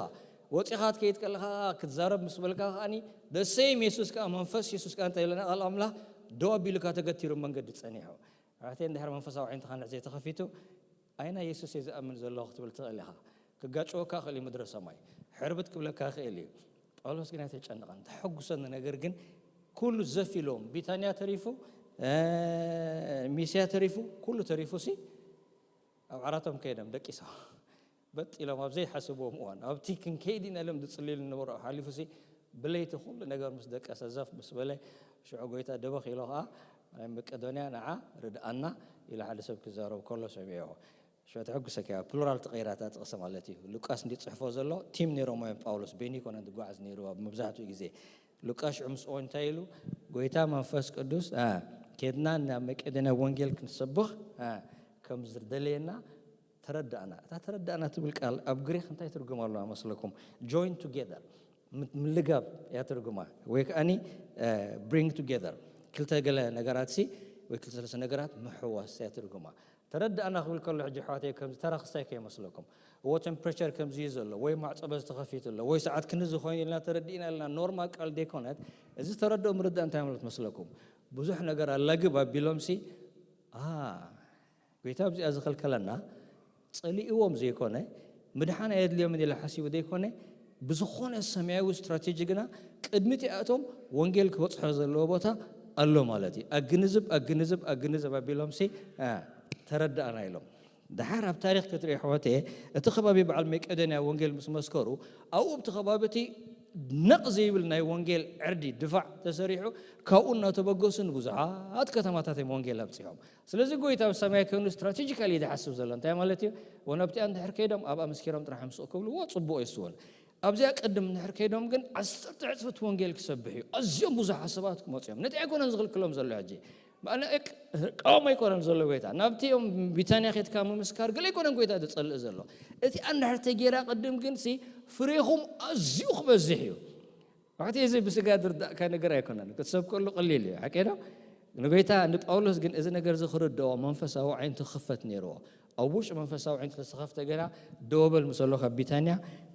ወጺኻ ክትከይድ ከለኻ ክትዛረብ ምስ በልካ ከኣኒ ደሰይም የሱስ ከኣ መንፈስ የሱስ ከኣ እንታይ ኢለና ቃል ኣምላኽ ደው ኣቢሉካ ተገቲሩ መንገዲ ጸኒሑ። ኣሕዋተይ እንድሕር መንፈሳዊ ኣዒንትኻ እንድሕር ዘይተኸፊቱ ኣይ ናይ የሱስ እየ ዝኣምን ዘለኹ ክትብል ትኽእል ኢኻ። ክጋጭወካ ይኽእል እዩ ምድረ ሰማይ። ሕርብት ክብለካ ይኽእል እዩ። ጳውሎስ ግን ኣይተጨነቐን። ተሐጉሰኒ ነገር ግን ኩሉ ዘፍ ኢሎም ቢታንያ ተሪፉ፣ እ፣ ሚስያ ተሪፉ፣ ኩሉ ተሪፉ ሲ ኣብ ዓራቶም ከይዶም ደቂሶም። በጥ ኢሎም ኣብ ዘይሓስብዎም እዋን ኣብቲ ክንከይድ ኢና ኢሎም ዝጽልዩሉ ዝነበሩ ሓሊፉ ሲ ብለይቲ ኩሉ ነገር ምስ ደቀሰ ዘፍ ምስ በለ ሽዑ ጎይታ ደበኽ ኢሎ ኸዓ ናይ መቄዶንያ ንዓ ርድኣና ኢሉ ሓደ ሰብ ክዛረብ ከሎ ሰሚዐዎ። ሽዑ ተሐጉሰካ እያ። ፕሉራል ተቐይራ እታ ጥቕሲ ማለት እዩ። ሉቃስ እንዲ ጽሕፎ ዘሎ ቲም ነይሮም እዮም ጳውሎስ፣ በይኑ ይኮነን ዝጓዓዝ ነይሩ ኣብ መብዛሕትኡ ግዜ። ሉቃስ ሽዑ ምስኦ እንታይ ኢሉ? ጎይታ መንፈስ ቅዱስ፣ አ፣ ኬድና ናብ መቄዶንያ ወንጌል ክንሰብኽ፣ አ፣ ከም ዝደለየና ተረዳእና። እታ ተረዳእና ትብል ቃል ኣብ ግሪክ እንታይ ትርጉም ኣለዋ መስለኩም? ጆይን ቱጌዘር፣ ም-፣ ምልጋብ እያ ትርጉማ። ወይ ከኣኒ፣ አ፣ ብሪንግ ቱጌዘር፣ ክልተ ገለ ነገራት ሲ፣ ወይ ክልተ ሰለስተ ነገራት ምሕዋስ እያ ትርጉማ። ተረዳእና ክብል ከሎ ሕጂ ኣሕዋተይ ከምዚ ተራ ክስታይ ከይመስለኩም። እዎ ቴምፕሬቸር ከምዚ እዩ ዘሎ፣ ወይ ማዕጾ በዚ ተኸፊቱ ኣሎ፣ ወይ ሰዓት ክንድዚ ኮይኑ ኢልና ተረዲእና ኣለና። ኖርማል ቃል ዘይኮነት። እዚ ተረድኦ ምርዳእ እንታይ ማለት መስለኩም? ብዙሕ ነገር ኣላግብ ኣቢሎም ሲ፣ አ፣ ጎይታ ኣብዚኣ ዝኸልከለና ጸሊእዎም ዘይኮነ፣ ምድሓን ኣየድልዮምን ኢለ ሓሲቡ ዘይኮነ፣ ብዝኾነ ሰማያዊ ስትራቴጂ ግና ቅድሚ እቲኣቶም ወንጌል ክበጽሖ ዘለዎ ቦታ ኣሎ ማለት እዩ። ኣግንዝብ፣ ኣግንዝብ፣ ኣግንዝብ ኣቢሎም ሲ፣ አ፣ ተረዳእና ኢሎም። ደሓር ኣብ ታሪኽ ክትርኢ ኣሕዋተየ፣ እቲ ከባቢ በዓል መቄዶንያ ወንጌል ምስ መስከሩ፣ ኣብኡ ኣብቲ ከባቢ እቲ ነቕ ዘይብል ናይ ወንጌል ዕርዲ ድፋዕ ተሰሪሑ፣ ካብኡ እናተበገሱ ንብዙሓት ከተማታት እዮም ወንጌል ኣብጺሖም። ስለዚ ጎይታ ኣብ ሰማይ ኮይኑ ስትራቴጂካሊ እዩ ዝሓስብ ዘሎ። እንታይ ማለት እዩ? ወን ኣብቲኣ እንድሕር ከይዶም ኣብኣ ምስኪሮም ጥራሕ ምስኡ ክብልዎ ጽቡቕ እዩ እሱ እውን። ኣብዚኣ ቅድም እንድሕር ከይዶም ግን ዓሰርተ ዕጽፊ እቲ ወንጌል ክሰብሕ እዩ። ኣዝዮም ብዙሓት ሰባት ክመጹ እዮም። ነቲ ኣይኮነን ዝኽልክሎም ዘሎ ሕጂ። ማለቅ ቃውም ኣይኮነን ዘሎ ጎይታ። ናብቲ እዮም ቢታንያ ኬድካ ምምስካር ገለ ኣይኮነን ጎይታ ዝጸልእ ዘሎ። እቲኣ እንድሕር ተጌራ ቅድም ግን ሲ ፍሬኹም ኣዝዩ ክበዝሕ እዩ። ኣሕዋተይ፣ እዚ ብስጋ ዝርዳእካ ነገር ኣይኮነን። ክትሰብከሉ ቀሊል እዩ፣ ሓቂ ዶ? ንጎይታ፣ ንጳውሎስ ግን እዚ ነገር እዚ ክርድኦ መንፈሳዊ ኣዒንቱ ክኽፈት ነይርዎ። ኣብ ውሽጢ መንፈሳዊ ዓይነቱ ዝተኸፍተ ገና ደወበል ምስ በሎ ካብ ቢታንያ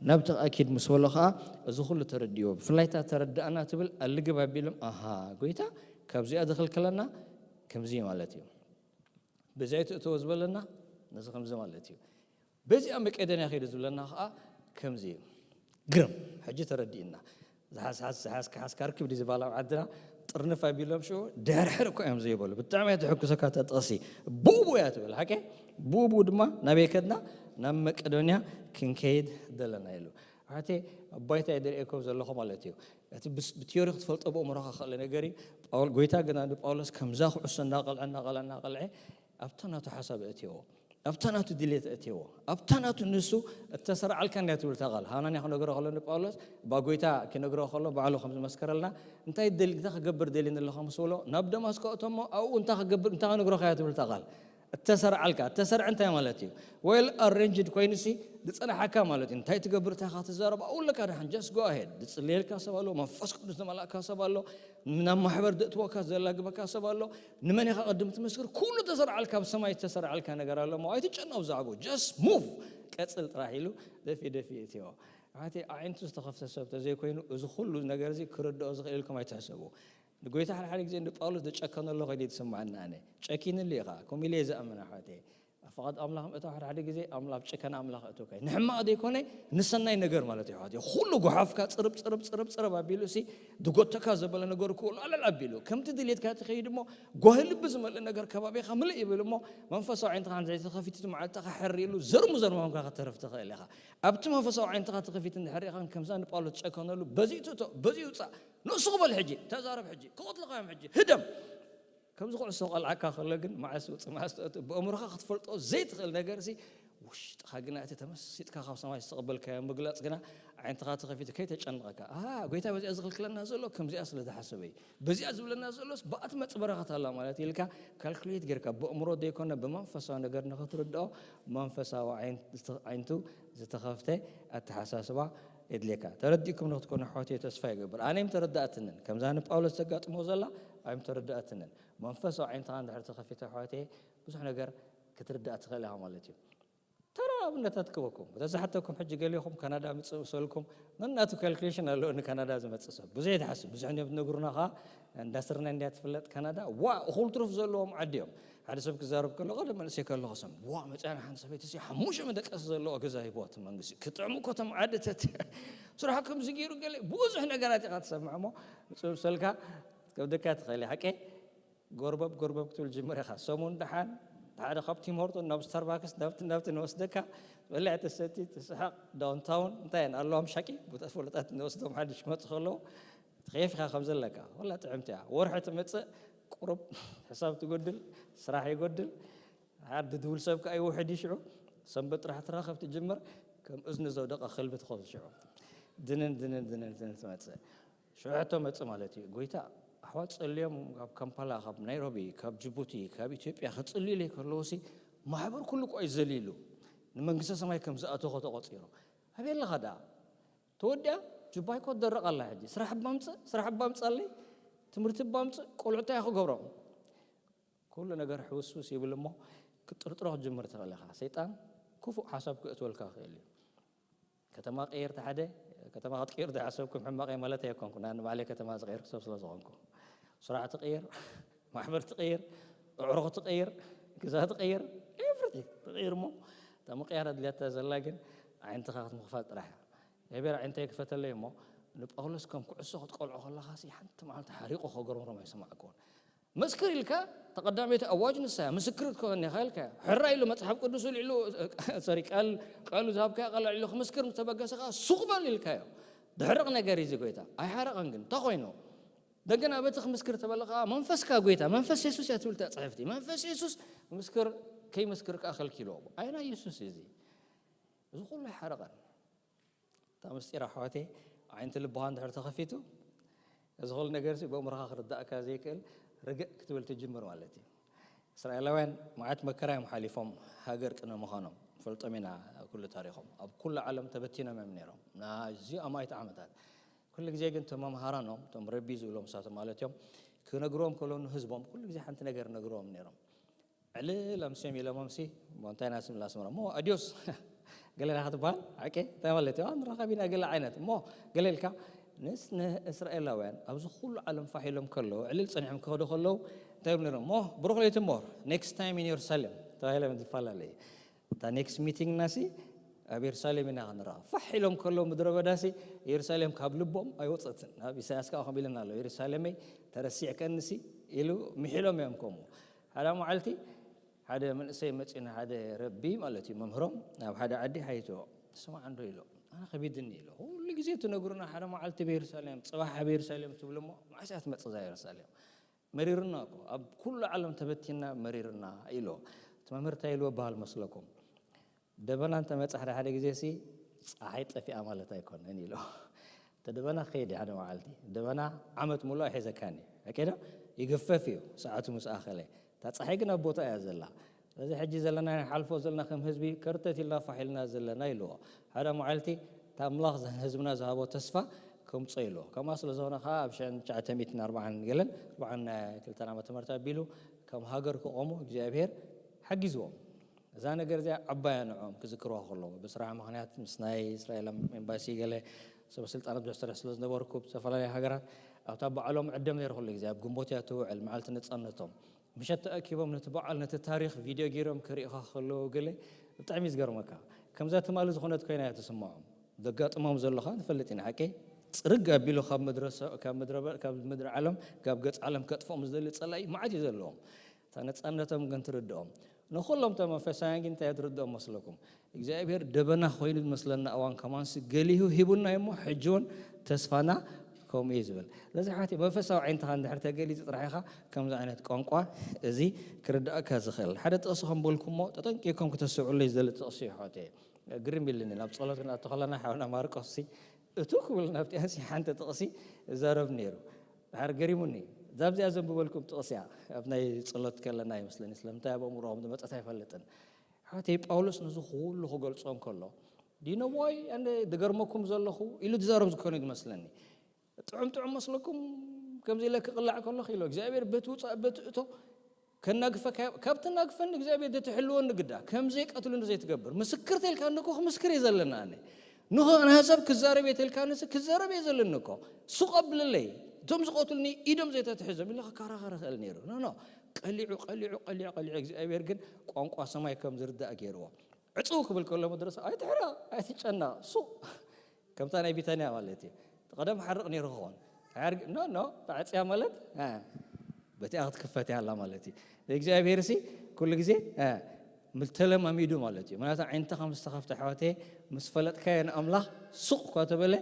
ናብቲ ኣኪድ ምስ በሎ ከዓ እዚ ኩሉ ተረድእዎ። ብፍላይ እታ ተረዳእና ትብል ኣልግብ ኣቢሎም ኣሃ ጎይታ ካብዚኣ ዝኽልክለና ከምዚ ማለት እዩ። በዚኣ ትእተዎ ዝበለና ነዚ ከምዚ ማለት እዩ። በዚኣ መቄዶንያ ከይዱ ዝብለና ከዓ ከምዚ እዩ። ግርም ሕጂ ተረዲእና። ዝሓዝሓዝ ዝሓዝካ ሓዝካ ርክብ ድዩ ዝበሃል ኣብ ዓድና ጥርንፍ ኣቢሎም ሽዑ ድሕርሕር እኮ እዮም ዘይበሉ። ብጣዕሚ እያ ተሕጉሰካ እታ ጥቕሲ። ብኡ ብኡ እያ ትብል ሓቂ። ብኡ ብኡ ድማ ናበይ ከድና ናብ መቄዶንያ ክንከይድ ደለና ኢሉ። ኣሕዋተይ ኣብ ባይታ እየ ደርእየኩም ዘለኹ ማለት እዩ። እቲ ብስ- ብቲዮሪ ክትፈልጦ ብእምሮኻ ክእል ነገር እዩ። ጳውል ጎይታ ግና ንጳውሎስ ከምዛ ኩዕሶ እናቐልዐ እናቐልዐ እናቐልዐ ኣብታ ናቱ ሓሳብ እእትዎ ኣብታ ናቱ ድሌት እእትዎ ኣብታ ናቱ ንሱ እተሰርዓልካ እንድያ ትብል እታ ቃል። ሃናንያ ክነግሮ ከሎ ንጳውሎስ ባጎይታ ክነግሮ ከሎ ባዕሉ ከም ዝመስከረልና እንታይ ደሊ እንታይ ክገብር ደሊ ኣለኻ ምስ በሎ ናብ ደማስቆ እተሞ ኣብኡ እንታይ ክገብር እንታይ ክነግሮካ እያ ትብል እታ ቃል። እተሰርዓልካ እተሰርዐ እንታይ ማለት እዩ? ዌል ኣሬንጅድ ኮይኑሲ ዝፀናሓካ ማለት እዩ። እንታይ ትገብር እንታይ ካ ትዛረብ ኣብኡ ኣለካ ደሓን just go ahead። ዝፅልየልካ ሰብ ኣሎ፣ መንፈስ ቅዱስ ዝመላእካ ሰብ ኣሎ፣ ናብ ማሕበር ዘእትወካ ዘላግበካ ሰብ ኣሎ። ንመን ኢኻ ቅድም ትመስክር? ኩሉ ተሰርዓልካ ብሰማይ ዝተሰርዓልካ ነገር ኣሎ እሞ ኣይትጨነቕ ብዛዕባኡ just move። ቀፅል ጥራሕ ኢሉ ደፊ ደፊ እትዮ። ኣሕዋተይ ኣዒንቱ ዝተኸፍተ ሰብ ተዘይኮይኑ እዚ ኩሉ ነገር እዚ ክርድኦ ዝኽእል ኢልኩም ኣይትሕሰቡ። ንጎይታ ሓደ ሓደ ግዜ ንጳውሎስ ዝጨከነሎ ኮይነ እዩ ዝስምዓኒ ኣነ። ጨኪንሉ ኢኻ ከምኡ ኢለ እየ ዝኣምን ኣሕዋተይ። ኣብ ፍቓድ ኣምላኽ ምእታው ሓደ ሓደ ግዜ ኣምላኽ ጨከነ ኣምላኽ እእተወካ እዩ። ንሕማቕ ዘይኮነ ንሰናይ ነገር ማለት እዩ ኣሕዋተይ። ኩሉ ጓሓፍካ ፅርብ ፅርብ ፅርብ ፅርብ ኣቢሉ እሲ ዝጎተካ ዘበለ ነገር ኩሉ ኣለል ኣቢሉ ከምቲ ድሌትካ ትኸይድ እሞ ጓሂ ልቢ ዝመልእ ነገር ከባቢኻ ምልእ ይብል እሞ መንፈሳዊ ዓይንትኻ እንድሕር ተኸፊቱ እቲ መዓልትኻ ሕር ኢሉ ዘርሙ ዘርሙ ኮንካ ከተርፍ ትኽእል ኢኻ። ኣብቲ መንፈሳዊ ዓይንትኻ ተኸፊቱ እንድሕር ኢኻ ከምዛ ንጳውሎስ ጨከነሉ በዚ ትእቶ በዚ ውፃእ ንእሱ ክበል ሕጂ ተዛረብ ሕጂ ክቐትልኻ እዮም ሕጂ ህደም ከምዚ ኩዕሶ ቆልዓካ ከሎ ግን መዓስ ውፅእ መዓስ ተእቱ ብእምሮኻ ክትፈልጦ ዘይትኽእል ነገር ሲ ውሽጥኻ ግና እቲ ተመሲጥካ ካብ ሰማይ ዝተቐበልካዮ ምግላፅ ግና ዓይንትኻ ተኸፊቱ ከይተጨንቐካ ኣሃ ጎይታ በዚኣ ዝኽልክለና ዘሎ ከምዚኣ ስለ ዝሓሰበ እዩ በዚኣ ዝብለና ዘሎስ ብኣት መፅበረኸት ኣላ ማለት ኢልካ ካልኩሌት ጌርካ ብእምሮ ዘይኮነ ብመንፈሳዊ ነገር ንኽትርድኦ መንፈሳዊ ዓይን- ዓይንቱ ዝተኸፍተ ኣተሓሳስባ የድልየካ። ተረዲእኩም ንክትኮኑ ኣሕዋተይ ተስፋ ይገብር። ኣነ እም ተረዳእትንን ከምዛ ንጳውሎስ ዘጋጥሞ ዘላ ኣይም ተረዳእትንን። መንፈሳዊ ዓይንትኻ እንድሕር ተኸፊተ ኣሕዋተይ ብዙሕ ነገር ክትርዳእ ትኽእል ኢኻ ማለት እዩ። ተራ ኣብነታት ክበኩም እተ ዝሓተኩም ሕጂ ገሊኹም ካናዳ ምፅእ ሰልኩም ነናቱ ካልኩሌሽን ኣለዎ ንካናዳ ዝመፅእ ሰብ ብዙሕ ይትሓስብ ብዙሕ እዮም ትነግሩና ከዓ ኢንዳስትሪና እንድያ ትፍለጥ ካናዳ ዋ እኹል ትሩፍ ዘለዎም ዓዲ እዮም ሓደ ሰብ ክዛረብ ከሎ ቀደም መንእሰይ ከለኹ ሰም ዋ መፅያ ሓንቲ ሰበይቲ ሲ ሓሙሽተ መደቀሲ ዘለዎ ገዛ ሂቦ እቲ መንግስቲ ክጥዕሙ እኮ እቶም ዓድታት ስራሕ ከምዚ ገይሩ ገለ ብዙሕ ነገራት ኢኻ ትሰምዕ እሞ ምፅእ ሰልካ ከብደካ ትኽእል ሓቀ ጎርበብ ጎርበብ ክትብል ጅምር ኢኻ ሰሙን ደሓን ሓደ ካብ ቲም ሆርቶን ናብ ስታርባክስ ናብቲ ናብቲ ንወስደካ በልዕ ተሰቲ ትስሓቕ ዳውንታውን እንታይ እየን ኣለዎም ሻቂ ቦታ ፍሉጣት ንወስዶም ሓድሽ ክመፁ ከለዉ ትኸየፍ ኢኻ ከም ዘለካ ወላ ጥዕምቲ እያ ወርሒ ትመፅእ ቁሩብ ሕሳብ ትጎድል ስራሕ ይጎድል ሓደ ድውል ሰብ ከዓ ይውሕድ እዩ ሽዑ ሰንበት ጥራሕ ትራኸብ ትጅምር ከም እዝኒ ዘውደቐ ክልቢ ትኸውን ሽዑ ድንን ድንን ድንን ድንን ትመፅእ ሽዑ ሕቶ መፅእ ማለት እዩ ጎይታ ኣሕዋት ፀልዮም ካብ ካምፓላ ካብ ናይሮቢ ካብ ጅቡቲ ካብ ኢትዮጵያ ክፅልዩለይ ከለውሲ ማሕበር ኩሉ እኮ እዩ ዘሊሉ ንመንግስተ ሰማይ ከም ዝኣተኾ ተቆፂሩ ኣበይ ኣለኻ ደኣ ተወዲኣ ጁባይ ኮ ትደርቕ ኣላ ሕጂ ስራሕ ባምፅእ ስራሕ ባምፅኣለይ ትምህርቲ ባምፅእ ቆልዑ እንታይ ክገብሮም ኩሉ ነገር ሕውስውስ ይብል እሞ ክትጥርጥሮ ክትጅምር ትኽእል ኢኻ ሰይጣን ክፉእ ሓሳብ ክእትወልካ ይኽእል እዩ ከተማ ቀይር ተሓደ ከተማ ክትቀይር ዝሓሰብኩም ሕማቀይ ማለት ኣይኮንኩ ና ንባዕለይ ከተማ ዝቀይር ክሰብ ስለ ዝኾንኩ ስራሕ ትቀይር ማሕበር ትቀይር ኣዕሩኽ ትቀይር ግዛ ትቀይር everything ትቀይር እሞ እታ ምቅያር ኣድልያታ ዘላ ግን ዓይንትኻ ክትምኽፋል ጥራሕ እያ እግዚኣብሔር ዓይንታይ ክፈተለይ እሞ ንጳውሎስ ከም ኩዕሶ ክትቆልዖ ከለኻ ሲ ሓንቲ መዓልቲ ሓሪቑ ከገርምሮም ኣይሰማዕኩዎን መስክር ኢልካ ተቐዳመይቲ ኣዋጅ ንሳ እያ ምስክር ክትከውን ኢኻ ኢልካ ሕራ ኢሉ መፅሓፍ ቅዱስ ልዕሉ ሰሪ ቃል ቃሉ ዝሃብካ ቃል ልዕሉ ክምስክር ምስ ተበገሰ ከዓ ሱቕ በል ኢልካዮ ድሕርቕ ነገር እዩ ጎይታ ኣይሓረቐን ግን እንታይ ኮይኑ ደገና በቲ ክምስክር ተበለ ከዓ መንፈስካ ጎይታ መንፈስ የሱስ እያ ትብል እታ ፅሕፍቲ መንፈስ የሱስ ምስክር ከይመስክር ከዓ ከልኪልዎ ኣይና የሱስ እዩ እዚ እዚ ኩሉ ኣይሓረቐን እታ ምስጢር ኣሕዋተይ ዓይንቲ ልብኻ እንድሕር ተኸፊቱ እዚ ኩሉ ነገር ሲ ብእምሮኻ ክርዳእካ ዘይክእል ርግእ ክትብል ትጅምር ማለት እዩ እስራኤላውያን መዓት መከራ እዮም ሓሊፎም ሃገር ቅነ ምዃኖም ንፈልጦም ኢና ኩሉ ታሪኾም ኣብ ኩሉ ዓለም ተበቲኖም እዮም ነይሮም ናዚኦም ኣይት ዓመታት ኩሉ ግዜ ግን እቶም መምሃራኖም እቶም ረቢ ዝብሎም እሳቶም ማለት እዮም ክነግሮም ከሎ ንህዝቦም ኩሉ ግዜ ሓንቲ ነገር ነግሮም ነይሮም ዕልል ኣምስዮም ኢሎሞምሲ፣ እሞ እንታይ ኢና ስም ላስመራ እሞ ኣድዮስ ገለና ክትበሃል፣ ሓቂ እንታይ ማለት እዩ? ንራኸብ ኢና ገለ ዓይነት እሞ ገለ ኢልካ ንስ ንእስራኤላውያን ኣብዚ ኩሉ ዓለም ፋሕ ኢሎም ከለዉ፣ ዕልል ጸኒሖም ክኸዱ ከለዉ እንታይ ይብሉ ነይሮም? እሞ ብሩኽ ለይቲ እሞ next time in Jerusalem ተባሂሎም ዝፈላለዩ። እታ next meeting ናሲ ኣብ የሩሳሌም ኢና ክንረኣ። ፋሕ ኢሎም ከለዉ ምድረ በዳሲ የሩሳሌም ካብ ልቦም ኣይወጸትን። ኣብ ኢሳያስ ከኣ ከምኡ ኢልና ኣሎ፣ የሩሳሌመይ ተረሲዕከንሲ ኢሉ ምሒሎም እዮም ከምኡ። ሓደ መዓልቲ ሓደ መንእሰይ መጺኡ ንሓደ ረቢ ማለት እዩ፣ መምህሮም ናብ ሓደ ዓዲ ሓይቶ፣ "ስማዕ እንዶ" ኢሎ፣ "ኣነ ከቢድኒ" ኢሎ። "ኩሉ ግዜ ትነግሩና ሓደ መዓልቲ ኣብ የሩሳሌም፣ ጽባሕ ኣብ የሩሳሌም ትብሉ እሞ መዓስ እያ ትመጽእ እዛ የሩሳሌም? መሪርና እኮ፣ ኣብ ኩሉ ዓለም ተበቲና መሪርና" ኢሎ። እቲ መምህር እንታይ ኢልዎ በሃል መስለኩም? ደበና እንተመጽእ ሓደ ሓደ ግዜ ሲ ጸሓይ ጠፊኣ ማለት ኣይኮነን ኢሎ። እቲ ደበና ክኸይድ እዩ ሓደ መዓልቲ። ደበና ዓመት ሙሉእ ኣይሕዘካን እዩ። ኣኬዶ ይግፈፍ እዩ ሰዓቱ ምስ ኣኸለ። እታ ጸሓይ ግን ኣብ ቦታ እያ ዘላ። ስለዚ ሕጂ ዘለና ንሓልፎ ዘለና ከም ህዝቢ ከርተት ኢልና ፋሕ ኢልና ዘለና ኢልዎ። ሓደ መዓልቲ እቲ ኣምላኽ ህዝብና ዝሃቦ ተስፋ ከምጾ ኢልዎ። ከምኣ ስለ ዝኾነ ከኣ ኣብ ሽሕን ትሽዓተ ሚእትን ኣርባዓን ገለን ኣርባዓን ክልተን ዓመተ ምህረት ኣቢሉ ከም ሃገር ክቖሙ እግዚኣብሔር ሓጊዝዎም። እዛ ነገር እዚኣ ዓባያ ንዕኦም ክዝክርዋ ከለዉ፣ ብስራሕ ምኽንያት ምስ ናይ እስራኤል ኤምባሲ ገለ ሰበ ስልጣናት ብዙሕ ስራሕ ስለ ዝነበርኩ፣ ኣብ ዝተፈላለዩ ሃገራት ኣብታ በዓሎም ዕደም ነይሩ። ኩሉ ግዜ ኣብ ግንቦት እያ ትውዕል፣ መዓልቲ ነጻነቶም። ምሸት ተኣኪቦም ነቲ በዓል፣ ነቲ ታሪኽ ቪድዮ ገይሮም ክርእዩኻ ከለዉ ገለ ብጣዕሚ እዩ ዝገርመካ። ከምዛ ትማሊ ዝኾነት ኮይና እያ ትስምዖም። ዘጋጥሞም ዘሎ ኸኣ ንፈልጥ ኢና፣ ሓቀይ? ጽርግ ኣቢሉ ካብ ምድረ ሰ-፣ ካብ ምድረ በ-፣ ካብ ምድሪ ዓለም፣ ካብ ገጽ ዓለም ከጥፍኦም ዝደሊ ጸላኢ መዓት እዩ ዘለዎም። እታ ነጻነቶም ግን ትርድኦም። ንኹሎም እቶም መንፈሳውያን ግን እንታይ እያ ትርድኦም መስለኩም? እግዚኣብሔር ደበና ኮይኑ ዝመስለና እዋን ከማንሲ ገሊሁ ሂቡና እሞ፣ ሕጂ እውን ተስፋና ከምኡ እዩ ዝብል። ስለዚ ኣሕዋተይ፣ መንፈሳዊ ዓይንትኻ እንድሕር ተገሊጹ ጥራሕ ኢኻ ከምዚ ዓይነት ቋንቋ እዚ ክርድኣካ ዝኽእል። ሓደ ጥቕሲ ከም በልኩሞ፣ ተጠንቂቕኩም ክተስምዑለይ ዝደሊ ጥቕሲ እዩ ኣሕዋተይ። ግርም ኢልኒ፣ ናብ ጸሎት ክንኣቱ ከለና ሓውና ማርቆስ ሲ እቱ ክብል ናብቲ ኣንሲ ሓንቲ ጥቕሲ ይዛረብ ነይሩ። ድሓር ገሪሙኒ። እዛ ኣብዚኣ ዘንብበልኩም ጥቕሲ እያ። ኣብ ናይ ጸሎት ከለና ይመስለኒ፣ ስለምንታይ ኣብ ኣእምሮኦም ዝመጸት ኣይፈልጥን። ኣሕዋተይ፣ ጳውሎስ ነዚ ኩሉ ክገልጾ እንከሎ፣ "Do you know why ኣነ ዝገርመኩም ዘለኹ?" ኢሉ ዝዛረብ ዝኾነ እዩ ዝመስለኒ። "ጥዑም ጥዑም መስለኩም ከምዚ ኢለ ክቕላዕ ከለኹ" ኢሎ፣ "እግዚኣብሔር በቲ ውጻእ በቲ እቶ ከናግፈካ፣ ካብ ትናግፈኒ እግዚኣብሔር ዘትሕልወኒ ግዳ፣ ከም ዘይቀትሉኒ ዘይትገብር፣ ምስክር ተልካ እንኮ ክምስክር እየ ዘለና ኣነ። ንኾ-፣ ንሰብ ክዛረብ እየ ተልካ ንስ ክዛረብ እየ ዘለኒ እኮ። ሱቕ ኣብለለይ፣ እቶም ዝቐትሉኒ ኢዶም ዘይተትሕዞም" ኢለ ክከራኸር እኽእል ነይሩ። ኖ፣ ኖ፣ ቀሊዑ፣ ቀሊዑ፣ ቀሊዑ፣ ቀሊዑ፣ እግዚኣብሔር ግን ቋንቋ ሰማይ ከም ዝርዳእ ገይርዎ። ዕጽው ክብል ከሎ መድረሰ፣ "ኣይትሕረቕ፣ ኣይትጨነቕ፣ ሱቕ" ከምታ ናይ ቢታንያ ማለት እዩ። ቀደም ሓርቕ ነይሩ ክኸውን። ሓርግ-፣ ኖ፣ ኖ፣ ተዓጽያ ማለት፣ አ፣ በቲኣ ክትክፈት እያ ኣላ ማለት እዩ። እግዚኣብሔር ሲ ኩሉ ግዜ፣ አ፣ ምተለማሚዱ ማለት እዩ። ምክንያቱ ዓይንትኻ ምስ ተኸፍተ ኣሕዋተየ፣ ምስ ፈለጥካዮ ንኣምላኽ ሱቕ እኳ ተበለ፣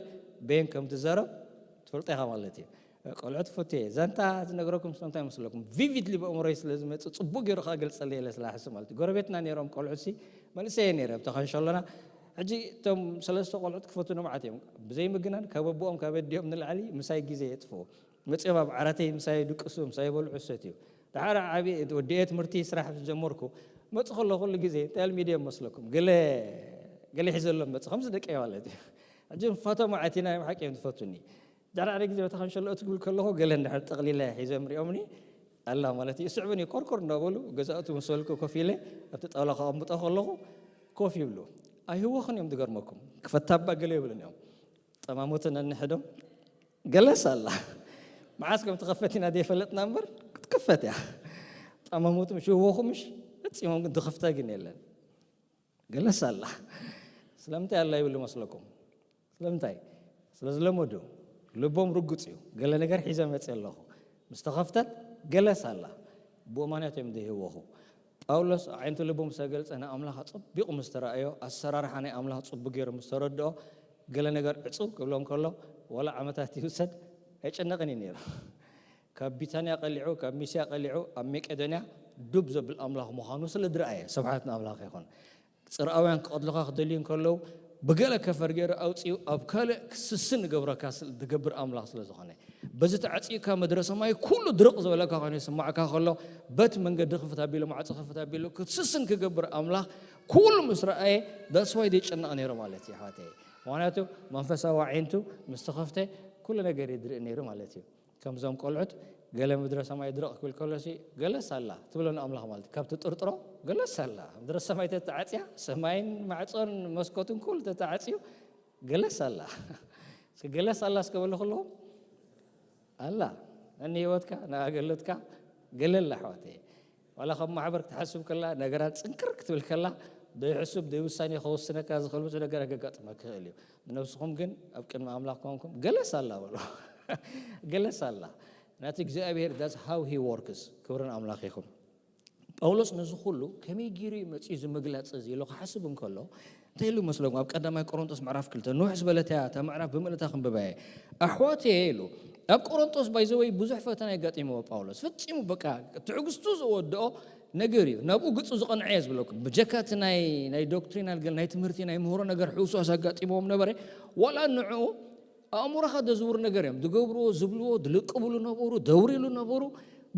በየን ከም ትዛረብ ትፈልጦ ኢኻ ማለት እዩ። ቆልዑ ትፈትየ። ዛንታ ዝነግረኩም ስለምንታይ መስለኩም? ቪቪድሊ ብኣእምሮይ ስለ ዝመጽእ ጽቡቅ ገይሩ ከኣ ገልጸለይ ኢለ ስለ ዝሓስብ ማለት እዩ። ጎረቤትና ነይሮም ቆልዑ ሲ መንእሰይ ነይረ፣ ኣብ ተኸንሸሎና። ሕጂ እቶም ሰለስተ ቆልዑት ክፈትኑ መዓት እዮም። ብዘይ ምግናን ካብ ኣቦኦም ካብ ኣዲኦም ንላዕሊ ምሳይ ግዜ የጥፍኡ። መጺኦም ኣብ ዓራተይ ምሳይ ይድቅሱ፣ ምሳይ ይበልዑ ይሰትዩ። ደሓር ዓቢ ወዲኤ ትምህርቲ ስራሕ ምስ ጀመርኩ መጽእ ከሎ ኩሉ ግዜ እንታይ ኢሎም ይድዮም መስለኩም? ገለ፣ ገለ ሒዘሎም መጽእ ከምዚ ደቀይ ማለት እዩ። ሕጂ ንፋቶም መዓት ኢና፣ እዮም ሓቂ እዮም ዝፈቱኒ። ዳሕሪ ሓደ ግዜ በታ ከንሸሎ እትብል ከለኹ ገለ እንድሕር ጠቕሊለ ሒዞም ሪኦምኒ ኣላ ማለት እዩ። ይስዕቡኒ ኮርኮር እንዳበሉ ገዛእቱ ምስ በልኩ ኮፍ ኢለ ኣብቲ ጣውላ ከቐምጦ ከለኹ ኮፍ ይብሉ። ኣይህወኽን እዮም ዝገርመኩም። ክፈታ እባ ገለ ይብሉኒ እዮም። ጠማሙትን ነንሕዶም ገለስ ኣላ። መዓስ ከም ትኸፈት ኢና ዘይፈለጥና እምበር ክትክፈት እያ። ጠማሙት ምሽ ህወኹ ምሽ ፈጺሞም ግን ትኸፍታ ግን የለን። ገለስ ኣላ። ስለምንታይ ኣላ ይብሉ መስለኩም? ስለምንታይ? ስለ ዝለመዱ። ልቦም ርጉጽ እዩ። ገለ ነገር ሒዘ መጽእ ኣለኹ። ምስ ተኸፍተት ገለስ ኣላ። ብኡ ምኽንያት እዮም ዘይህወኹ። ጳውሎስ ኣዒንቲ ልቡ ምስ ተገልጸ ንኣምላኽ ኣጸቢቑ ምስ ተራእዮ፣ ኣሰራርሓ ናይ ኣምላኽ ጽቡቕ ገይሩ ምስ ተረድኦ፣ ገለ ነገር ዕጽው ክብሎም ከሎ፣ ዋላ ዓመታት ይውሰድ ኣይጨነቕን እዩ ነይሩ። ካብ ቢታንያ ቀሊዑ፣ ካብ ሚስያ ቀሊዑ፣ ኣብ መቄዶንያ ዱብ ዘብል ኣምላኽ ምዃኑ ስለ ዝረኣየ፣ ስብሓት ንኣምላኽ ይኹን። ጽርኣውያን ክቐትሉኻ ክደልዩ እንከለዉ፣ ብገለ ከፈር ገይሩ ኣውጺኡ ኣብ ካልእ ክስስን ዝገብረካ ስለ ዝገብር ኣምላኽ ስለ ዝኾነ፣ በዚ ተዓጺእካ ምድረ ሰማይ ኩሉ ድርቕ ዝበለካ ኮይኑ ይስማዕካ ከሎ፣ በቲ መንገዲ ክፍት ኣቢሉ፣ ማዕጾ ክፍት ኣቢሉ ክትስስን ክገብር ኣምላኽ ኩሉ ምስ ረኣየ፣ that's why ዘይጨነቕ ነይሩ ማለት እዩ ኣሕዋተይ። ምኽንያቱ መንፈሳዊ ኣዒንቱ ምስ ተኸፍተ ኩሉ ነገር እዩ ዝርኢ ነይሩ ማለት እዩ። ከምዞም ቆልዑት ገለ ምድረ ሰማይ ድረቕ ክብል ከሎሲ ገለስ ኣላ ትብሎ ንኣምላኽ ማለት እዩ። ካብ ትጥርጥሮ ገለስ ኣላ። ምድረ ሰማይ ተተዓጽያ፣ ሰማይን ማዕጾን መስኮትን ኩሉ ተተዓጽዩ ገለስ ኣላ። እስኪ ገለስ ኣላ እስከ በሉ ኩልኹም። ኣላ። ነኒ ህይወትካ፣ ንኣገልግሎትካ ገለ ኣላ ኣሕዋተይ። ዋላ ካብ ማሕበር ክትሓስብ ከላ፣ ነገራት ጽንክር ክትብል ከላ፣ ደይሕሱብ ደይውሳኔ ከወስነካ ዝኽእል ብዙሕ ነገራት ከጋጥመካ ይኽእል እዩ። ንነብስኹም ግን ኣብ ቅድሚ ኣምላኽ ኮንኩም ገለስ ኣላ በሉ። ገለስ ኣላ። ናቲ እግዚኣብሔር that's how he works። ክብርን ኣምላኽ ይኹን። ጳውሎስ ነዚ ኩሉ ከመይ ገይሩ እዩ መጺኡ እዚ ምግላጽ እዚ ኢሉ ክሓስብ እንከሎ እንታይ ኢሉ መስለኩም? ኣብ ቀዳማይ ቆሮንጦስ ምዕራፍ ክልተ ንውሕ ዝበለት እያ እታ ምዕራፍ ብምልእታ ክንብባ እየ። ኣሕዋት እየ ኢሉ ኣብ ቆሮንጦስ ባይዘወይ ብዙሕ ፈተና የጋጢምዎ ጳውሎስ። ፈጺሙ በቃ ትዕግስቱ ዝወድኦ ነገር እዩ። ናብኡ ግጹ ዝቐንዐ እየ ዝብለኩም። ብጀካ እቲ ናይ ናይ ዶክትሪናል ገል ናይ ትምህርቲ ናይ ምህሮ ነገር ሕውስዋስ ኣጋጢምዎም ነበረ። ዋላ ንዕኡ ኣእምሮኻ ደዝውር ነገር እዮም። ዝገብርዎ፣ ዝብልዎ፣ ዝልቅብሉ ነበሩ፣ ደውሪሉ ነበሩ።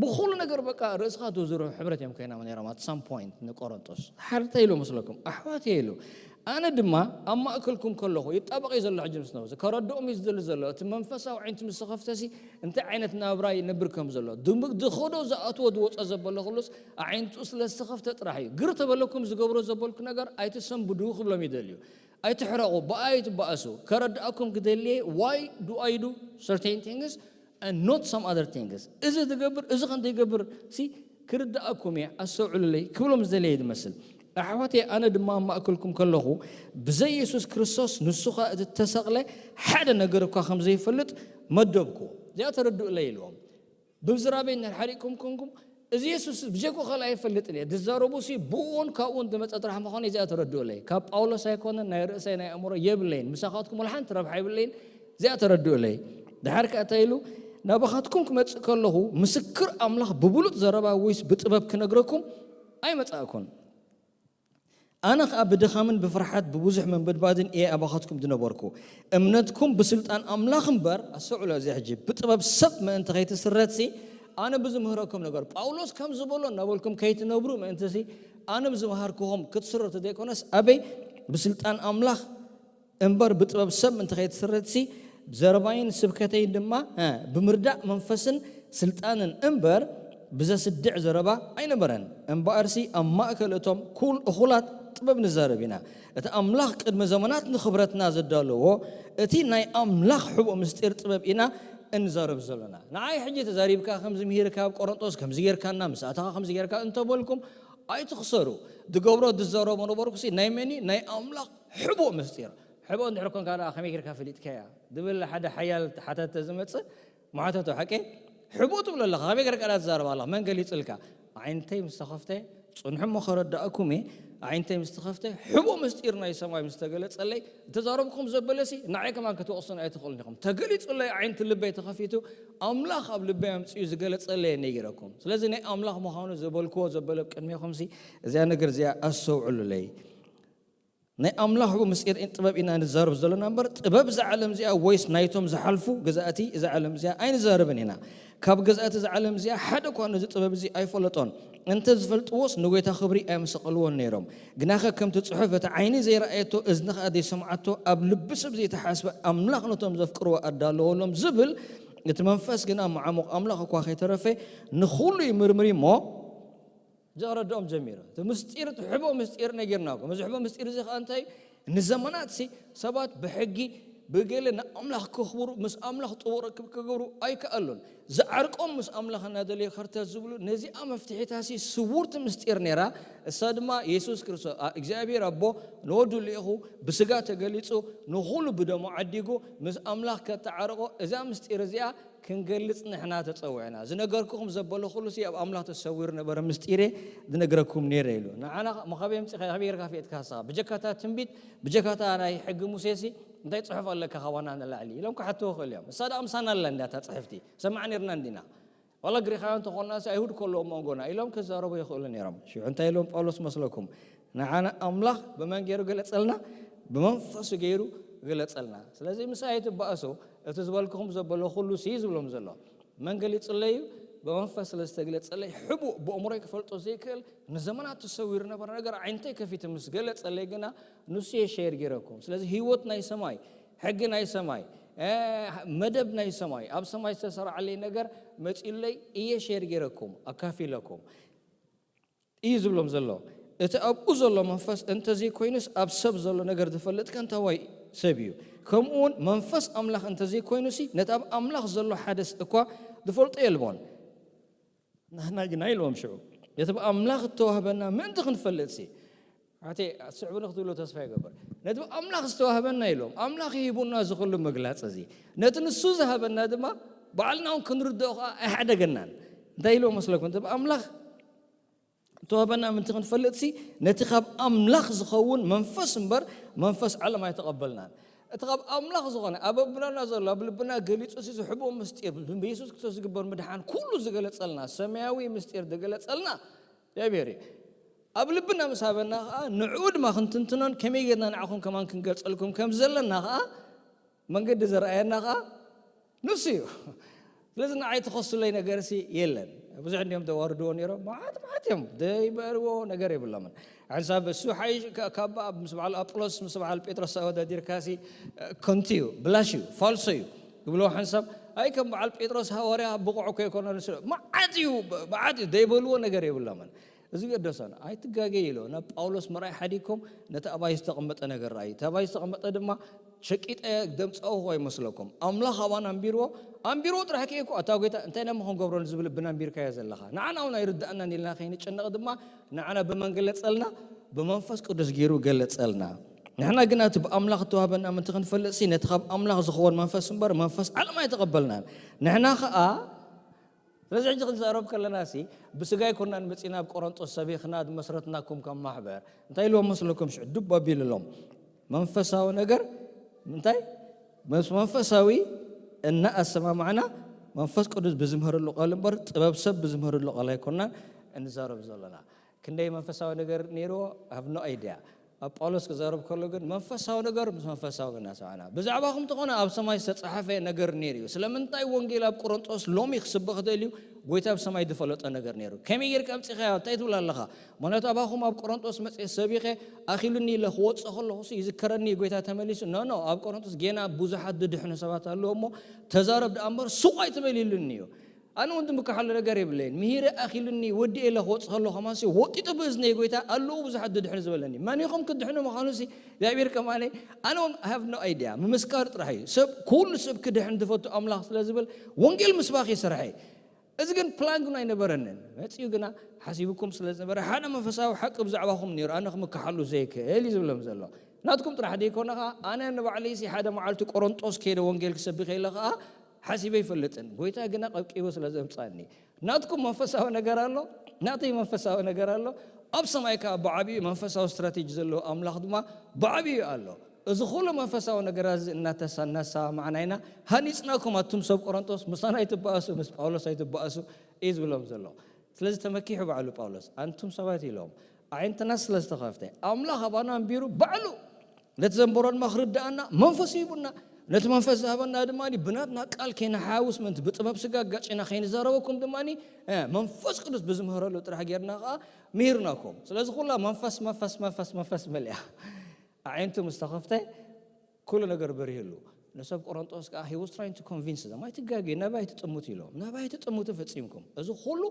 ብኹሉ ነገር በቃ ርእስኻ ደዝውር ሕብረት እዮም ኮይናም ነይሮም። At some point ንቆሮንጦስ ሓርታ ኢሉ መስለኩም ኣሕዋት እየ ኢሉ። ኣነ ድማ ኣብ ማእከልኩም ከለኹ ይጣበቕ እዩ ዘሎ። ሕጂ ምስ ነብሱ ከረድኦም እዩ ዝደሊ ዘሎ። እቲ መንፈሳዊ ዓይነቱ ምስ ተኸፍተሲ እንታይ ዓይነት ናብራ ይነብር ከም ዘሎ ድም- ዝኸዶ ዝኣትዎ ዝወጾ ዘበለ ኩሉስ ዓይነቱ ስለ ዝተኸፍተ ጥራሕ እዩ። ግር ተበለኩም ዝገብሮ ዘበልኩ ነገር ኣይትሰንብዱ ክብሎም ይደልዩ። ኣይትሕረቑ፣ ብኣይ ኣይትባእሱ። ከረድኣኩም ክደልየ why do I do certain things and not some other things? እዚ ዝገብር እዚ ከም ዘይገብር ሲ ክርድኣኩም እየ፣ ኣስተውዕሉለይ ክብሎም ዝደለየ ዝመስል። ኣሕዋተይ ኣነ ድማ ኣብ ማእከልኩም ከለኹ ብዘይ የሱስ ክርስቶስ ንሱ ኸኣ እቲ እተሰቕለ ሓደ ነገር እኳ ከም ዘይፈልጥ መደብኩ። እዚኣ ተረድኡለይ ኢልዎም። ብምዝራበይ እንድሕር ሓሪቕኩም ኮንኩም እዚ የሱስ ብጀክኡ ካልእ ኣይፈልጥን እየ። ዝዛረቡ ሲ ብኡን ካብኡን ዝመጸ ጥራሕ ምዃኑ እዚኣ ተረድኡለይ። ካብ ጳውሎስ ኣይኮነን፣ ናይ ርእሰይ ናይ ኣእምሮ የብለይን። ምሳኻትኩም ወላ ሓንቲ ረብሓ የብለይን። እዚኣ ተረድኡለይ። ድሓር ከኣ እንታይ ኢሉ? ናባኻትኩም ክመጽእ ከለኹ ምስክር ኣምላኽ ብብሉጥ ዘረባ ወይስ ብጥበብ ክነግረኩም ኣይመጻእኩን። ኣነ ኸኣ ብድኻምን ብፍርሓት ብብዙሕ መንበድባድን እየ ኣባኻትኩም ዝነበርኩ። እምነትኩም ብስልጣን ኣምላኽ እምበር፣ ኣስተውዕሎ እዚ ሕጂ፣ ብጥበብ ሰብ ምእንቲ ከይትስረትሲ፣ ኣነ ብዝምህረኩም ነገር፣ ጳውሎስ ከም ዝበሎ እናበልኩም ከይትነብሩ ምእንትሲ፣ ኣነ ብዝመሃርኩኹም ክትስረቱ ዘይኮነስ፣ ኣበይ ብስልጣን ኣምላኽ እምበር ብጥበብ ሰብ ምእንቲ ከይትስረትሲ፣ ዘረባይን ስብከተይን ድማ፣ እ፣ ብምርዳእ መንፈስን ስልጣንን እምበር ብዘስድዕ ዘረባ ኣይነበረን። እምበኣርሲ ኣብ ማእከል እቶም ኩል እኹላት ጥበብ ንዛረብ ኢና። እቲ ኣምላኽ ቅድሚ ዘመናት ንኽብረትና ዘዳለዎ እቲ ናይ ኣምላኽ ሕቡእ ምስጢር ጥበብ ኢና እንዛረብ ዘለና። ንዓይ ሕጂ ተዛሪብካ፣ ከምዚ ምሂርካ፣ ኣብ ቆሮንጦስ ከምዚ ጌርካና፣ ምስ ኣተኻ ከምዚ ጌርካ እንተበልኩም ኣይትኽሰሩ። ዝገብሮ ዝዛረቦ ነበርኩሲ ናይ መኒ? ናይ ኣምላኽ ሕቡእ ምስጢር። ሕቡእ እንድሕር ኮንካ ደኣ ከመይ ጌርካ ፈሊጥካያ? ዝብል ሓደ ሓያል ሓተተ ዝመጽእ መሓተቱ ሓቂ። ሕቡእ ትብሎ ኣለኻ፣ ከመይ ጌርካ ደኣ ትዛረብ ኣለኻ? መን ገሊጹልካ? ኣዒንተይ ምስ ተኸፍተ፣ ጽንሑ እሞ ከረዳእኩም እየ። ኣዒንተይ ምስ ተኸፍተ፣ ሕቡእ ምስጢር ናይ ሰማይ ምስ ተገለጸለይ፣ እተዛረብኩም ዘበለሲ ንዓይ ከማን ክትወቕሱን ኣይትኽእሉን ኢኹም። ተገሊጹለይ፣ ኣዒንቲ ልበይ ተኸፊቱ፣ ኣምላኽ ኣብ ልበይ ኣምጺኡ ዝገለጸለይ ነጊረኩም። ስለዚ ናይ ኣምላኽ ምዃኑ ዘበልክዎ ዘበለ ኣብ ቅድሜኹምሲ፣ እዚኣ ነገር እዚኣ ኣስተውዕሉለይ። ናይ ኣምላኽ ምስጢር ጥበብ ኢና ንዛረብ ዘለና እምበር፣ ጥበብ እዛ ዓለም እዚኣ ወይስ ናይቶም ዝሓልፉ ገዛእቲ እዛ ዓለም እዚኣ ኣይንዛረብን ኢና። ካብ ገዛእቲ እዛ ዓለም እዚኣ ሓደ እኳ ነዚ ጥበብ እዚ ኣይፈለጦን። እንተ ዝፈልጥዎስ ንጎይታ ክብሪ ኣይምሰቐልዎን ነይሮም። ግናኸ ከምቲ ጽሑፍ፣ "እቲ ዓይኒ ዘይረኣየቶ፣ እዝኒ ኸኣ ዘይሰምዓቶ፣ ኣብ ልቢ ሰብ ዘይተሓስበ ኣምላኽ ነቶም ዘፍቅርዎ ኣዳለወሎም" ዝብል፣ እቲ መንፈስ ግና መዓሙቕ ኣምላኽ እኳ ከይተረፈ ንኹሉ ይምርምር እዩ እሞ፣ ዘረድኦም ጀሚሩ። እቲ ምስጢር፣ እቲ ሕቦ ምስጢር ነጊርናኩም። እዚ ሕቦ ምስጢር እዚ ኸኣ እንታይ እዩ? ንዘመናት ሲ ሰባት ብሕጊ ብገለ ንኣምላኽ ከኽብሩ፣ ምስ ኣምላኽ ጥቡቕ ርክብ ክገብሩ ኣይከኣሉን። ዝዓርቆም ምስ ኣምላኽ እናደለዩ ከርተት ዝብሉ፣ ነዚኣ መፍትሒታ ሲ ስውርቲ ምስጢር ነይራ። እሳ ድማ የሱስ ክርስቶስ፣ ኣ-፣ እግዚኣብሔር ኣቦ ንወዱ ልኢኹ፣ ብስጋ ተገሊጹ፣ ንኹሉ ብደሙ ዓዲጉ፣ ምስ ኣምላኽ ከተዓርቆ፣ እዛ ምስጢር እዚኣ ክንገልጽ ንሕና ተጸዊዕና። ዝነገርኩኹም ዘበለ ኩሉ ሲ ኣብ ኣምላኽ ተሰዊሩ ነበረ፣ ምስጢር እየ ዝነግረኩም ነይረ ኢሉ። ንዓና መኻበ የምጽእ ከ-፣ ከመይ ጌርካ ፍየጥካ ንስኻ? ብጀካታ ትንቢት፣ ብጀካታ ናይ ሕጊ ሙሴ ሲ እንታይ ጽሑፍ ኣለካ ካባና ንላዕሊ? ኢሎም ክሓትዎ ይኽእሉ እዮም። እሳ ደኣ ምሳና ኣላ እንዳ እታ ጽሕፍቲ። ሰማዕ ነይርና እንዲና። ዋላ ግሪኻውያን እንተኾንና ሲ ኣይሁድ ከለዉ መንጎና ኢሎም ክዛረቡ ይኽእሉ ነይሮም። ሽዑ እንታይ ኢሎም ጳውሎስ መስለኩም? ንዓና ኣምላኽ ብመን ገይሩ ገለጸልና? ብመንፈሱ ገይሩ ገለጸልና። ስለዚ ምሳይ ኣይትባእሱ፣ እቲ ዝበልኩኹም ዘበለ ኩሉ ሲ ዝብሎም ዘሎ። መን ገሊጹለይ እዩ? ብመንፈስ ስለ ዝተግለጸለይ፣ ሕቡእ ብእምሮይ ክፈልጦ ዘይክእል፣ ንዘመናት ተሰዊሩ ነበረ ነገር ዓይነተይ ከፊቱ ምስ ገለጸለይ ግና፣ ንሱ እየ ሸር ገይረኩም። ስለዚ ህይወት ናይ ሰማይ፣ ሕጊ ናይ ሰማይ፣ መደብ ናይ ሰማይ፣ ኣብ ሰማይ ዝተሰርዓለይ ነገር መፂኡለይ፣ እየ ሼር ገይረኩም ኣካፊለኩም እዩ ዝብሎም ዘሎ። እቲ ኣብኡ ዘሎ መንፈስ እንተዘይኮይኑስ፣ ኣብ ሰብ ዘሎ ነገር ዝፈልጥ ከንታዋይ ሰብ እዩ። ከምኡ እውን መንፈስ ኣምላኽ እንተዘይኮይኑሲ፣ ነቲ ኣብ ኣምላኽ ዘሎ ሓደስ እኳ ዝፈልጦ የልቦን። ንሕና ግና ኢልዎም ሽዑ፣ ነቲ ብኣምላኽ እተዋህበና ምእንቲ ክንፈልጥሲ፣ ኣቴ ስዕቡኒ ክትብሉ ተስፋ ይገብር። ነቲ ብኣምላኽ ዝተዋህበና ኢሎም፣ ኣምላኽ ሂቡና ዝኽሉ ምግላጽ እዚ፣ ነቲ ንሱ ዝሃበና ድማ ባዕልና እውን ክንርድኦ ከዓ ኣይሓደገናን። እንታይ ኢልዎም መስለኩም? ነቲ ብኣምላኽ እተዋህበና ምእንቲ ክንፈልጥሲ፣ ነቲ ካብ ኣምላኽ ዝኸውን መንፈስ እምበር መንፈስ ዓለም ኣይተቐበልናን። እቲ ካብ ኣምላኽ ዝኾነ ኣብ ልብና ዘሎ፣ ኣብ ልብና ገሊጹ ሲ ዝሕብኦ ምስጢር፣ ብየሱስ ክርስቶስ ዝግበር ምድሓን ኩሉ ዝገለጸልና፣ ሰማያዊ ምስጢር ዝገለጸልና እግዚኣብሔር እዩ። ኣብ ልብና ምስ ሃበና ከዓ ንዕኡ ድማ ክንትንትኖን ከመይ ጌርና ንዓኹም ከማን ክንገልጸልኩም ከም ዘለና ከዓ መንገዲ ዘርኣየና ከዓ ንሱ እዩ። ስለዚ ንዓይ ትኸሱለይ ነገርሲ የለን። ብዙሕ እንዲዮም ዘዋርድዎ ነይሮም፣ መዓት መዓት እዮም ዘይበርዎ ነገር የብሎምን። ሓንሳብ እሱ ሓይሽ ካ- ካብ ምስ በዓል ኣጵሎስ ምስ በዓል ጴጥሮስ ኣወዳዲርካሲ ከንቱ እዩ፣ ብላሽ እዩ፣ ፋልሶ እዩ ይብሎ። ሓንሳብ ኣይ ከም በዓል ጴጥሮስ ሃዋርያ ብቑዕ እኮ ይኮነ ንሱ መዓት እዩ፣ መዓት እዩ ዘይበልዎ ነገር የብሎምን። እዚ ገደሶን ኣይትጋገይ ኢሎ ናብ ጳውሎስ ምርኣይ ሓዲግኩም ነቲ ኣባይ ዝተቐመጠ ነገር ረኣዩ። እቲ ኣባይ ዝተቐመጠ ድማ ሸቂጠ ደምፃኡ ኣይመስለኩም። ኣምላኽ ኣባና ኣንቢርዎ፣ ኣንቢርዎ ጥራሕ ከይኮ ኣታ ጎይታ እንታይ ናይ ምኾን ገብሮ ዝብል ብና ኣንቢርካዮ ዘለኻ። ንዓና እውን ኣይርዳእናን ኢልና ከይንጨነቕ ድማ ንዓና ብመን ገለጸልና? ብመንፈስ ቅዱስ ገይሩ ገለጸልና። ንሕና ግና እቲ ብኣምላኽ እተዋህበና ምእንቲ ክንፈልጥሲ ነቲ ካብ ኣምላኽ ዝኸውን መንፈስ እምበር መንፈስ ዓለም ኣይተቐበልናን። ንሕና ኸኣ ስለዚ ሕጂ ክንዛረብ ከለና ሲ ብስጋ ኣይኮናን መጺና ኣብ ቆሮንጦስ ሰቢኽና ዝመስረትናኩም ከም ማሕበር እንታይ ኢልዎም መስለኩም? ሽዑ ዱብ ኣቢሉሎም መንፈሳዊ ነገር እንታይ ምስ መንፈሳዊ እናኣሰማማዕና መንፈስ ቅዱስ ብዝምህርሉ ቃል እምበር ጥበብ ሰብ ብዝምህርሉ ቃል ኣይኮናን እንዛረብ ዘለና። ክንደይ መንፈሳዊ ነገር ነይርዎ? ሃቭ ኖ ኣይድያ። ኣብ ጳውሎስ ክዛረብ ከሎ ግን መንፈሳዊ ነገር ምስ መንፈሳዊ እናሰማዕና ብዛዕባኹም ተኾነ ኣብ ሰማይ ዝተፃሓፈ ነገር ነይሩ እዩ። ስለምንታይ ወንጌል ኣብ ቆሮንጦስ ሎሚ ክስበኽ ደልዩ? ጎይታ ኣብ ሰማይ ዝፈለጦ ነገር ነይሩ። ከመይ ጌርካ ኣምፂኻዮ? እንታይ ትብል ኣለኻ? ምክንያቱ ኣባኹም ኣብ ቆሮንጦስ መፅኤ ሰቢኸ ኣኺሉኒ ኢለ ክወፅእ ከለኹ ሲ ይዝከረኒ ጎይታ ተመሊሱ። ኖ ኖ፣ ኣብ ቆሮንጦስ ጌና ብዙሓት ዝድሕኑ ሰባት ኣለዉ እሞ ተዛረብ ደኣ እምበር ሱቕ ኣይትበል ኢሉኒ እዩ። ኣነ እውን ዝምክሓሉ ነገር የብለይን። ምሂረ ኣኺሉኒ ወዲኤ ኢለ ክወፅእ ከለኹ ከማንሲ ወጢጡ ብእዝነይ ጎይታ ኣለዉ ብዙሓት ዝድሕኑ ዝበለኒ። መን ኢኹም ክድሕኑ ምዃኑሲ እግዚኣብሔር ከማነ ኣነ እውን ሃቭ ኖ ኣይድያ። ምምስካር ጥራሕ እዩ። ሰብ ኩሉ ሰብ ክድሕን ዝፈቱ ኣምላኽ ስለ ዝብል ወንጌል ምስባኽ ይሰርሐ። እዚ ግን ፕላን ግን ኣይነበረንን። መጺኡ ግና ሓሲብኩም ስለ ዝነበረ ሓደ መንፈሳዊ ሓቂ ብዛዕባኹም ነይሩ፣ ኣነ ክምክሓሉ ዘይክእል እዩ ዝብሎም ዘሎ። ናትኩም ጥራሕ ደይኮነ ኸኣ ኣነ ንባዕለይሲ ሓደ መዓልቲ ቆሮንጦስ ከይደ ወንጌል ክሰብኽ ኢለ ኸኣ ሓሲበ ኣይፈልጥን። ጎይታ ግና ቀብቂቡ ስለ ዘምጻኒ ናትኩም መንፈሳዊ ነገር ኣሎ፣ ናተይ መንፈሳዊ ነገር ኣሎ። ኣብ ሰማይ ከኣ ብዓቢኡ መንፈሳዊ ስትራቴጂ ዘለዎ ኣምላኽ ድማ ብዓቢኡ ኣሎ። እዚ ኩሉ መንፈሳዊ ነገራት እዚ እናተሳ እናሰማማዕና ኢና ሃኒጽናኩም ኣቱም ሰብ ቆሮንጦስ ምሳና ኣይትበኣሱ ምስ ጳውሎስ ኣይትበኣሱ እዩ ዝብሎም ዘሎ። ስለዚ ተመኪሑ ባዕሉ ጳውሎስ ኣንቱም ሰባት ኢሎም ኣዒንትና ስለ ዝተኸፍተ ኣምላኽ ኣባና ኣንቢሩ ባዕሉ ነቲ ዘንበሮ ድማ ክርድኣና መንፈስ ሂቡና። ነቲ መንፈስ ዝሃበና ድማ ብናትና ቃል ከይንሓውስ ምእንቲ ብጥበብ ስጋ ኣጋጭና ከይንዛረበኩም ድማ መንፈስ ቅዱስ ብዝምህረሉ ጥራሕ ጌርና ከዓ ምሂርናኩም። ስለዚ ኩላ መንፈስ መንፈስ መንፈስ መንፈስ መሊኣ ኣዒንቱ ምስ ተኸፍተ ኩሉ ነገር በሪህሉ። ንሰብ ቆሮንጦስ ከዓ he was trying to convince them ኣይትጋገዩ ናባይ ትጥምቱ ኢሎም ናባይ ትጥምቱ ፈፂምኩም እዚ ኩሉ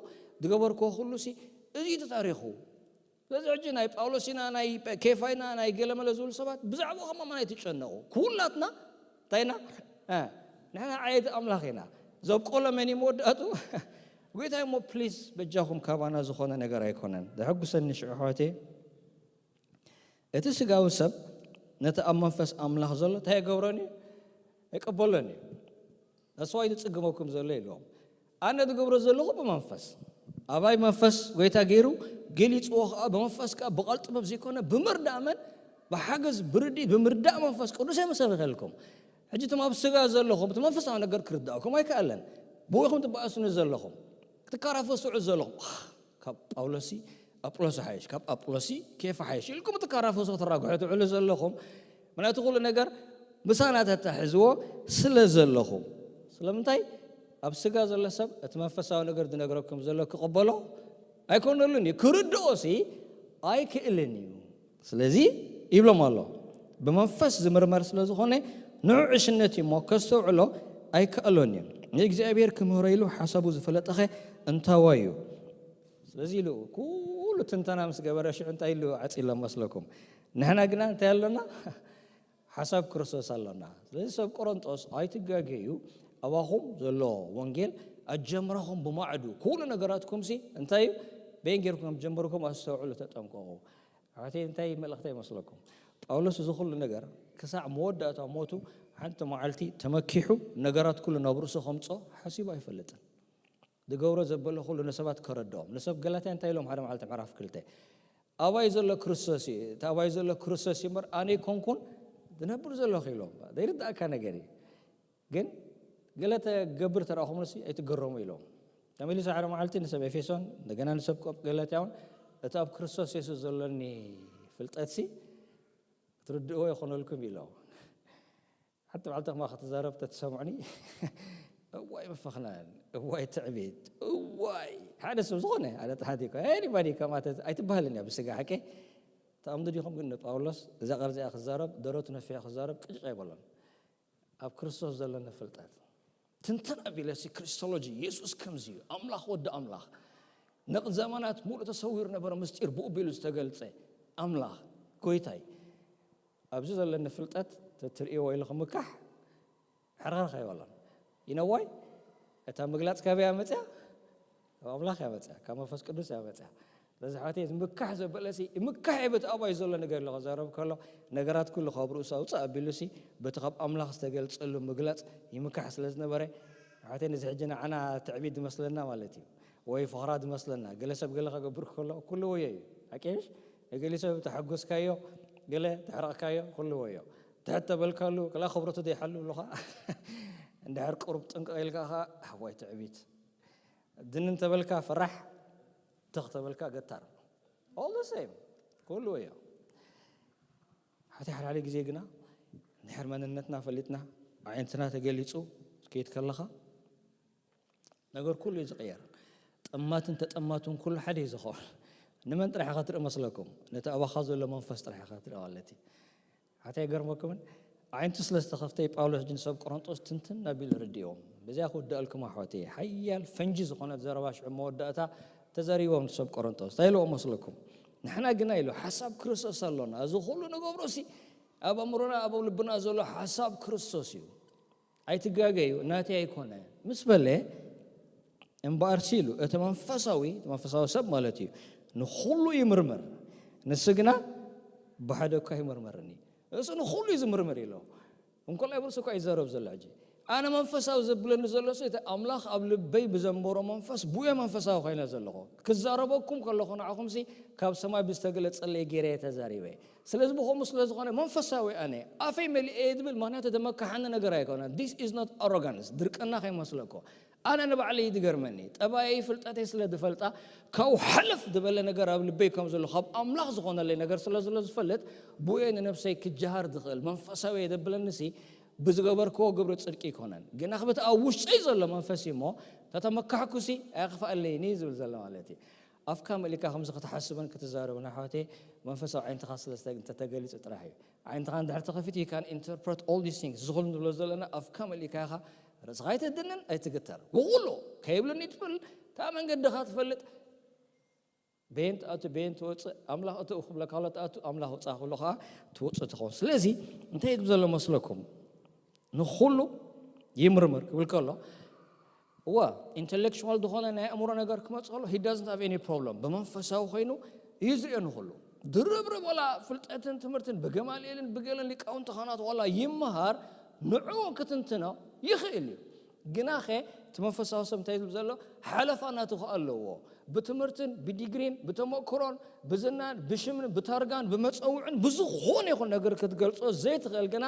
ዝገበርክዎ ኩሉ ሲ እዚ እዩ ታሪኹ። ስለዚ ሕጂ ናይ ጳውሎስ ኢና ናይ ኬፋ ኢና ናይ ገለመለ ዝብሉ ሰባት ብዛዕባ ከማን ኣይትጨነቑ። ኩላትና እንታይ ኢና ንሕና ዓየቲ ኣምላኽ ኢና። ዘብቆሎ መን እዩ መወዳእቱ? ጎይታ እሞ ፕሊዝ በጃኹም ካባና ዝኾነ ነገር ኣይኮነን። ዘሐጉሰኒ ሽዑ ኣሕዋተይ እቲ ስጋዊ ሰብ ነቲ ኣብ መንፈስ ኣምላኽ ዘሎ እንታይ ኣይገብሮን እዩ? ኣይቀበሎን እዩ። ነስዋ እዩ ዝጽግመኩም ዘሎ ኢልዎም። ኣነ ዝገብሮ ዘለኹ ብመንፈስ ኣባይ መንፈስ ጎይታ ገይሩ ገሊጽዎ ከዓ ብመንፈስ ከዓ ብቓል ጥበብ ዘይኮነ ብምርዳእ መን ብሓገዝ ብርድኢት ብምርዳእ መንፈስ ቅዱስ እየ መሰብኸልኩም። ሕጂ እቶም ኣብ ስጋ ዘለኹም እቲ መንፈሳዊ ነገር ክርዳእኩም ኣይከኣለን። ብወይኹም ትበኣሱኒ ዘለኹም ክትካራፈስዑ ዘለኹም ካብ ጳውሎሲ ኣጵሎስ ሓይሽ ካብ ኣጵሎሲ ኬፋ ሓይሽ ኢልኩም ትካራፈሱ ክትራግሑ ትውዕሉ ዘለኹም ምክንያቱ ኩሉ ነገር ምሳና ተታሕዝዎ ስለ ዘለኹም ስለምንታይ ኣብ ስጋ ዘሎ ሰብ እቲ መንፈሳዊ ነገር ዝነግረኩም ዘሎ ክቕበሎ ኣይኮነሉን እዩ ክርድኦ ሲ ኣይክእልን እዩ ስለዚ ይብሎም ኣሎ ብመንፈስ ዝምርመር ስለ ዝኾነ ንዑ ዕሽነት እዩ እሞ ከስተውዕሎ ኣይከኣሎን እዩ። ንእግዚኣብሔር ክምህሮ ኢሉ ሓሳቡ ዝፈለጠኸ እንታዋይ እዩ? ስለዚ ኢሉ ኩሉ ትንተና ምስ ገበረ ሽዑ እንታይ ኢሉ ዓፂሎ መስለኩም? ንሕና ግና እንታይ ኣሎና? ሓሳብ ክርስቶስ ኣሎና። ስለዚ ሰብ ቆሮንጦስ ኣይትጋገዩ፣ ኣባኹም ዘሎ ወንጌል ኣጀምራኹም ብማዕዱ ኩሉ ነገራትኩም ሲ እንታይ እዩ? በየን ጌርኩም ከም ጀመርኩም ኣስተውዕሉ፣ ተጠንቀቑ። ኣሕዋተይ እንታይ መልእኽቲ ይመስለኩም? ጳውሎስ እዚ ኩሉ ነገር ክሳዕ መወዳእታ ሞቱ ሓንቲ መዓልቲ ተመኪሑ ነገራት ኩሉ ናብ ርእሱ ከምጾ ሓሲቡ ኣይፈልጥን። ዝገብሮ ዘበለ ኩሉ ንሰባት ከረድኦም። ንሰብ ገላትያ እንታይ ኢሎም ሓደ መዓልቲ ምዕራፍ ክልተ ኣባይ ዘሎ ክርስቶስ እዩ፣ እቲ ኣባይ ዘሎ ክርስቶስ እዩ እምበር ኣነ ኣይኮንኩን ዝነብር ዘለኹ ኢሎም። ዘይርዳእካ ነገር እዩ። ግን ገለ ተገብር ተረኣኹምሲ ኣይትገረሙ ኢሎም። ተመሊሱ ሓደ መዓልቲ ንሰብ ኤፌሶን እንደገና ንሰብ ቆ- ገላትያ እውን እቲ ኣብ ክርስቶስ የሱስ ዘሎኒ ፍልጠትሲ ክትርድእዎ ይኾነልኩም ኢሎም። ሓንቲ መዓልቲ ከማ ክትዛረብ ተትሰምዑኒ እዋይ ምፍኽናል፣ እዋይ ትዕቢት፣ እዋይ ሓደ ሰብ ዝኾነ ሓደ ተሓቲኮ ኤኒባዲ ከምኣ ተ- ኣይትበሃልን እያ ብስጋ ሓቂ። ተኣምዱ ዲኹም ግን ንጳውሎስ እዛ ቐርዚኣ ክዛረብ ደረቱ ነፊሑ ክዛረብ ቅጭጭ ኣይበሎን። ኣብ ክርስቶስ ዘለኒ ፍልጠት ትንትን ኣቢለሲ ክርስቶሎጂ የሱስ ከምዚ እዩ፣ ኣምላኽ ወዲ ኣምላኽ ንዘመናት ሙሉእ ተሰዊሩ ነበረ ምስጢር ብኡ ቢሉ ዝተገልጸ ኣምላኽ ጎይታይ ኣብዚ ዘለኒ ፍልጠት ተትርእይዎ ኢሉ ክምካሕ ሕርኽርኽ ኣይበሎን። ይነዋይ እታ ምግላፅ ካበይ እያ መፅያ? ካብ ኣምላኽ እያ መፅያ፣ ካብ መንፈስ ቅዱስ እያ መፅያ። ስለዚ ሓወተይ ምካሕ ዘበለሲ ምካሕ እየ በቲ ኣባይ ዘሎ ነገር ኢሉ ክዛረብ ከሎ ነገራት ኩሉ ካብ ርእሱ ኣውፅእ ኣቢሉሲ በቲ ካብ ኣምላኽ ዝተገልፀሉ ምግላፅ ይምካሕ ስለ ዝነበረ ሓወተይ ነዚ ሕጂ ንዓና ትዕቢት ዝመስለና ማለት እዩ ወይ ፈኽራ ዝመስለና ገለ ሰብ ገለ ከገብር ከሎ ኩሉ ወዮ እዩ ሓቂ ምሽ ንገሊ ሰብ ተሓጎስካዮ ገለ ተሕረቕካዮ ኩሉ ወዮ ትሕት ተበልካሉ ከላ ክብረቱ ዘይሓሉ ኣለኻ እንድሕር ቅሩብ ጥንቅቕ ኢልካ ኸዓ ኣሕዋይ ትዕቢት ድንን ተበልካ ፈራሕ ትኽ ተበልካ ገታር all the same ኩሉ ወዮ ሓቲ ሓዳሊ ግዜ ግና እንድሕር መንነትና ፈሊጥና ኣዒንትና ተገሊፁ ከይድ ከለኻ ነገር ኩሉ እዩ ዝቕየር። ጠማትን ተጠማቱን ኩሉ ሓደ እዩ ዝኸውን። ንመን ጥራሕ ኢኻ ትርኢ መስለኩም? ነቲ ኣባኻ ዘሎ መንፈስ ጥራሕ ኢኻ ትርኢ ማለት እዩ። ሓታ ይገርመኩምን ዓይንቱ ስለ ዝተኸፍተ ጳውሎስ ግን ሰብ ቆሮንጦስ ትንትን ኣቢሉ ርድእዎም። በዚኣ ክውድኣልኩም ኣሕዋተይ ሓያል ፈንጂ ዝኾነት ዘረባ ሽዑ መወዳእታ ተዛሪቦም ሰብ ቆሮንጦስ እንታይ ኢልዎ መስለኩም? ንሕና ግና ኢሉ ሓሳብ ክርስቶስ ኣሎና። እዚ ኩሉ ንገብሮ ሲ ኣብ ኣእምሮና ኣብ ልብና ዘሎ ሓሳብ ክርስቶስ እዩ። ኣይትጋገዩ ናተይ ኣይኮነ ምስ በለ እምበኣር ሲሉ እቲ መንፈሳዊ እቲ መንፈሳዊ ሰብ ማለት እዩ ንኩሉ ይምርምር ንሱ ግና ብሓደ እኳ ይምርምርኒ እሱ ንኩሉ እዩ ዝምርምር ኢሎ እንኮላይ ብርሱ እኳ ይዘረብ ዘሎ ሕጂ ኣነ መንፈሳዊ ዘብለኒ ዘሎ እቲ ኣምላኽ ኣብ ልበይ ብዘንበሮ መንፈስ ብየ መንፈሳዊ ኮይነ ዘለኹ ክዛረበኩም ከለኹ ንዓኹምሲ ካብ ሰማይ ብዝተገለጸለይ ገይረ ተዛሪበ ስለዚ ብኸምኡ ስለ ዝኾነ መንፈሳዊ ኣነ ኣፈይ መሊኤ ዝብል ምክንያቱ ተመካሓኒ ነገር ኣይኮነን this is not arrogance ድርቅና ከይመስለኮ ኣነ ንባዕለይ ዝገርመኒ ጠባየይ ፍልጠተይ ስለ ዝፈልጣ ካብኡ ሓለፍ ዝበለ ነገር ኣብ ልበይ ከም ዘሎ ካብ ኣምላኽ ዝኾነለይ ነገር ስለ ዘሎ ዝፈልጥ ብኡየ ንነብሰይ ክጀሃር ዝኽእል መንፈሳዊ የደብለንሲ ብዝገበርክዎ ግብሪ ጽድቂ ኣይኮነን ግና ክብቲ ኣብ ውሽጠይ ዘሎ መንፈስ እዩ እሞ ተተመካሕኩሲ ኣየኽፍኣለይኒ ዝብል ዘሎ ማለት እዩ ኣፍካ መሊካ ከምዚ ክትሓስብን ክትዛረብን ኣሕዋተይ መንፈሳዊ ዓይንትኻ ስለ እንተተገሊጹ ጥራሕ እዩ ዓይንትኻ እንድሕር ተኸፊቱ you can interpret all these things ዝኹሉ ንብሎ ዘለና ኣፍካ መሊካ ኢኻ ርእስኻ ኣይተድንን ኣይትግተር ብኩሉ ከይብሉኒ ትብል ካብ መንገድኻ ትፈልጥ በየን ትኣቱ በየን ትወፅእ ኣምላኽ እትኡ ክብለካ ከሎ ትኣቱ ኣምላኽ ውፃእ ክብሎ ከዓ ትወፅእ ትኸውን ስለዚ እንታይ ይብል ዘሎ መስለኩም ንኩሉ ይምርምር ክብል ከሎ እዋ ኢንተሌክቹዋል ዝኾነ ናይ ኣእምሮ ነገር ክመፅ ከሎ he doesn't have any problem ብመንፈሳዊ ኮይኑ እዩ ዝሪኦ ንኩሉ ድርብርብ ዋላ ፍልጠትን ትምህርትን ብገማልኤልን ብገለን ሊቃውንቲ ካህናት ዋላ ይመሃር ንዕኡ ክትንትኖ ይኽእል እዩ ግናኸ እቲ መንፈሳዊ ሰብ እንታይ ዝብል ዘሎ ሓለፋ ናቱ ከ ኣለዎ ብትምህርትን ብዲግሪን ብተመክሮን ብዝናን ብሽምን ብታርጋን ብመፀውዕን ብዝኾነ ይኹን ነገር ክትገልፆ ዘይትኽእል ግና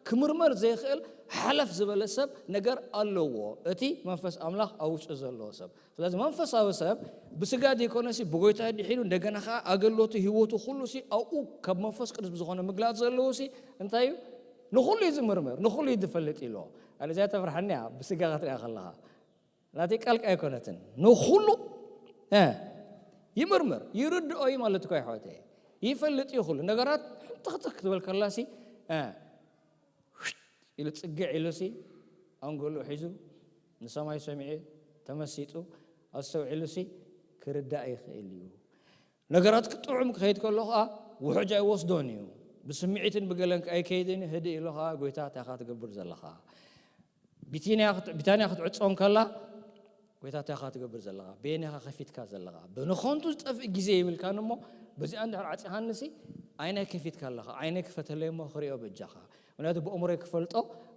ክምርመር ዘይኽእል ሓለፍ ዝበለ ሰብ ነገር ኣለዎ እቲ መንፈስ ኣምላኽ ኣብ ውሽጢ ዘለዎ ሰብ ስለዚ መንፈሳዊ ሰብ ብስጋ ዘይኮነሲ ብጎይታ ድሒኑ እንደገና ከዓ ኣገልግሎቱ ህይወቱ ኩሉ ሲ ኣብኡ ካብ መንፈስ ቅዱስ ብዝኾነ ምግላፅ ዘለዎ ሲ እንታይ እዩ ንኹሉ እዩ ዝምርምር ንኹሉ እዩ ዝፈልጥ ኢልዎ ኣነ እዚኣ ተፍርሓኒ እያ ብስጋ ክትሪኣ ከለኻ ናተይ ቃልቃ ኣይኮነትን ንኹሉ ይምርምር ይርድኦ እዩ ማለት እኮ ይሕወተ ይፈልጥ እዩ ኩሉ ነገራት ሕንትኽትኽ ክትበል ከላሲ ኢሉ ጽግዕ ኢሉሲ ኣንጎልኡ ሒዙ ንሰማይ ሰሚዑ ተመሲጡ ኣስተውዒሉሲ ክርዳእ ይኽእል እዩ። ነገራት ክጥዑም ክኸይድ ከሎ ኸዓ ውሑጅ ኣይወስዶን እዩ። ብስምዒትን ብገለን ኣይከይድን እዩ። ህድእ ኢሉ ኸዓ ጎይታ እንታይ ኢኻ ትገብር ዘለኻ? ቢታንያ ክት- ቢታንያ ክትዕጾ እንከላ ጎይታ እንታይ ኢኻ ትገብር ዘለኻ? በየናይ ኢኻ ከፊትካ ዘለኻ? ብንኸንቱ ዝጠፍእ ግዜ ይብልካን እሞ በዚኣ እንድሕር ዓጺኻንሲ ዓይነይ ከፊትካ ኣለኻ። ዓይነይ ክፈተለይ እሞ ክሪኦ በጃኻ። ምክንያቱ ብእምሮይ ክፈልጦ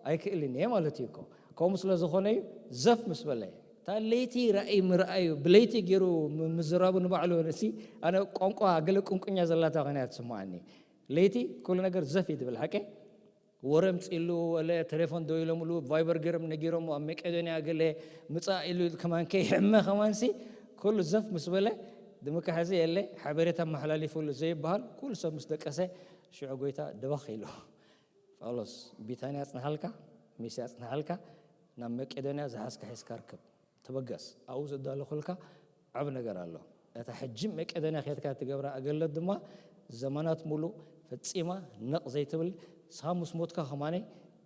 ኣይክእልን እየ ማለት እዩ እኮ። ከምኡ ስለ ዝኾነ እዩ ዘፍ ምስ በለ እታ ለይቲ ራእይ ምርኣዩ ብለይቲ ገይሩ ም- ምዝራቡ ንባዕሉ ሲ ኣነ ቋንቋ ገለ ቁንቁኛ ዘላታ ኮይና እያ ትስምዓኒ። ለይቲ ኩሉ ነገር ዘፍ እዩ ትብል ሓቀ። ወረ ምፅሉ ወለ ቴሌፎን ደው ኢሎምሉ ቫይበር ገይሮም ነጊሮም ኣብ መቄዶንያ ገለ ምፃእ ኢሉ ከማን ከይሕመ ከማንሲ ኩሉ ዘፍ ምስ በለ ድምካሐዚ የለ ሓበሬታ መሓላሊፉሉ ዘይበሃል ኩሉ ሰብ ምስ ደቀሰ ሽዑ ጎይታ ደበኽ ኢሉ። ጳውሎስ ቢታንያ ኣጽንሓልካ፣ ሚስያ ኣጽንሓልካ፣ ናብ መቄዶንያ ዝሓዝካ ሒዝካ ርከብ። ተበገስ፣ ኣብኡ ዘዳለኹልካ ዓቢ ነገር ኣሎ። እታ ሕጂ መቄዶንያ ኬድካ ትገብራ ኣገልግሎት ድማ ዘመናት ሙሉእ ፈጺማ ነቕ ዘይትብል፣ ንስኻ ምስ ሞትካ ከማነይ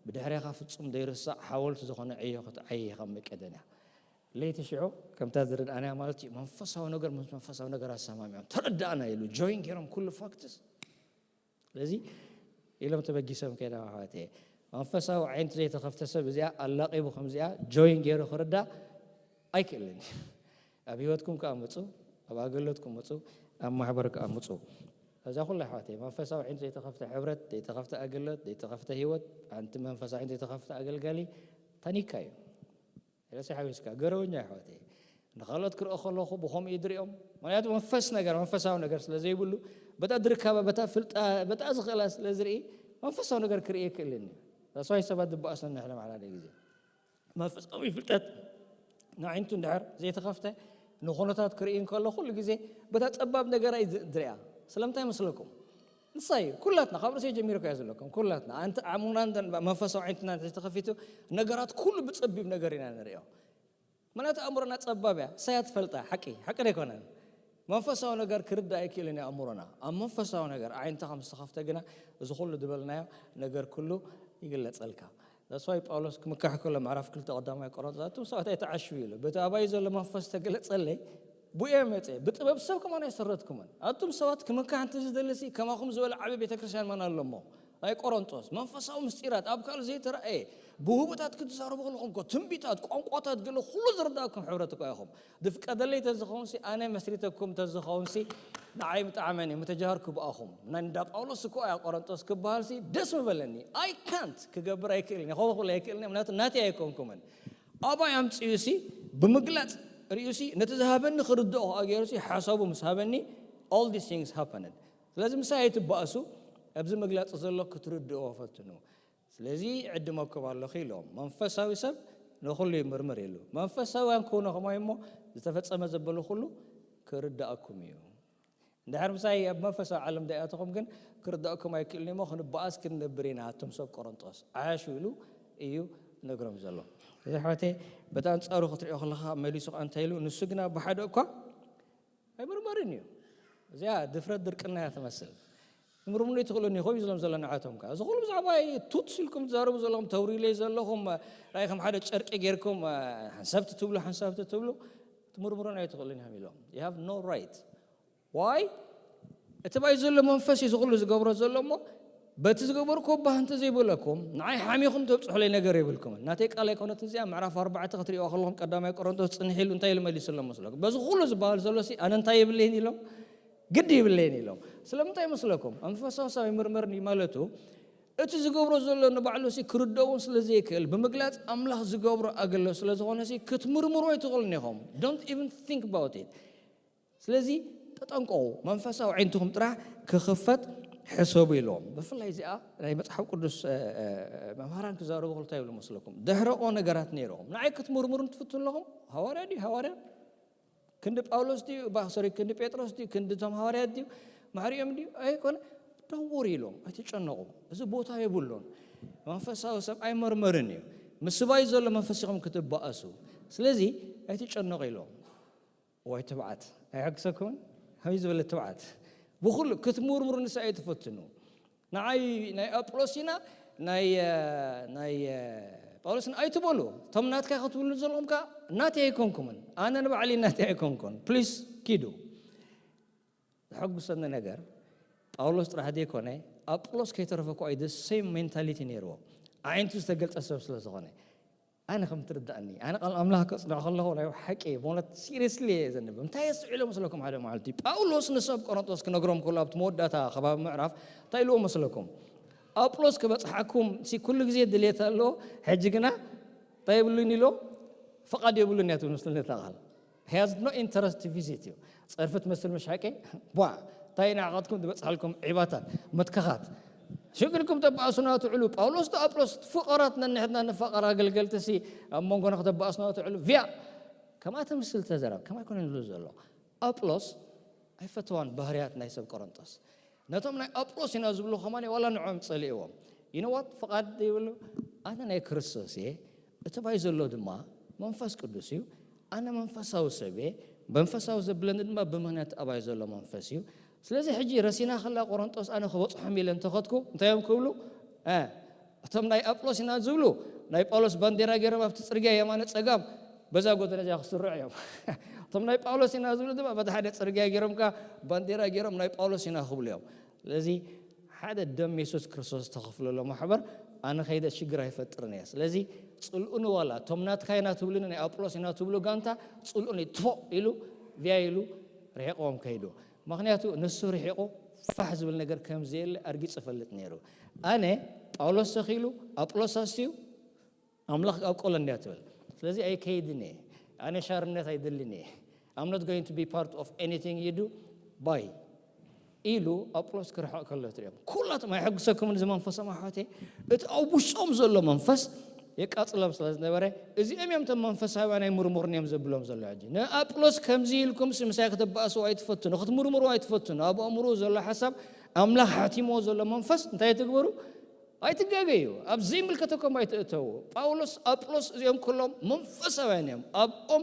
ብድሕሬኻ ፍጹም ዘይርሳዕ ሓወልቲ ዝኾነ ዕዮ ክትዓዪ ኢኻ ኣብ መቄዶንያ። ለይቲ ሽዑ ከምታ ዝረድኣናያ ማለት እዩ መንፈሳዊ ነገር ምስ መንፈሳዊ ነገር ኣሰማሚዖም ተረዳእና ኢሉ ጆይን ገይሮም ኩሉ ፋክትስ ስለዚ ኢሎም ተበጊሶም ከይዶም ኣሕዋተየ። መንፈሳዊ ዓይንቱ ዘይተኸፍተ ሰብ እዚኣ ኣላቒቡ ከምዚኣ ጆይን ገይሩ ክርዳእ ኣይክእልን እዩ። ኣብ ህይወትኩም ከኣ ምጹ፣ ኣብ ኣገልግሎትኩም ምጹ፣ ኣብ ማሕበር ከኣ ምጹ። እዛ ኩላ ኣሕዋተየ መንፈሳዊ ዓይንቱ ዘይተኸፍተ ሕብረት፣ ዘይተኸፍተ ኣገልግሎት፣ ዘይተኸፍተ ህይወት፣ ኣንቲ መንፈሳዊ ዓይንቱ ዘይተኸፍተ ኣገልጋሊ ታኒካ እዩ። ስለዚ ሓዊስካ ገረወኛ ኣሕዋተይ ንኻልኦት ክርኢ ከለኹ ብኸምኡ እዩ ዝሪኦም። ምክንያቱ መንፈስ ነገር መንፈሳዊ ነገር ስለ ዘይብሉ በታ ድርካባ በታ ፍልጣ በታ ዝኽእላ ስለ ዝርኢ መንፈሳዊ ነገር ክርኢ ይክእልን እዩ። ዳስዋይ ሰባት ዝበኣሱ ንሕለም ሓደ ግዜ መንፈሳዊ ፍልጠት ንዓይንቱ እንድሕር ዘይተኸፍተ ንኹነታት ክርኢ እንከሎ ኩሉ ግዜ በታ ጸባብ ነገራ እዩ ዝሪኣ። ስለምንታይ መስለኩም? ንሳይ ኩላትና ካብ ርእሰይ ጀሚሩ ከያ ዘለኩም ኩላትና ኣንቲ ኣእምሮና እንተ መንፈሳዊ ዓይንትና እንተ ተኸፊቱ ነገራት ኩሉ ብጸቢብ ነገር ኢና ንሪኦ። ምክንያቱ ኣእምሮና ጸባብ እያ፣ ሳያ ትፈልጣ ሓቂ ሓቂ ኣይኮነን። መንፈሳዊ ነገር ክርዳእ ኣይክእልን እዩ ኣእምሮና። ኣብ መንፈሳዊ ነገር ዓይንትኻ ምስ ተኸፍተ ግና እዚ ኩሉ ዝበልናዮ ነገር ኩሉ ይግለጸልካ። ዳስዋይ ጳውሎስ ክምካሕ ከሎ ምዕራፍ ክልተ ቀዳማይ ቆሮንቶስ ኣቱም ሰባት ኣይተዓሽው ኢሉ በቲ ኣባይ ዘሎ መንፈስ ተገለጸለይ ብኡ እየ መጸ ብጥበብ ሰብ ከማን ኣይሰረትኩምን ኣቱም ሰባት ክምካሕ እንተ ዝደልሲ ከማኹም ዝበለ ዓቢ ቤተክርስትያን መን ኣሎ እሞ ናይ ቆሮንጦስ መንፈሳዊ ምስጢራት ኣብ ካልእ ዘይተረኣየ ብውህበታት ክትዛረቡ ከለኹም እኮ ትንቢታት ቋንቋታት ገለ ኩሉ ዝርዳእኩም ሕብረት እኳ ኢኹም ዝፍቀደለይ ተዝኸውንሲ ኣነ መስሪተኩም ተዝኸውንሲ ንዓይ ምጣዕመን እዩ ምተጃሃርኩ ብኣኹም ናይ እንዳ ጳውሎስ እኮ እያ ቆሮንጦስ ክበሃልሲ ደስ ምበለኒ ኣይ ካንት ክገብር ኣይክእልን እየ ክበኩል ኣይክእልን እየ ምክንያቱ ናተይ ኣይኮንኩምን ኣባይ ኣምፅኡሲ ብምግላፅ ርእዩሲ ነቲ ዝሃበኒ ክርድኦ ከኣ ገይሩሲ ሓሳቡ ምስ ሃበኒ all these things happened ስለዚ ምሳይ ኣይትበኣሱ ኣብዚ ምግላፅ ዘሎ ክትርድእዎ ፈትኑ ስለዚ ዕድመኩም ኣለኹ ኢሎም መንፈሳዊ ሰብ ንኹሉ ይምርምር ኢሉ መንፈሳውያን ክውነ ከማይ እሞ ዝተፈፀመ ዘበሉ ኩሉ ክርዳእኩም እዩ እንድሕር ምሳይ ኣብ መንፈሳዊ ዓለም ዳኣተኹም ግን ክርዳእኩም ኣይክእልን እሞ ክንበኣስ ክንነብር ኢና ኣቱም ሰብ ቆሮንጦስ ዓያሹ ኢሉ እዩ ነግሮም ዘሎ እዚ ሕወተይ በቲ ኣንፃሩ ክትሪኦ ከለካ መሊሱ ከ እንታይ ኢሉ ንሱ ግና ብሓደ እኳ ኣይምርመርን እዩ እዚኣ ድፍረት ድርቅና እያ ትመስል ምርምኑ ይትኽእሉን ይኸው ዝሎም ዘሎ ንዓቶም ከ እዚ ኩሉ ብዛዕባ ቱት ሲልኩም ትዛረቡ ዘለኹም ተውሪለይ ዘለኹም ናይ ከም ሓደ ጨርቂ ጌርኩም ሓንሳብ ትትብሉ ሓንሳብ ትትብሉ ትምርምሩን ኣይትኽእሉን እዮም ኢሎም you have no right why እቲ ባይ ዘሎ መንፈስ እዩ ዝኽሉ ዝገብሮ ዘሎ እሞ በቲ ዝገበርኩ ባህ እንተ ዘይበለኩም ንዓይ ሓሚኹም ተብፅሑለይ ነገር የብልኩምን ናተይ ቃል ኣይኮነት እዚኣ ምዕራፍ ኣርባዕተ ክትሪእዋ ከለኹም ቀዳማይ ቆሮንቶስ ፅንሕ ኢሉ እንታይ ኢሉ መሊሱ ኣሎ መስለኩም በዚ ኩሉ ዝበሃል ዘሎ ሲ ኣነ እንታይ የብለይን ኢሎም ግዲ ይብለይን ኢሎም ስለምንታይ መስለኩም መንፈሳዊ ሰብ ኣይምርመርን እዩ ማለቱ እቲ ዝገብሮ ዘሎ ንባዕሉ ሲ ክርደውን ስለ ዘይክእል ብምግላፅ ኣምላኽ ዝገብሮ ኣገሎ ስለ ዝኾነ ሲ ክትምርምሩ ኣይትኽእሉን ኢኹም don't even think about it ስለዚ ተጠንቀቑ መንፈሳዊ ዓይንትኹም ጥራሕ ክኽፈት ሕሰቡ ኢልዎም ብፍላይ እዚኣ ናይ መፅሓፍ ቅዱስ መምሃራን ክዛረቡ ክልታ ይብሉ መስለኩም ደሕረቆ ነገራት ነይርዎም ንዓይ ክትምርምሩ ትፍቱ ኣለኹም ሃዋርያ ድዩ ሃዋርያ ክንዲ ጳውሎስ ድዩ ባ ሶሪ ክንዲ ጴጥሮስ ድዩ ክንዲ ቶም ሃዋርያት ድዩ ማሕሪኦም ድዩ ኣይኮነ don't worry ኢሎም ኣይትጨነቑ እዚ ቦታ የብሉን መንፈሳዊ ሰብ ኣይመርመርን እዩ ምስባይ ዘሎ መንፈስ ኢኹም ክትበኣሱ ስለዚ ኣይትጨነቑ ኢሎም ወይ ትብዓት ኣይሕግሰኩምን ከመይ ዝበለ ትብዓት ብኩሉ ክትምርምሩ ንሳ ኣይትፈትኑ ንዓይ ናይ ኣጵሎስ ኢና ናይ ናይ ጳውሎስን ኣይትበሉ፣ እቶም ናትካ ክትብሉ ዘለኹም ከኣ ናተይ ኣይኮንኩምን፣ ኣነ ንባዕሊ ናተይ ኣይኮንኩን። ፕሊስ ኪዱ። ዘሐጉሰኒ ነገር፣ ጳውሎስ ጥራሕ ዘይኮነ፣ ኣጵሎስ ከይተረፈ እኮ እዩ the same mentality ነይርዎ። ኣዒንቱ ዝተገልጠ ሰብ ስለ ዝኾነ። ኣነ ከም ትርዳእኒ፣ ኣነ ቃል ኣምላኽ ከጽንዖ ከለኹ ናይ ሓቂ፣ በእውነት ሲሪየስሊ እየ ዘንብብ። እንታይ የስዕሎ መስለኩም? ሓደ መዓልቲ ጳውሎስ ንሰብ ቆሮንቶስ ክነግሮም ከሎ፣ ኣብቲ መወዳእታ ከባቢ ምዕራፍ እንታይ ኢልዎ መስለኩም? ኣጵሎስ ክበጽሓኩም ሲ ኩሉ ግዜ ድሌት ኣለዎ፣ ሕጂ ግና እንታይ የብሉን ኢልዎ? ፍቓድ የብሉን እያ ትብል መስለኒ እታ ቃል። He has no interest to visit you። ጸርፊ ትመስል፣ ምሽ ሓቂ? ቧ! እንታይ ንዓቐትኩም ዝበጽሓልኩም ዒባታት፣ መትከኻት። ሽግርኩም ተባእሱና ትዕሉ። ጳውሎስ ዶ ኣጵሎስ? ፍቑራት ነንሕትና ንፋቐር ኣገልገልቲ ሲ ኣብ መንጎና ከተባእሱና ትዕሉ። ቪያ! ከምኣ ትምስል ተዘራብ። ከማይ ኮነ ንብሉ ዘሎ። ኣጵሎስ ኣይፈተዋን ባህርያት ናይ ሰብ ቆሮንቶስ። ነቶም ናይ ኣጵሎስ ኢና ዝብሉ ከማን ዋላ ንዖም ጸሊእዎም። You know what? ፍቓድ ይብሉ። ኣነ ናይ ክርስቶስ እየ። እቲ ባይ ዘሎ ድማ መንፈስ ቅዱስ እዩ። ኣነ መንፈሳዊ ሰብ እየ። መንፈሳዊ ዘብለኒ ድማ ብምኽንያት ኣባይ ዘሎ መንፈስ እዩ። ስለዚ ሕጂ ረሲና ከላ ቆሮንጦስ ኣነ ክበጽሖም ኢለ እንተኸድኩ እንታይ እዮም ክብሉ? እ፣ እቶም ናይ ኣጵሎስ ኢና ዝብሉ ናይ ጳውሎስ ባንዴራ ገይሮም ኣብቲ ጽርግያ የማነ ጸጋም በዛ ጎደና እዚኣ ክስርዑ እዮም። እቶም ናይ ጳውሎስ ኢና ዝብሉ ድማ በቲ ሓደ ጽርግያ ገይሮም ከኣ ባንዴራ ገይሮም ናይ ጳውሎስ ኢና ክብሉ እዮም። ስለዚ ሓደ ደም የሱስ ክርስቶስ ዝተኸፍለሉ ማሕበር ኣነ ከይደ ሽግር ኣይፈጥርን እየ። ስለዚ ጽልኡኒ ዋላ እቶም ናትካ ኢና ትብሉኒ ናይ ኣጵሎስ ኢና ትብሉ ጋንታ ጽልኡኒ ትፎ ኢሉ ቪያ ኢሉ ርሒቕዎም ከይዱ። ምኽንያቱ ንሱ ርሒቑ ፋሕ ዝብል ነገር ከም ዘየለ ኣርጊጹ ይፈልጥ ነይሩ። ኣነ ጳውሎስ ተኺሉ ኣጵሎስ ኣስትዩ ኣምላኽ ኣብቆሎ እንድያ ትብል። ስለዚ ኣይከይድን እየ። ኣነ ሻርነት ኣይደልን እየ። I'm not going to be part of anything you do። ባይ ኢሉ ኣጵሎስ ክርሕቕ ከሎ ትሪኦም። ኩላቶም ኣይሐግሰኩምን እዚ መንፈሶም ኣሕዋተይ። እቲ ኣብ ውሽጦም ዘሎ መንፈስ የቃጽሎም ስለ ዝነበረ እዚኦም እዮም እቶም መንፈሳውያን ኣይምርምሩን እዮም ዘብሎም ዘሎ። ሕጂ ንኣጵሎስ ከምዚ ኢልኩም ሲ ምሳይ ከተባእስዎ ኣይትፈትኑ፣ ክትምርምሩ ኣይትፈትኑ። ኣብ ኣእምሮ ዘሎ ሓሳብ ኣምላኽ ሓቲምዎ ዘሎ መንፈስ እንታይ ትግበሩ? ኣይትጋገዩ። ኣብ ዘይምልከተኩም ኣይትእተዉ። ጳውሎስ ኣጵሎስ እዚኦም ኩሎም መንፈሳውያን እዮም። ኣብኦም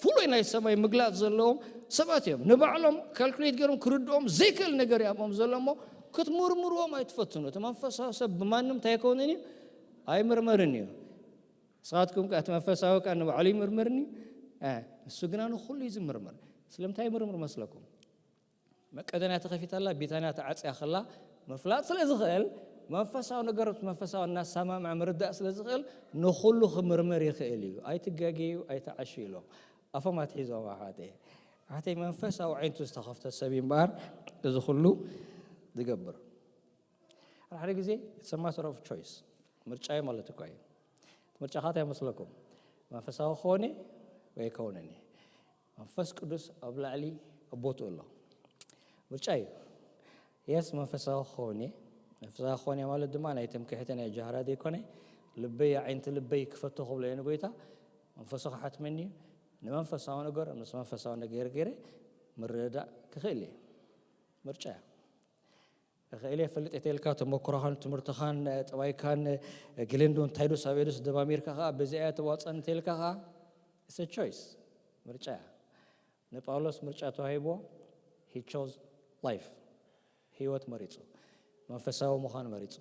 ፍሉይ ናይ ሰማይ ምግላጽ ዘለዎም ሰባት እዮም። ንባዕሎም ካልኩሌት ገይሮም ክርድኦም ዘይክእል ነገር እዩ ኣብኦም ዘሎ እሞ ክትምርምርዎም ኣይትፈትኑ። እቲ መንፈሳዊ ሰብ ብማንም እንታይ ኣይከውንን እዩ? ኣይምርመርን እዩ። ንስኻትኩም ከኣ እቲ መንፈሳዊ ከኣ ንባዕሉ ይምርምርን እዩ። እ፣ እሱ ግና ንኹሉ እዩ ዝምርምር። ስለምንታይ ይምርምር መስለኩም? መቀደንያ ተኸፊታ ኣላ፣ ቢታንያ ተዓጽያ ከላ ምፍላጥ ስለ ዝኽእል መንፈሳዊ ነገር ምስ መንፈሳዊ እናሰማምዐ ምርዳእ ስለ ዝኽእል ንኹሉ ክምርምር ይኽእል እዩ። ኣይትጋገዩ፣ ኣይትዓሹ ኢሎም ኣፎም ኣትሒዞም ኣሕዋተይ። ኣሕዋተይ መንፈሳዊ ዓይንቱ ዝተኸፍተ ሰብ እዩ እምበኣር እዚ ኩሉ ዝገብር። ሓደ ሓደ ግዜ it's a matter of choice፣ ምርጫ እዩ ማለት እኳ እዩ። ምርጫኻ እንታይ ይመስለኩም? መንፈሳዊ ክኾን እየ ወይ ኣይከውንን እየ? መንፈስ ቅዱስ ኣብ ላዕሊ ኣብ ቦትኡ ኣሎ። ምርጫ እዩ። የስ መንፈሳዊ ክኸውን እየ። መንፈሳዊ ክኸውን እየ ማለት ድማ ናይ ትምክሕቲ ናይ ጃህራ ዘይኮነ ልበይ ኣዒንቲ ልበይ ክፈቶ ክብሎ እየ ንጎይታ። መንፈሱ ክሓትመኒ እዩ። ንመንፈሳዊ ነገር ምስ መንፈሳዊ ነገር ገይረ ምርዳእ ክኽእል እየ። ምርጫ እያ። እኽእል እየ ፈልጥ እየ ተልካ ተመክሮኻን ትምህርትኻን ጠባይካን ግልንዱ እንታይ ዶ ሳቤዱስ ደማሚርካ ኸዓ በዚኣ እያ ተዋፀን ተልካ ኸዓ it's a choice፣ ምርጫ እያ። ንጳውሎስ ምርጫ ተዋሂብዎ። He chose life፣ ህይወት መሪፁ፣ መንፈሳዊ ምዃን መሪፁ።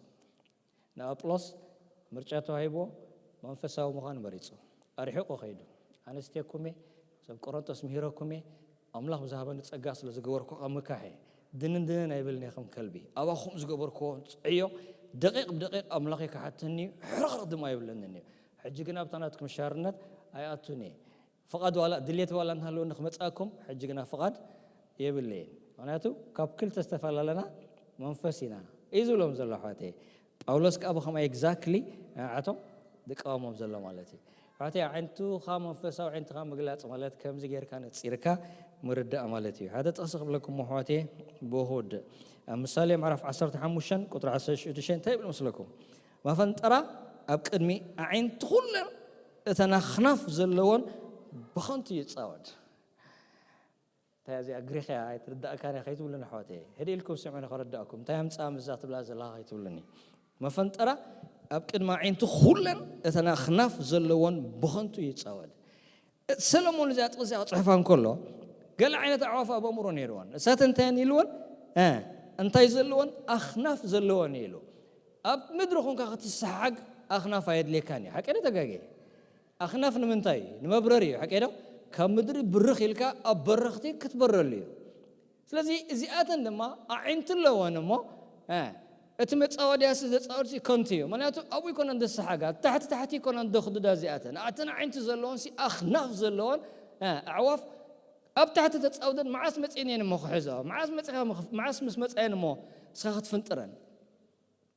ንኣጵሎስ ምርጫ ተዋሂብዎ፣ መንፈሳዊ ምዃን መሪፁ። ኣርሒቑ ከይዱ። ኣነስቴኩም እየ፣ ሰብ ቆሮንቶስ ምሂረኩም እየ፣ ኣምላኽ ብዝሃበኒ ጸጋ ስለ ዝገበርኩ ኣብ ምካሕ እየ። ድንን ድንን ኣይብልን እየ ከም ከልቢ። ኣባኹም ዝገበርክዎ ዕዮ ደቂቕ ብደቂቕ ኣምላኽ ይከሓተኒ እዩ፣ ሕርኽርኽ ድማ ኣይብለንን እዩ። ሕጂ ግን ኣብታ ናትኩም ሻርነት ኣይኣቱን እየ። ፍቓድ ዋላ ድሌት ዋላ እንሃለወኒ ክመጻኩም፣ ሕጂ ግና ፍቓድ የብለይን። ምኽንያቱ ካብ ክልተ ዝተፈላለና መንፈስ ኢና እዩ ዝብሎም ዘሎ ኣሕዋተይ። ጳውሎስ ከኣ ብኸምኣ ኤግዛክትሊ ንዓቶም ዝቃወሞም ዘሎ ማለት እዩ። ኣሕዋተይ፣ ኣዒንትኻ መንፈሳዊ ኣዒንትኻ ምግላጽ ማለት ከምዚ ጌርካ ነጺርካ ምርዳእ ማለት እዩ። ሓደ ጥቕሲ ክብለኩም ኣሕዋተይ ብውሁድ ኣብ ምሳሌ ምዕራፍ ዓሰርተ ሓሙሽተ ቁጽሪ ዓሰርተ ሽዱሽተ እንታይ ይብል መስለኩም? መፈንጠራ ኣብ ቅድሚ ኣዒንቲ ኩለን እተን ኣኽናፍ ዘለወን ብኸንቱ ይጻወድ። እንታይ እዚኣ ግሪኽ እያ ኣይትርዳእካን እያ ከይትብሉኒ ኣሕዋተይ። ህድእ ኢልኩም ስምዑኒ ከረዳእኩም። እንታይ ኣምጽኣ ምስዛ ትብላ ዘለኻ ከይትብሉኒ። መፈንጠራ ኣብ ቅድሚ ኣዒንቲ ኩለን እተን ኣኽናፍ ዘለወን ብኸንቱ ይጻወድ። ሰለሞን እዚኣ ጥቕሲ ክጽሕፋ እንከሎ ገለ ዓይነት ኣዕዋፍ ኣብ ኣእምሮ ነይርወን። እሳተን እንታይ እየን ኢልወን? እ፣ እንታይ ዘለወን? ኣኽናፍ ዘለወን ኢሉ። ኣብ ምድሪ ኹንካ ክትሰሓግ ኣኽናፍ ኣየድልየካን እዩ። ሓቂ ዶ ተጋጌ? ኣኽናፍ ንምንታይ እዩ? ንመብረር እዩ። ሓቂ ዶ? ካብ ምድሪ ብርኽ ኢልካ ኣብ በረኽቲ ክትበረሉ እዩ። ስለዚ እዚኣተን ድማ ኣዒንቲ ኣለወን እሞ፣ እ፣ እቲ መጻወድያሲ ዘጻወድሲ ከንቱ እዩ። ምኽንያቱ ኣብኡ ይኮነን ዘሰሓጋ፣ ታሕቲ ታሕቲ ይኮነን ዘኽድዳ እዚኣተን። ኣተን ኣዒንቲ ዘለወንሲ ኣኽናፍ ዘለወን፣ እ፣ ኣዕዋፍ ኣብ ታሕቲ ተጻውደን መዓስ መጺኤን እየን እሞ ክሕዝኦ? መዓስ መጺኻ ምኽ-፣ መዓስ ምስ መጻየን እሞ ንስኻ ክትፍንጥረን?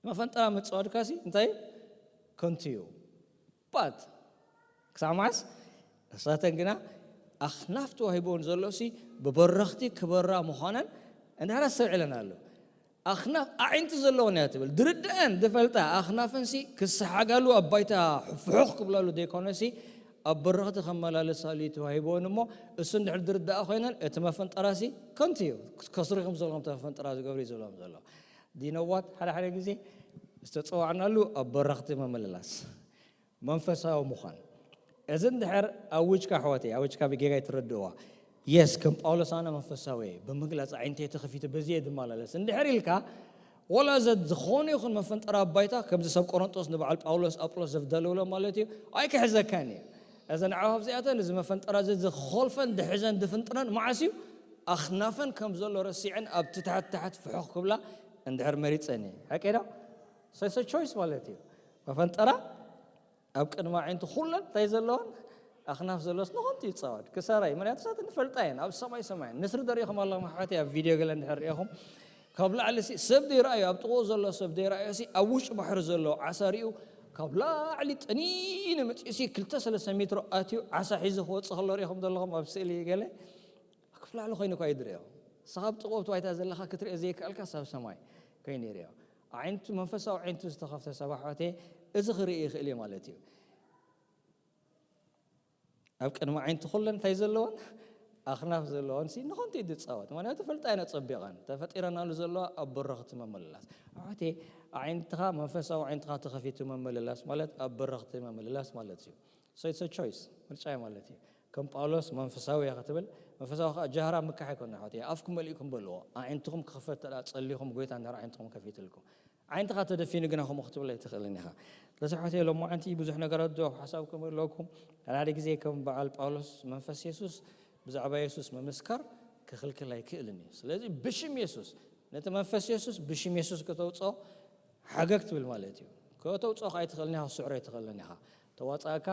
መፈንጠራ ምጽዋድካሲ እንታይ ከንቱ እዩ። ባት ክሳብ መዓስ? ንሳተን ግና ኣኽናፍ ተዋሂቦን ዘሎሲ ብበረኽቲ ክበራ ምዃነን እንድሕር ኣስተውዒለን ኣሎ። ኣኽናፍ ኣዒንቲ ዘለወን እያ ትብል። ድርድአን ዝፈልጣ ኣኽናፈንሲ ክሰሓጋሉ ኣብ ባይታ ፍሑኽ ክብላሉ ዘይኮነሲ ኣብ በረኽቲ ከመላለሳሉ እዩ ተዋሂቦን እሞ እሱ እንድሕር ድርድኣ ኮይነን እቲ መፈንጠራሲ ከንቱ እዩ። ከስሩ ኢኹም ዘለኹም እቲ መፈንጠራ ዝገብር እዩ ዝብሎም ዘሎ። ዲነዋት ሓደ ሓደ ግዜ ዝተጸዋዕናሉ ኣብ በረኽቲ ምምልላስ መንፈሳዊ ምዃን። እዚ እንድሕር ኣውጅካ ኣሕዋተይ፣ ኣውጅካ ብጌጋ ይትረድእዋ። የስ ከም ጳውሎስ ኣነ መንፈሳዊ እየ፣ ብምግላጽ ኣዒንተይ ተኸፊቱ በዚ እየ ዝመላለስ እንድሕር ኢልካ፣ ወላ ዘ-፣ ዝኾነ ይኹን መፈንጠራ ኣባይታ ከምዚ ሰብ ቆሮንጦስ ንበዓል ጳውሎስ ኣጵሎስ ዘፍደለውሎ ማለት እዩ ኣይክሕዘካን እዩ። እዘን ኣዕዋፍ እዚኣተን እዚ መፈንጠራ እዚ ዝኾልፈን ድሕዘን ድፍንጥረን መዓስ እዩ? ኣኽናፈን ከም ዘሎ ረሲዐን ኣብቲ ታሕት ታሕት ፍሑኽ ክብላ እንድሕር መሪጸን እዩ። ሓቂ ዶ? ሰሰ ቾይስ ማለት እዩ። መፈንጠራ ኣብ ቅድሚ ኣዒንቲ ኩለን እንታይ ዘለወን ኣኽናፍ ዘሎስ ንኾንቲ ይጻወድ ክሰራይ ምክንያቱ ሳት ንፈልጣ እየን ኣብ ሰማይ ሰማይ ንስሪ ደሪኹም ኣለኹም ኣሕዋተይ ኣብ ቪድዮ ገለ እንድሕር ሪኢኹም ካብ ላዕሊ ሲ ሰብ ዘይረኣዩ ኣብ ጥቕኡ ዘሎ ሰብ ዘይረኣዩ ሲ ኣብ ውጭ ባሕሪ ዘሎ ዓሳ ሪኡ ካብ ላዕሊ ጠኒኑ መፂኡ ሲ ክልተ ሰለስተ ሜትሮ ኣትዩ ዓሳ ሒዙ ክወፅእ ከሎ ሪኢኹም ዘለኹም ኣብ ስእሊ ገለ ኣብ ክፍሊ ላዕሊ ኮይኑ እኳ እዩ ዝሪኦ። ንስኻ ኣብ ጥቕኡ ኣብቲ ባይታ ዘለኻ ክትሪኦ ዘይከኣልካ ሳብ ሰማይ ኮይኑ ይሪኦ። ኣዒንቱ መንፈሳዊ ዓይንቱ ዝተኸፍተ ሰብ ኣሕዋተይ እዚ ክርኢ ይኽእል እዩ ማለት እዩ። ኣብ ቅድሚ ዓይንቲ ኩለን እንታይ ዘለወን ኣኽናፍ ዘለወን ሲ ንኾንቲ እዩ ዝፃወት ምክንያቱ ፈልጣ እየን ኣፀቢቐን ተፈጢረናሉ ዘለዋ ኣብ በረኽቲ መመልላስ ኣሕዋተይ። ኣዒንትኻ መንፈሳዊ ዓይንትኻ ተኸፊቱ መመልላስ ማለት ኣብ በረኽቲ መመልላስ ማለት እዩ። So it's a choice ምርጫ እዩ ማለት እዩ። ከም ጳውሎስ መንፈሳዊ እያ ክትብል መንፈሳዊ ከዓ ጃህራ ምካሕ ኣይኮነ ኣሕዋተይ። ኣፍኩም መሊእኩም በልዎ። ኣዒንትኹም ክኽፈት ተዳ ፀሊኹም ጎይታ እንድሕር ዓይንትኹም ከፊትልኩም ዓይንትኻ ተደፊኑ ግና ከምኡ ክትብል ኣይትኽእልን ኢኻ። ስለዚ ኣሕዋተይ ሎማዓንቲ ብዙሕ ነገራት ዶ ሓሳብ ክምህለኩም ሓደ ሓደ ግዜ ከም በዓል ጳውሎስ መንፈስ የሱስ ብዛዕባ የሱስ ምምስካር ክኽልክል ኣይክእልን እዩ። ስለዚ ብሽም የሱስ ነቲ መንፈስ የሱስ ብሽም የሱስ ከተውፅኦ ሓገግ ትብል ማለት እዩ። ከተውፅኦ ከዓ ኣይትኽእልን ኢኻ፣ ክትስዕሮ ኣይትኽእልን ኢኻ። ተዋፅኣካ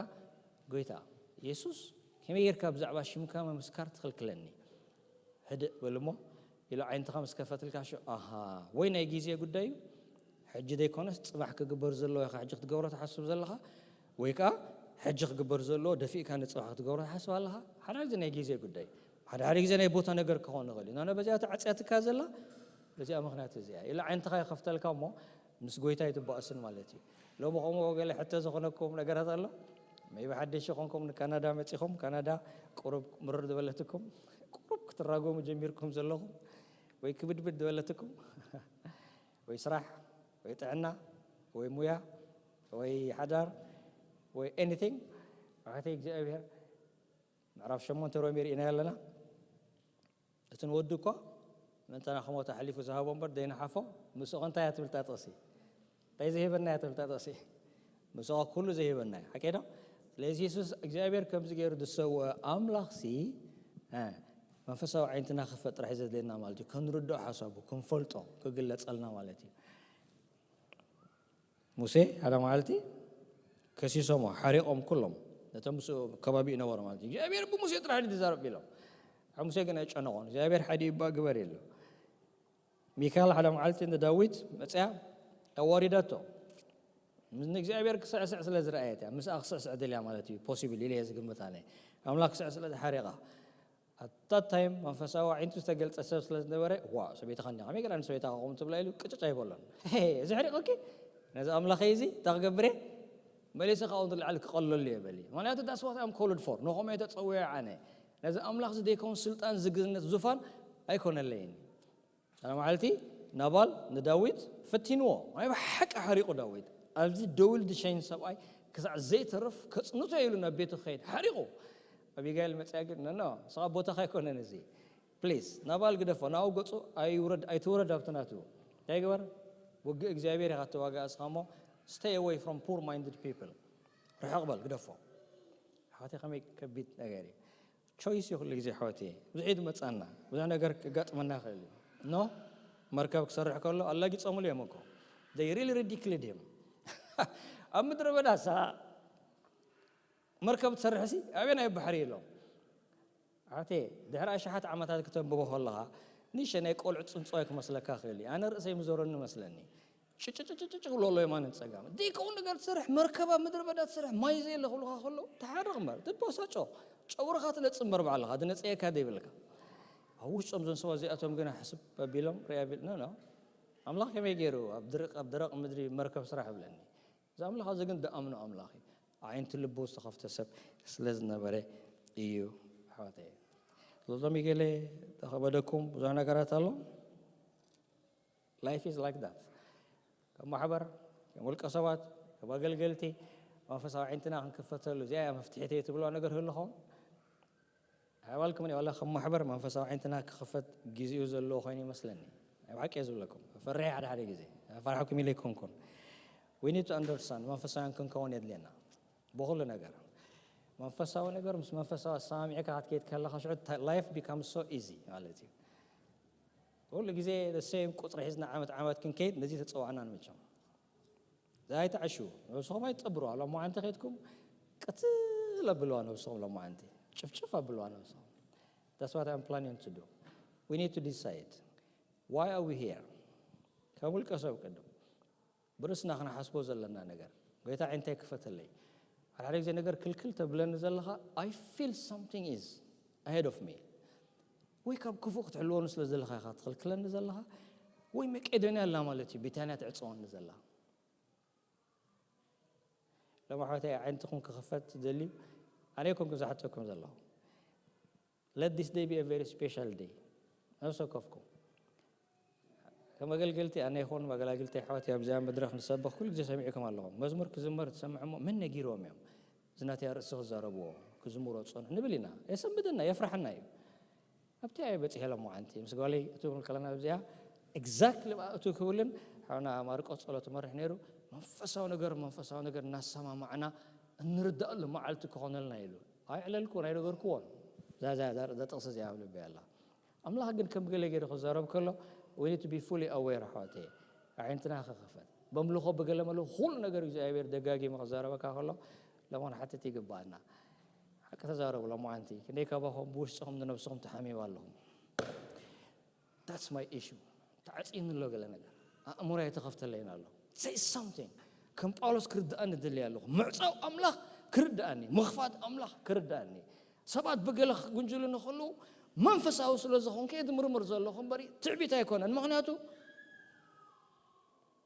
ጎይታ የሱስ ከመይ ጌርካ ብዛዕባ ሽምካ ምምስካር ትኽልክለኒ? ህድእ በል እሞ ኢሉ ዓይንትኻ ምስ ከፈትልካ ሽዑ ኣሃ ወይ ናይ ግዜ ጉዳይ እዩ ሕጂ ዘይኮነስ ፅባሕ ክግበር ዘለዎ ኢኻ ሕጂ ክትገብሮ ትሓስብ ዘለኻ ወይ ከዓ ሕጂ ክግበር ዘለዎ ደፊእካ ንፅባሕ ክትገብሮ ትሓስብ ኣለኻ። ሓደ ግዜ ናይ ግዜ ጉዳይ ሓደ ሓደ ግዜ ናይ ቦታ ነገር ክኸውን ይኽእል እዩ። ናነ በዚኣ ተዓፅያትካ ዘላ በዚኣ ምኽንያት እዚኣ ኢሉ ዓይንትኻ ይኸፍተልካ እሞ ምስ ጎይታ ይትባእስን ማለት እዩ። ሎሚ ከምኡ ገለ ሕቶ ዝኾነኩም ነገራት ኣሎ። መይቢ ሓደሽ ይኾንኩም ንካናዳ መፂኹም ካናዳ ቁሩብ ምርር ዝበለትኩም ቁሩብ ክትራጎሙ ጀሚርኩም ዘለኹም ወይ ክብድብድ ዝበለትኩም ወይ ስራሕ ወይ ጥዕና ወይ ሙያ ወይ ሓዳር ወይ anything ኣሕዋተይ እግዚኣብሔር ምዕራፍ ሸሞንተ ሮሜ ርኢና ኣለና። እቲ ንወዱ እኳ ምእንተና ክሞት ኣሕሊፉ ዝሃቦ እምበር ዘይነሓፎ ምስኡ እንታይ እያ ትብል እታ ጥቕሲ? እንታይ ዝህበና እያ ትብል እታ ጥቕሲ? ምስኡ ኩሉ ዝህበና እዩ። ሓቂ ዶ? ስለዚ የሱስ እግዚኣብሔር ከምዚ ገይሩ ዝሰውአ ኣምላኽሲ እ፣ መንፈሳዊ ዓይንትና ክፈጥ ጥራሕ እዩ ዘድልየና ማለት እዩ። ክንርድኦ ሓሳቡ ክንፈልጦ ክግለጸልና ማለት እዩ። ሙሴ ሓደ መዓልቲ ከሲሶሞ ሓሪቖም ኩሎም ነቶም ምስ ከባቢኡ ነበሩ ማለት እዩ። እግዚኣብሔር ብሙሴ ጥራሕ ድዛረብ ኢሎም። ሙሴ ግን ኣይጨነቖን። እግዚኣብሔር ሓደ ይባ ግበር የሎ። ሚካል ሓደ መዓልቲ ንዳዊት መፅያ ኣዋሪዳቶ። ንእግዚኣብሔር ክስዕስዕ ስለ ዝረኣየት እያ። ምስኣ ክስዕስዕ ደልያ ማለት እዩ። ፖሲብል ኢለ እየ ዝግምት ኣነ። ኣምላኽ ክስዕስዕ ስለ ዝሓሪቓ። ኣታ ታይም መንፈሳዊ ዓይንቱ ዝተገልጸ ሰብ ስለ ዝነበረ ዋ ሰበይትኻ እንዲኻ ከመይ ገላ ንሰበይትኻ ከምኡ ትብላ ኢሉ ቅጭጭ ኣይበሎን። "ሄ፣ እዚ ሕሪቑኪ ነዚ ኣምላኸይ እዚ እንታይ ክገብር እየ መሊሰ ካብኡ ንላዕሊ ክቐለሉ እየ በሊ። ምክንያቱ that's what I'm called for ንኸምኡ እየ ተጸዊዐ ኣነ። ነዚ ኣምላኽ እዚ ዘይከውን ስልጣን ዝግዝነት ዙፋን ኣይኮነለይን። ሓደ መዓልቲ ናባል ንዳዊት ፈቲንዎ ናይ ብሓቂ ሓሪቑ ዳዊት ኣብዚ ደውል ድሸይን ሰብኣይ ክሳዕ ዘይተርፍ ከጽንቶ ኢሉ ናብ ቤቱ ክኸይድ ሓሪቑ። ኣቢጋይል መፅያ ግን ነኖ ንስኻ ቦታኻ ኣይኮነን እዚ ፕሊስ ናባል ግደፎ ናብኡ ገፁ ኣይውረድ ኣይትውረድ ኣብቲ ናቱ እንታይ ግበር ውግእ እግዚኣብሔር ኢኻ እተዋግእ እስኻ እሞ stay away from poor minded people። ርሕቕ በል፣ ግደፎ። ኣሕዋተይ ከመይ ከቢድ ነገር እዩ። ቾይስ እዩ ኩሉ ግዜ ኣሕዋተይ። ብዙሕ እዩ ዝመጻና፣ ብዙሕ ነገር ክጋጥመና ይኽእል እዩ። ኖ መርከብ ክሰርሕ ከሎ ኣላጊጾምሉ እዮም እኮ። They really ridiculed him። ኣብ ምድረ በዳ እሳ መርከብ ትሰርሕሲ ኣበየናይ ባሕሪ ኢሎም። ኣሕዋተይ ድሕሪ ኣሽሓት ዓመታት ክተንብቦ ከለኻ ንእሽተይ ናይ ቆልዑ ጽንጽዋይ ክመስለካ ይኽእል እዩ። ኣነ ርእሰይ ምዞረኒ መስለኒ። ጭጭጭጭጭ ክብሎ ኣሎ የማንን ጸጋም። ደይከውን ነገር ትሰርሕ፣ መርከብ ኣብ ምድረ በዳ ትሰርሕ፣ ማይ ዘየለ ክብሉኻ ከለዉ፣ ተሓርቕ እምበር፣ ትበሳጮ፣ ጨጉርኻ ትነጽ እምበር ባዕልኻ፣ ዝነጽየካ ዘይብልካ። ኣብ ውሽጦም እዞም ሰባት እዚኣቶም ግና ሕስብ ኣቢሎም፣ ሪኣ ቢል-፣ ኖ፣ ኖ። ኣምላኽ ከመይ ገይሩ ኣብ ድርቅ፣ ኣብ ደረቕ ምድሪ መርከብ ስራሕ ይብለኒ? እዚ ኣምላኽ እዚ ግን ዝኣምኖ ኣምላኽ እዩ። ኣዒንቲ ልቡ ዝተኸፍተ ሰብ ስለ ዝነበረ እዩ፣ ኣሕዋተይ። ስለዞም ገለ ተኸበደኩም ብዙሕ ነገራት ኣሎ። Life is like that። ከም ማሕበር፣ ከም ውልቀ ሰባት፣ ከም ኣገልገልቲ፣ መንፈሳዊ ዓይንትና ክንክፈተሉ፣ እዚኣ እያ መፍትሒተይ ትብልዋ ነገር ህልኹም? ኣባልኩም ዋላ ከም ማሕበር መንፈሳዊ ዓይንትና ክኽፈት ግዜኡ ዘለዎ ኮይኑ ይመስለኒ። ናይ ብሓቂ እየ ዝብለኩም። ፈርሒ ሓደ ሓደ ግዜ። ፈርሕኩም ኢለ ኣይኮንኩን። We need to understand፣ መንፈሳውያን ክንከውን የድልየና። ብኹሉ ነገር። መንፈሳዊ ነገር ምስ መንፈሳዊ ኣሰማሚዕካ ክትከይድ ከለኻ ሽዑ ታ-፣ life becomes so easy ማለት እዩ። ኩሉ ግዜ the same ቁጽሪ ሒዝና ዓመት ዓመት ክንከይድ ነዚ ተጸዋዕና ንመቸም። እዛ ኣይትዓሹ። ነብስኹም ኣይትጸብሩ። ሎማዓንቲ ከይድኩም ቅትል ኣብልዋ ነብስኹም ሎማዓንቲ። ጭፍጭፍ ኣብልዋ ነብስኹም። That's what I'm planning to do። We need to decide. Why are we here? ከም ውልቀ ሰብ ቅድም ብርእስና ክንሓስቦ ዘለና ነገር። ጎይታ ዓይንታይ ክፈተለይ። ሓደ ሓደ ግዜ ነገር ክልክል ተብለኒ ዘለኻ፣ I feel something is ahead of me። ወይ ካብ ክፉእ ክትሕልወኒ ስለ ዘለኻ ኢኻ ትኽልክለኒ ዘለኻ፣ ወይ መቄዶንያ ኣላ ማለት እዩ፣ ቢታንያ ትዕጸወኒ ዘላ። ሎም ኣሕዋተይ፣ ዓይንትኹም ክኽፈት ትደልዩ? ኣነ ይኮንኩ ዝሓተኩም ዘለኹ። Let this day be a very special day። ነብሲ ወከፍኩም። ከም ኣገልገልቲ፣ ኣነ ይኹን ኣገላግልቲ ኣሕዋት ኣብዚኣ መድረኽ ንሰብኽ ኩሉ ግዜ ሰሚዕኩም ኣለኹም። መዝሙር ክዝመር ትሰምዑ እሞ፣ መን ነጊርዎም እዮም? እዚ ናተይ ኣርእስቲ ክዛረብዎ፣ ክዝምሮ ዝጸንሑ ንብል ኢና። የሰንብደና፣ የፍርሓና እዩ። ኣብቲ ኣየ በጺሐ ሎማዓንቲ ምስ ጓለይ እትብል ከለና ኣብዚኣ exactly እቱ ክብልን ሓውና ማርቆስ ጸሎት መርሕ ነይሩ። መንፈሳዊ ነገር፣ መንፈሳዊ ነገር እናሰማማዕና እንርዳእሉ መዓልቲ ክኾነልና ኢሉ። ኣይዕለልኩ፣ ኣይነገርኩዎን። እዛ፣ እዛ፣ እዛ፣ እዛ ጥቕሲ እዚኣ ኣብ ልበይ ኣላ። ኣምላኽ ግን ከም ገለ ገይሩ ክዛረብ ከሎ፣ we need to be fully aware ኣሕዋተይ። ኣዒንትና ክኽፈት። በምልኾ ብገለ መለ ኩሉ ነገር እግዚኣብሔር ደጋጊሙ ክዛረበካ ከሎ፣ ለማን ሓትት ይግባኣና። ሓቂ ተዛረቡ ሎማዓንቲ። ክንደይ ካባኹም ብውሽጥኹም ንነብስኹም ተሓሚባ ኣለኹም? That's my issue። ተዓጽዩኒ ኣሎ ገለ ነገር። ኣእምሮይ ተኸፍተለይን ኣሎ። Say something። ከም ጳውሎስ ክርድኣኒ ደልየ ኣለኹ። ምዕጻው ኣምላኽ ክርድኣኒ፣ ምኽፋት ኣምላኽ ክርድኣኒ። ሰባት ብገለ ክጉንጅሉኒ ከለዉ መንፈሳዊ ስለ ዝኾንኩ እየ ዝምርምር ዘለኹ እምበሪ ትዕቢት ኣይኮነን። ምኽንያቱ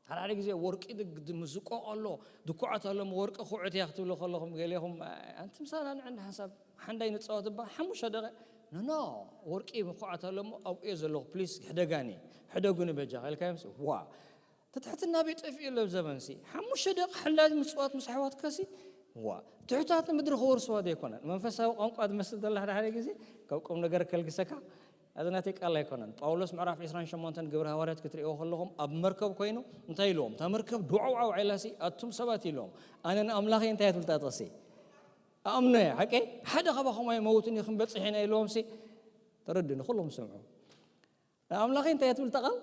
ሓደ ሓደ ግዜ ወርቂ ድግ-፣ ድምዝቆ ኣሎ፣ ድኩዓት ኣሎ፣ ወርቂ ኩዕት እያ ክትብሉ ከለኹም ገሊኹም፣ ኣንቲ ምሳና ንዕንዲ ሓንሳብ ሓንዳይ ንጻወት እባ ሓሙሽተ ደቂቕ፣ ኖ፣ ኖ፣ ወርቂ ምኩዓት ኣሎ እሞ ኣብኡ እየ ዘለኹ፣ ፕሊስ ሕደጋኒ፣ ሕደጉኒ በጃኻ ኢልካዮምስ፣ ዋ፣ እቲ ትሕትና ኣበይ ጠፊኡ ኣሎ ኣብ ዘበንሲ? ሓሙሽተ ደቂቕ ሓንዳይ ምጽዋት ምስ ኣሕዋትካሲ፣ ዋ፣ ትሑታት ንምድሪ ክወርስዋ ዘይኮነን። መንፈሳዊ ቋንቋ ትመስል ዘላ ሓደ ሓደ ግዜ ካብ ቁም ነገር ከልግሰካ፣ እዚ ናተይ ቃል ኣይኮነን። ጳውሎስ ምዕራፍ ዕስራን ሸሞንተን ግብሪ ሃዋርያት ክትርእይዎ ከለኹም ኣብ መርከብ ኮይኑ እንታይ ኢልዎም? እታ መርከብ ዱዓውዓው ዒላሲ ኣቱም ሰባት ኢልዎም። ኣነ ንኣምላኸይ እንታይ እያ ትብል እታ ጥቕሲ? እኣምኖ እየ። ሓቀይ? ሓደ ካባኹም ኣይመውትን እዩ ክንበጽሕ ኢና ኢልዎምሲ ተረድኡኒ። ኩሎም ስምዑ። ንኣምላኸይ እንታይ እያ ትብል እታ ቃል?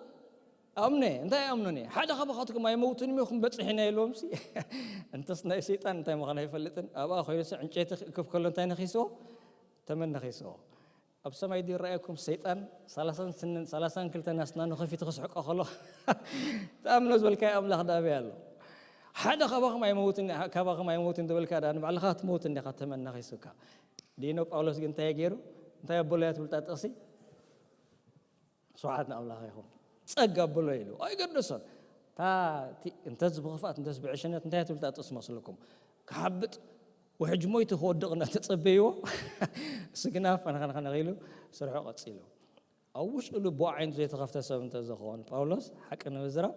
እኣምኖ እየ። እንታይ እኣምኖ እየ? ሓደ ካባኻትኩም ኣይመውትን እዩ ክንበጽሕ ኢና ኢልዎምሲ። እንተስ ናይ ሰይጣን እንታይ ምዃኑ ኣይፈልጥን። ኣብኣ ኮይኑሲ ዕንጨይቲ ክእክብ ከሎ እንታይ ነኺስዎ? ተመን ነኺስዎ። ኣብ ሰማይ ድዩ ይረኣየኩም ሰይጣን ሰላሳን ስንን ሰላሳን ክልተን ኣስናኑ ከፊቱ ክስሕቆ ከሎ? ትኣምኖ ዝበልካዮ ኣምላኽ ደኣ ኣበይ ኣሎ? ሓደ ካባኹም ኣይመውትን፣ ካባኹም ኣይመውትን ዝበልካ ደኣ ንባዕልኻ ትመውት እንዲኻ ተመን ነኺሱካ። ዲኖ ጳውሎስ ግን እንታይ ገይሩ? እንታይ ኣበሎ እያ ትብል እታ ጥቕሲ? ስብሓት ንኣምላኽ ይኹን። ጸግ ኣበሎ ኢሉ። ኣይገደሶን። እታ እቲ እንተስ ብኽፍኣት እንተስ ብዕሽነት እንታይ ትብል እታ ጥቕሲ መስለኩም? ክሓብጥ ውሕጅ ሞይቱ ክወድቕ እናተጸበይዎ፣ እሱ ግና ፈንኸንኸን ኢሉ ስርሑ ቀጺሉ። ኣብ ውሽጡ ልቡ ኣዒንቱ ዘይተኸፍተ ሰብ እንተዝኸውን ጳውሎስ ሓቂ ንምዝራብ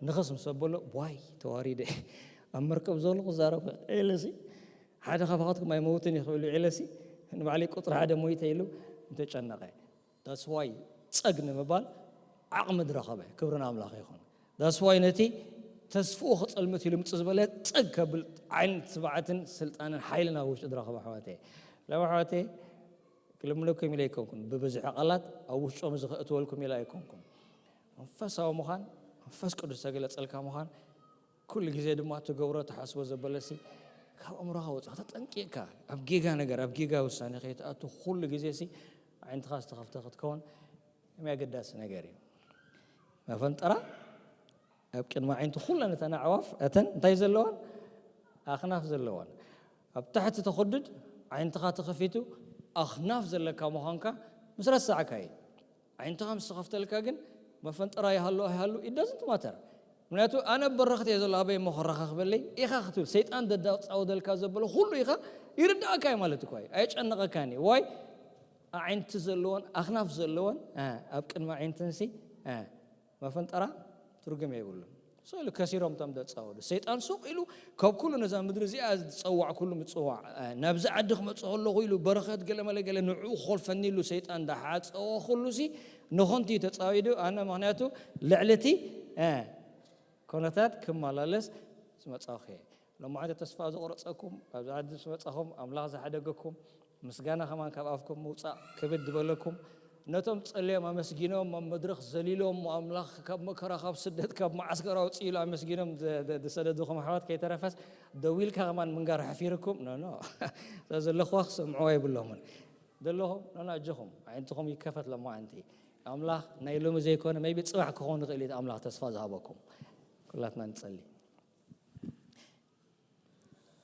ንኽስ ምስ ኣበሎ፣ ዋይ ተዋሪደ፣ ኣብ መርከብ ዘሎ ክዛረብ ኢለሲ፣ ሓደ ካባኻትኩም ኣይመውትን እዩ ክብል ኢለሲ፣ ንባዕለይ ቁጽሪ ሓደ ሞይተ ኢሉ እንተጨነቐ። That's why ጸግ ንምባል ዓቕሚ ዝረኸበ። ክብሪ ንኣምላኽ ይኹን። That's why ነቲ ተስፍኡ ክጸልምት ኢሉ ምጽእ ዝበለ ጸግ ከብል ዓይን ትብዓትን ስልጣንን ሓይልን ኣብ ውሽጢ ዝረኸበ ኣሕዋተይ። ሎም ኣሕዋተይ ክልምነኩም ኢለ ኣይኮንኩን፣ ብብዝሒ ቃላት ኣብ ውሽጦም እዚ ከእትወልኩም ኢለ ኣይኮንኩን። መንፈሳዊ ምዃን፣ መንፈስ ቅዱስ ተገለጸልካ ምዃን፣ ኩሉ ግዜ ድማ ትገብሮ ትሓስቦ ዘበለሲ ካብ ኣእምሮኻ ወጻእ ተጠንቂቕካ ኣብ ጌጋ ነገር ኣብ ጌጋ ውሳኔ ከይትኣቱ ኩሉ ግዜ ሲ ዓይንትኻ ዝተኸፍተ ክትከውን ከመይ ኣገዳሲ ነገር እዩ። መፈንጠራ ኣብ ቅድሚ ዓይንቲ ኩለን እተን ኣዕዋፍ እተን እንታይ ዘለዋን ኣኽናፍ ዘለዋን ኣብ ታሕቲ ተኹድድ ዓይንትኻ ተኸፊቱ ኣኽናፍ ዘለካ ምዃንካ ምስ ረሳዕካ እዩ። ዓይንትኻ ምስ ተኸፍተልካ ግን መፈንጠራ ይሃሉ ኣይሃሉ it doesn't matter። ምክንያቱ ኣነ በረኽት እየ ዘሎ ኣበይ እሞ ክረኻኽበለይ ኢኻ ክትብል ሰይጣን ደዳፃወደልካ ዘበሎ ኩሉ ኢኻ ይርዳእካ እዩ ማለት እኳ እዩ። ኣየጨነቐካን እዩ ዋይ ኣዒንቲ ዘለዎን ኣኽናፍ ዘለዎን ኣብ ቅድሚ ኣዒንትንሲ መፈንጠራ ትርጉም የብሉን። ስቕ ኢሉ ከሲሮም እቶም ዘጻወዱ። ሰይጣን ሱቕ ኢሉ ካብ ኩሉ ነዛ ምድሪ እዚኣ ዝጸዋዕ ኩሉ ምጽዋዕ፣ እ፣ ናብዚ ዓዲ ክመጽእ ከለኹ ኢሉ በረኸት ገለ መለ ገለ ንዕኡ ክኾልፈኒ ኢሉ ሰይጣን እንዳሓጸወ ኩሉ ሲ ንኾንቲ እዩ ተጻዊዱ። ኣነ ምኽንያቱ ልዕሊ እቲ፣ እ፣ ኮነታት ክመላለስ ዝመጻኹ እየ። ሎማዓንቲ ተስፋ ዝቆረጸኩም፣ ኣብዚ ዓዲ ምስ መጻኹም ኣምላኽ ዝሓደገኩም፣ ምስጋና ከማን ካብ ኣፍኩም ምውጻእ ክብድ ዝበለኩም፣ ነቶም ጸልዮም ኣመስጊኖም ኣብ መድረኽ ዘሊሎም ኣምላኽ ካብ መከራ፣ ካብ ስደት፣ ካብ መዓስከር ኣውጽእ ኢሉ ኣመስጊኖም ዝ-፣ ዝ-፣ ዝሰደዱኹም ኣሕዋት ከይተረፈስ ደዊልካ ከማን ምንጋር ሓፊርኩም። ኖ፣ ኖ። እዛ ዘለኹዋ ክሰምዕዋ የብሎምን። ዘለኹም፣ ኖ፣ ኖ፣ ኣጆኹም። ኣዒንትኹም ይከፈት ሎማዓንቲ። ኣምላኽ ናይ ሎሚ ዘይኮነ፣ maybe ጽባሕ ክኸውን ይኽእል እዩ እቲ ኣምላኽ ተስፋ ዝሃበኩም። ኩላትና ንጸሊ።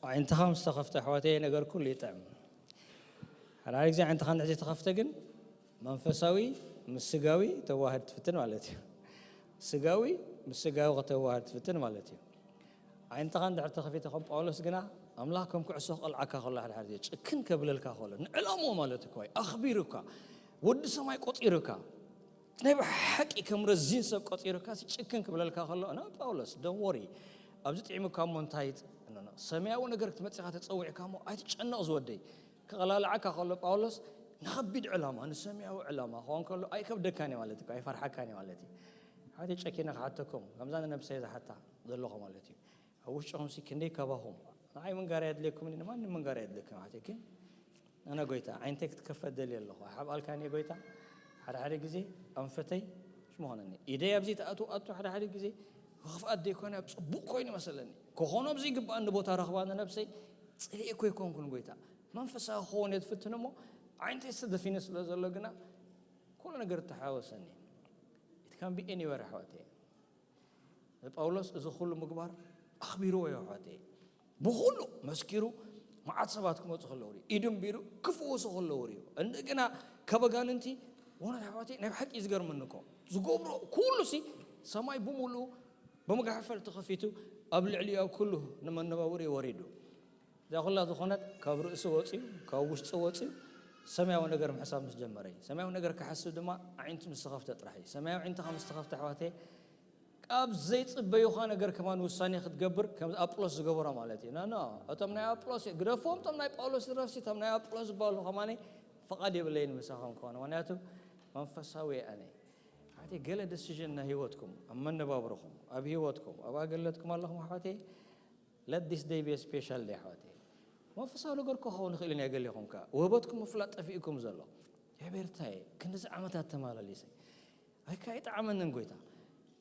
ኣዒንትኻ ምስ ተኸፍተ ኣሕዋተይ ነገር ኩሉ ይጥዕም። ሓደ ሓደ ግዜ ኣዒንትኻ እንድሕር ዘይተኸፍተ ግን መንፈሳዊ ምስ ስጋዊ ተዋህድ ትፍትን ማለት እዩ። ስጋዊ ምስ ስጋዊ ከተዋህድ ትፍትን ማለት እዩ። ኣዒንትኻ እንድሕር ተኸፊተ ከም ጳውሎስ ግና ኣምላኽ ከም ኩዕሶ ክቐልዓካ ከሎ ሓደ ሓደ ግዜ ጭክን ከብለልካ ከሎ ንዕላምኡ ማለት እኳ እዩ ኣኽቢሩካ ወዲ ሰማይ ቆጺሩካ ናይ ብሓቂ ከም ረዚን ሰብ ቆጺሩካ ሲ ጭክን ክብለልካ ከሎ ና ጳውሎስ don't worry ኣብዚ ጥዒሙካ እሞ እንታይ ይጥ-፣ ኖ፣ ኖ፣ ሰማያዊ ነገር ክትመጽኻ ተጸዊዕካ እሞ ኣይትጨነቕ ዝወደይ ክቐላልዓካ ከሎ ጳውሎስ ንኸቢድ ዕላማ ንሰማያዊ ዕላማ ክኾን ከሎ ኣይከብደካን እዩ ማለት እዩ ኣይፈርሓካን እዩ ማለት እዩ። ሓቲ ጨኪነ ክሓተኩም ከምዛ ንነብሰይ ዝሓታ ዘለኹ ማለት እዩ። ኣብ ውሽጥኹም ሲ ክንደይ ካባኹም ንዓይ ምንጋር ኣየድልየኩምን ንማንም ምንጋር ኣየድልየኩም ሓቲ ግን ኣነ ጎይታ ዓይንተይ ክትከፈት ደልየ ኣለኹ ሓብኣልካኒ ጎይታ። ሓደ ሓደ ግዜ ኣንፈተይ ሽሞኾነኒ ኢደይ ኣብዚ ተኣቱ ኣቱ ሓደ ሓደ ግዜ ክኽፍኣት ደይኮነ ኣብ ፅቡቅ ኮይኑ መሰለኒ ክኾኖ ኣብዚ ይግባኣኒ ቦታ ረኽባ ንነብሰይ ፅልኤ እኮ ይኮንኩን ጎይታ። መንፈሳዊ ክኸውን እየ ዝፍትን እሞ ዓይንተይ ዝተደፊነ ስለ ዘሎ ግና ኩሉ ነገር ተሓወሰኒ። It can be anywhere ኣሕዋተይ። ንጳውሎስ እዚ ኩሉ ምግባር ኣኽቢርዎ እዩ ኣሕዋተይ። ብኹሉ መስኪሩ መዓት ሰባት ክመፁ ከለዉ ርዩ ኢዱ እምቢሩ ክፍወሱ ከለዉ ርዩ እንደገና ካብ ኣጋንንቲ ወነት ኣሕዋተይ ናይ ብሓቂ እዩ ዝገርመኒ እኮ ዝገብሮ ኩሉ ሲ ሰማይ ብምሉኡ ብምግሓፈል ተኸፊቱ ኣብ ልዕሊኡ ኣብ ኩሉ ንመነባብሩ እዩ ወሪዱ። እዛ ኩላ ዝኾነት ካብ ርእሲ ወፅዩ ካብ ውሽጢ ወፅዩ ሰማያዊ ነገር ምሕሳብ ምስ ጀመረ እዩ። ሰማያዊ ነገር ክሓስብ ድማ ኣዒንቱ ምስ ተኸፍተ ጥራሕ እዩ። ሰማያዊ ኣዒንትኻ ምስ ተኸፍተ ኣሕዋተይ ካብ ዘይጽበዩኻ ነገር ከማን ውሳኔ ክትገብር ከም ኣጵሎስ ዝገበሮ ማለት እዩ። ኖ፣ ኖ፣ እቶም ናይ ኣጵሎስ ግደፍዎም፣ እቶም ናይ ጳውሎስ ዝረፍሲ፣ እቶም ናይ ኣጵሎስ ዝበሃሉ ከማን ፍቓድ የብለይን ምሳኹም ክኾነ። ምኽንያቱ መንፈሳዊ እየ ኣነ። ሓቲ ገለ ዲሲዥን ናይ ህይወትኩም፣ ኣብ መነባብርኹም፣ ኣብ ህይወትኩም፣ ኣብ ኣገልግሎትኩም ኣለኹም ኣሕዋተይ፣ let this day be a special day ኣሕዋተይ። መንፈሳዊ ነገር ክኸውን ይኽእል እዩ፣ ናይ ገሌኹም ከኣ ውህበትኩም ምፍላጥ ጠፊእኩም ዘሎ። እግዚኣብሔር እንታይ እየ ክንድዚ ዓመታት ተመላሊሰ ኣይካ ይጠዓመንን ጎይታ።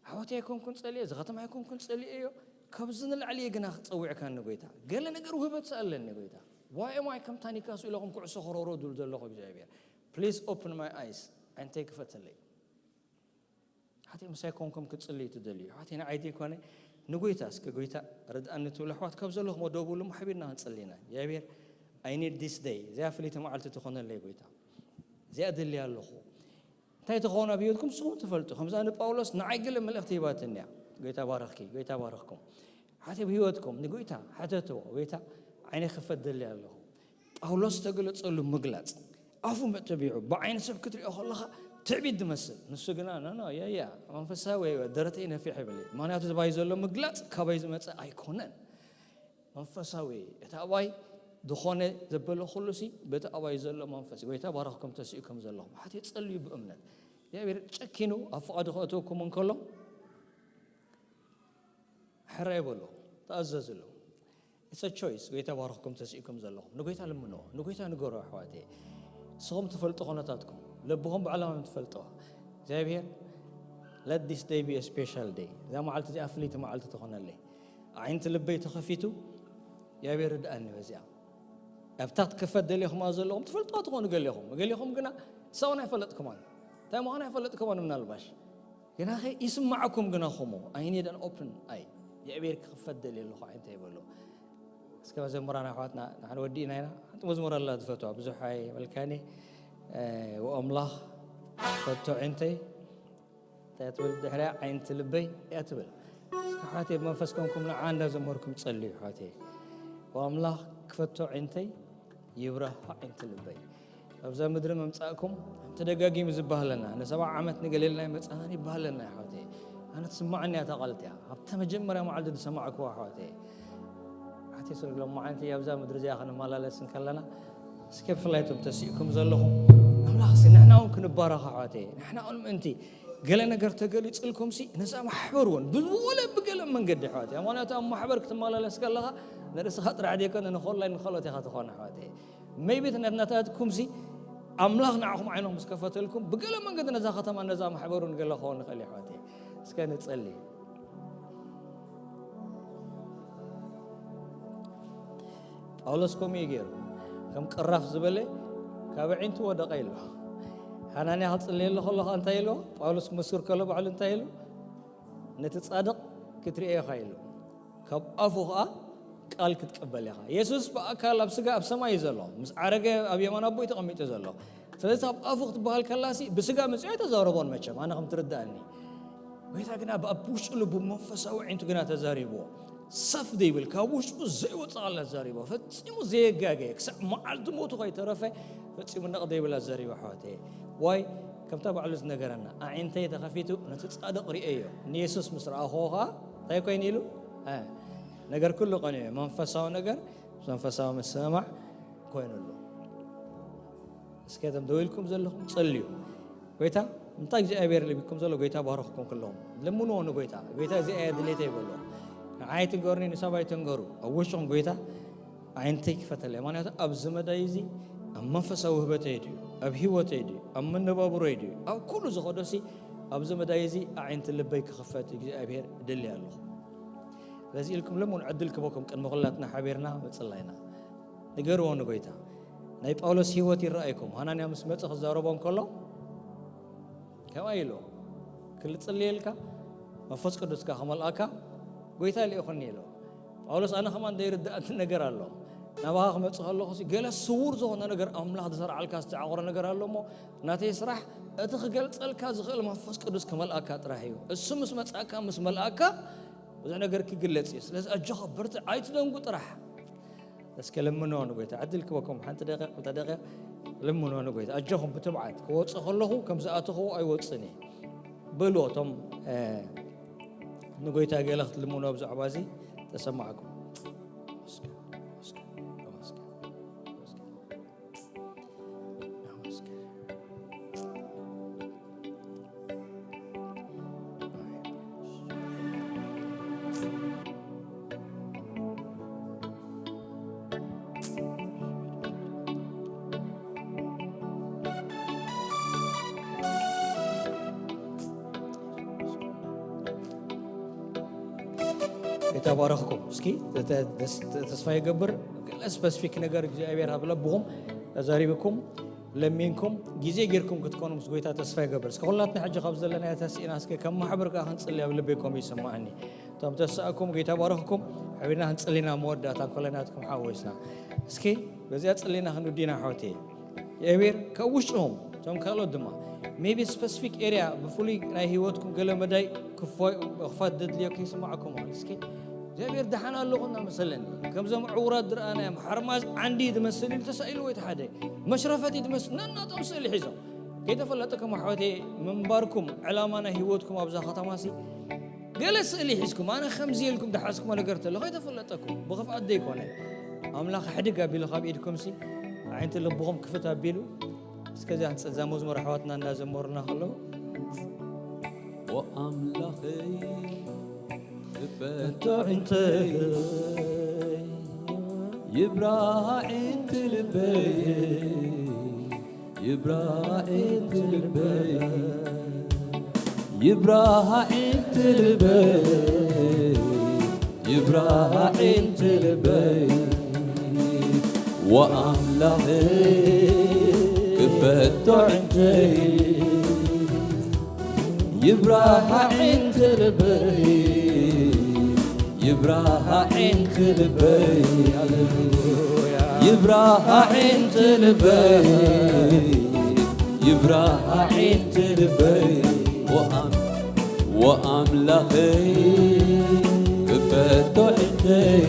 ኣሕዋተይ ኣይኮንኩን ጸልየ፣ እዚ ከተማ ኣይኮንኩን ጸልየ እዮ። ካብዚ ንላዕሊ እየ ግና ክጸውዕካኒ ጎይታ። ገለ ነገር ውህበት ስኣለኒ ጎይታ። Why am I ከምታ ኒውካስል ኢለኹም ኩዕሶ ክረውሮ ድብል ዘለኹ እግዚኣብሔር። Please open my eyes። ዓይነተይ ክፈተለይ። ሓቲ ምሳይ ኮንኩም ክትጽልዩ ትደልዩ። ሓቲ ንዓይ ዘይኮነ ንጎይታ እስከ ጎይታ ርድኣኒ ትብሉ ኣሕዋት ካብ ዘለኹም ደው ብሉ እሞ ሓቢርና ክንጽሊ ኢና። እግዚኣብሔር I need this day። እዚኣ ፍልይቲ መዓልቲ ትኾነለይ ጎይታ። እዚኣ እደልያ ኣለኹ። እንታይ ትኸውን ኣብ ህይወትኩም ንስኹም ትፈልጡ። ከምዛ ንጳውሎስ ንዓይ ገለ መልእኽቲ ሂባትኒ እያ። ጎይታ ባረኽኪ፣ ጎይታ ባረኽኩም። ሓቲ ኣብ ህይወትኩም ንጎይታ ሓተትዎ፣ ጎይታ ዓይነ ክፈት ደሊ ኣለኹ። ጳውሎስ ዝተገለጸሉ ምግላጽ ኣፉ መተቢዑ ብዓይኒ ሰብ ክትሪኦ ከለኻ ትዕቢት ዝመስል። ንሱ ግና ኖ ኖ የያ መንፈሳዊ ደረተይ ነፊሕ ይብል። ምክንያቱ ዝባይ ዘሎ ምግላጽ ካባይ ዝመጸ ኣይኮነን። መንፈሳዊ እቲ ኣባይ ዝኾነ ዘበለ ኩሉ ሲ በቲ ኣባይ ዘሎ መንፈስ ጎይታ ባረኽኩም ተስኡ ከም ዘለኹም ሓቲ ጸልዩ ብእምነት እግዚኣብሔር ጨኪኑ ኣብ ፍቓዱ ከእትወኩም እንከሎ ሕራይ በሎ፣ ተኣዘዝሉ። It's a choice። ጎይታ ባረኽኩም ተስኢኩም ዘለኹም። ንጎይታ ልምንዎ፣ ንጎይታ ንገሮ ኣሕዋተይ። ንስኹም ትፈልጡ ኾነታትኩም፣ ለብኹም ባዕሎም እዮም ትፈልጥዋ። እግዚኣብሔር let this day be a special day። እዛ መዓልቲ እዚኣ ፍልይቲ መዓልቲ ትኾነለይ። ኣዒንቲ ልበይ ተኸፊቱ፣ እግዚኣብሔር ርድኣኒ በዚኣ። ኣብታ ክትከፈት ደሊኹማ ዘለኹም ትፈልጥዋ ትኾኑ ገሊኹም። ገሊኹም ግና ንሳውን ኣይፈለጥኩማን። እንታይ ምዃኑ ኣይፈለጥኩማን ምናልባሽ። ግናኸ ይስማዓኩም ግናኹም። I need an open eye። እግዚኣብሔር ክኽፈት ደልየ ኣለኹ ኣዒንተይ በሎ። እስከ መዘምራን ኣሕዋትና ንሕና ወዲእና ኢና። ሓንቲ መዝሙር ኣላ ዝፈትዋ ብዙሕ ኣይበልካኒ። ወኣምላኽ ፈቶ ዒንተይ እንታይ ትብል ድሕሪያ? ዓይንቲ ልበይ እያ ትብል። እስከ ኣሕዋተይ ብመንፈስ ኮንኩም ንዓ እንዳዘመርኩም ጸልዩ ኣሕዋተይ። ወኣምላኽ ክፈቶ ዒንተይ ይብራህ ዒንቲ ልበይ። ኣብዛ ምድሪ ምምጻእኩም ተደጋጊሙ ዝበሃለና፣ ንሰብዓ ዓመት ንገሌልና ይመጻና ይበሃለና ኣሕዋተይ። ኣነ ትስማዓኒ እያ እታ ቃል እቲኣ። ኣብታ መጀመርያ መዓልቲ ዝሰማዕኩዋ ኣሕዋተይ። ኣሕዋተይ ስለ ሎም መዓልቲ ኣብዛ ምድሪ እዚኣ ክንመላለስ እንከለና፣ እስከ ብፍላይ እቶም ተሲእኩም ዘለኹም ኣምላኽ ሲ ንሕና እውን ክንባረኽ ኣሕዋተይ። ንሕና እውን ምእንቲ ገለ ነገር ተገሊጽልኩም ሲ ነዛ ማሕበር እውን ብዝወለ ብገለ መንገዲ ኣሕዋተይ። ምኽንያቱ ኣብ ማሕበር ክትመላለስ ከለኻ ንርእስኻ ጥራሕ ዘይኮነ ንኾላይ ንኻልኦት ኢኻ ትኾን ኣሕዋተይ። ሜይቢ እቲ ነትናታትኩም ሲ ኣምላኽ ንዓኹም ዓይኖም ምስ ከፈተልኩም ብገለ መንገዲ ነዛ ከተማ ነዛ ማሕበር እውን ገለ ክኸውን ንኽእል እዩ ኣሕዋተይ። እስከ ንጸሊ። ጳውሎስ ከምኡ እዩ ገይሩ። ከም ቅራፍ ዝበለ ካብ ኣዒንቱ ወደቐ ኢሉ። ሃናንያ ክጽልየሉ ከሎ ኸዓ እንታይ ኢሉ? ጳውሎስ ክምስክር ከሎ ባዕሉ እንታይ ኢሉ? ነቲ ጻድቕ ክትርእዮ ኢኻ ኢሉ። ካብ ኣፉ ኸዓ ቃል ክትቅበል ኢኻ። የሱስ ብኣካል ኣብ ስጋ ኣብ ሰማይ እዩ ዘሎ። ምስ ዓረገ ኣብ የማን ኣቦ እዩ ተቐሚጡ ዘሎ። ስለዚ ካብ ኣፉ ክትበሃል ከላሲ ብስጋ መጺኡ ኣይተዛረቦን መቸም፣ ኣነ ከም ትርዳእኒ። ጎይታ ግና ብኣብ ውሽጡ ልቡ መንፈሳዊ ዒንቱ ግና ተዛሪብዎ። ሰፍ ዘይብል ካብ ውሽጡ ዘይወጽእ ቃል ኣዛሪቦ። ፈጺሙ ዘየጋገየ ክሳዕ መዓልቲ ሞቱ ከይተረፈ ፈጺሙ ነቕ ዘይብል ኣዛሪቦ ኣሕዋተይ። ዋይ ከምታ ባዕሉ ዝነገረና ኣዒንተይ ተኸፊቱ ነቲ ጻድቕ ርእየዮ። ንየሱስ ምስ ረኣኽዎ ኸዓ እንታይ ኮይኑ ኢሉ? እ፣ ነገር ኩሉ ቀንዮ። መንፈሳዊ ነገር ምስ መንፈሳዊ ምስምማዕ ኮይኑሉ። እስከ እቶም ደው ኢልኩም ዘለኹም ጸልዩ። ጎይታ እንታይ እግዚኣብሔር ልቢኩም ዘሎ ጎይታ ባረኽኩም ከለኹም ልምንዎ ንጎይታ። ጎይታ እዚኣ እያ ድሌተይ በሎ። ንዓይ ትንገሩኒ ንሳብ ኣይትንገሩ። ኣብ ውሽጥኹም ጎይታ ኣዒንተይ ክፈተለይ። ምኽንያቱ ኣብዚ መዳይ እዚ ኣብ መንፈሳዊ ውህበተይ ድዩ፣ ኣብ ህይወተይ ድዩ፣ ኣብ መነባብሮይ ድዩ፣ ኣብ ኩሉ ዝኸዶሲ ኣብዚ መዳይ እዚ ኣዒንቲ ልበይ ክኽፈት እግዚኣብሔር እደሊ ኣለኹ። ስለዚ ኢልኩም ልምኑ ዕድል ክበኩም ቅድሚ ኩላትና ሓቢርና ምጽላይና። ንገርዎ ንጎይታ። ናይ ጳውሎስ ህይወት ይረኣይኩም። ሃናንያ ምስ መጸ ክዛረቦ እንከሎ ከምኣ ኢሉ ክልጽልየልካ መንፈስ ቅዱስካ ከመልኣካ ጎይታ ልኢኹኒ ኢሉ። ጳውሎስ ኣነ ከማን ዘይርድኣኒ ነገር ኣሎ። ናባኻ ክመጽእ ከለኹ ሲ ገለ ስዉር ዝኾነ ነገር ኣምላኽ ዝሰርዓልካ ዝተዓቑረ ነገር ኣሎ እሞ ናተይ ስራሕ እቲ ክገልጸልካ ዝኽእል መንፈስ ቅዱስ ክመልኣካ ጥራሕ እዩ። እሱ ምስ መጻእካ ምስ መልኣካ ብዙሕ ነገር ክግለጽ እዩ። ስለዚ ኣጆኻ በርትዕ ኣይትደንጉ ጥራሕ። እስከ ለምንዎ ንጎይታ ዕድል ክበኩም ሓንቲ ደቂቕ ክልተ ደቂቕ ለምንዎ ንጎይታ ኣጆኹም ብትብዓት ክወጽእ ከለኹ ከም ዝኣተኽዎ ኣይወጽን እየ በልዎ እቶም ንጎይታ ገለ ክትልምኖ ብዛዕባ እዚ ተሰማዕኩም። ተባረኽኩም። እስኪ ተስፋ ይገብር ገለ ስፐሲፊክ ነገር እግዚኣብሔር ኣብ ለብኹም ተዛሪብኩም ለሚንኩም ግዜ ጌርኩም ክትኮኑ ምስ ጎይታ ተስፋ ይገብር። እስከ ኩላትና ሕጂ ካብ ዘለና ተስኢና እስከ ከም ማሕበር ከዓ ክንጽሊ ኣብ ልበይ ከምኡ ይስምዓኒ። እቶም ተሳእኩም ጎይታ ባረኽኩም። ሓቢርና ክንጽሊና መወዳእታ ኮለናትኩም ሓወስና እስኪ በዚኣ ጽሊና ክንውዲና ሓወቴ። የእቤር ካብ ውሽጥኹም እቶም ካልኦት ድማ ሜቢ ስፐሲፊክ ኤርያ ብፍሉይ ናይ ህይወትኩም ገለ መዳይ ክፋት ደድልዮ ከይስማዕኩም እል እስኪ እግዚኣብሔር ደሓን ኣለኹ እናመሰለኒ ከምዞም ዕውራት ዝረኣናዮም ሓርማዝ ዓንዲ ዝመስል ኢሉ ተሳኢሉ ወይ ተሓደ መሽረፈት እዩ ዝመስል ነናቶም ስእሊ ሒዞም ከይተፈለጠኩም ኣሕዋተይ ምንባርኩም ዕላማ ናይ ህይወትኩም ኣብዛ ከተማ ሲ ገለ ስእሊ ሒዝኩም ኣነ ከምዚ ኢልኩም ዝሓዝኩሞ ነገር ተሎ ከይተፈለጠኩም ብኽፍኣት ዘይኮነ ኣምላኽ ኣሕድግ ኣቢሉ ካብ ኢድኩም ሲ ኣዒንቲ ልብኹም ክፍት ኣቢሉ እስከዚኣ ንጸዛ መዝሙር ኣሕዋትና እንዳዘመሩና ከለዉ ወኣምላኸይ ፈቶ ዕንተይ ይብራሃ ዕንቲ ልበይ ይብራሃ ዕንቲ ልበይ ይብራሃ ዕንቲ ልበይ ይብራሃ ዕንቲ ልበይ ወኣምላኸይ ክፈቶ ዕንተይ ይብራሃ ዕንቲ ልበይ ይብራሃ ዕንቲ ልበይ ይብራሃ ዕንቲ ልበይ ይብራሃ ዕንቲ ልበይ ወኣም ወኣምላኸይ ክፈቶ ዕንተይ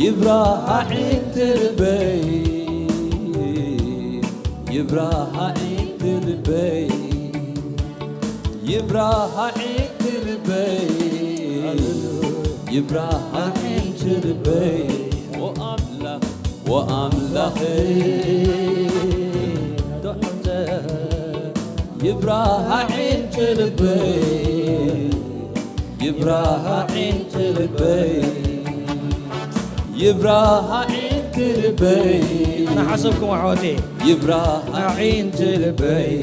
ይብራሃ ዕንቲ ልበይ ይብራሃ ዕንቲ ልበይ ይብራሃ ዕንቲ ልበይ ይብራሃ ዕንቲ ልበይ ወኣምላኽ ወኣምላኸይ ዶዕንተ ይብራሃ ዕንቲ ልበይ ይብራሃ ዕንቲ ልበይ ይብራሃ ዕንቲ ልበይ ንሓሰብኩም ኣሕዋተይ ይብራሃ ዕንቲ ልበይ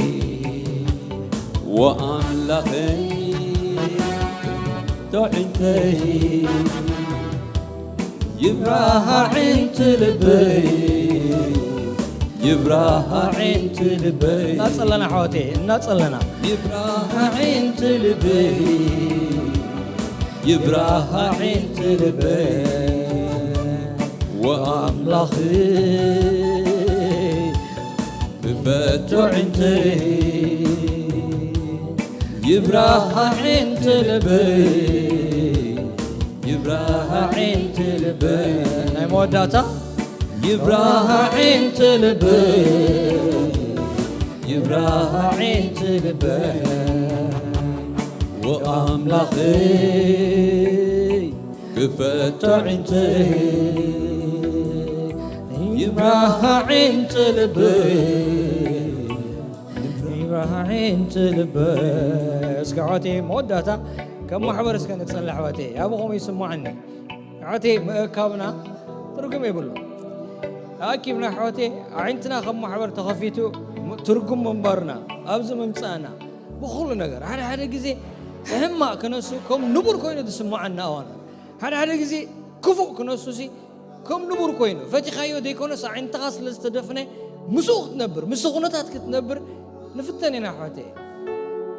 ወኣምላኸይ ዶዕንተይ ይብራሃ ዕንቲ ልበይ ይብራሃ ዕንቲ ልበይ እናጸለና ኣሕዋተይ እናጸለና ይብራሃ ዕንቲ ልበይ ይብራሃ ዕንቲ ልበይ ወኣምላኽ ክፈቶ ዕንተይ ይብራሃ ዕንቲ ልበይ ይብራሃ ዕንቲ ልበይ ናይ መወዳእታ ይብራሃ ዕንቲ ልበይ ይብራሃ ዕንቲ ልበይ ወኣምላኸይ ክፈቶ ዕንተይ ይብራሃ ዕንቲ ልበይ ይብራሃ ዕንቲ ልበይ እስከ ኣሕዋተይ መወዳእታ ከም ማሕበር እስከ ንጸሊ ኣሕዋተይ ኣበኹም ይስማዓኒ ኣሕዋተይ ምእካብና ትርጉም የብሉ ኣኪብና ኣሕዋተይ ኣዒንትና ከም ማሕበር ተኸፊቱ ትርጉም ምንባርና ኣብዚ ምምጻእና ብኹሉ ነገር ሓደ ሓደ ግዜ ሕማቕ ክነሱ ከም ንቡር ኮይኑ ዝስምዓና እዋናት ሓደ ሓደ ግዜ ክፉእ ክነሱ ሲ ከም ንቡር ኮይኑ ፈቲኻዮ ዘይኮነስ ኣዒንትኻ ስለ ዝተደፍነ ምስኡ ክትነብር ምስ ኩነታት ክትነብር ንፍተን ኢና ኣሕዋተይ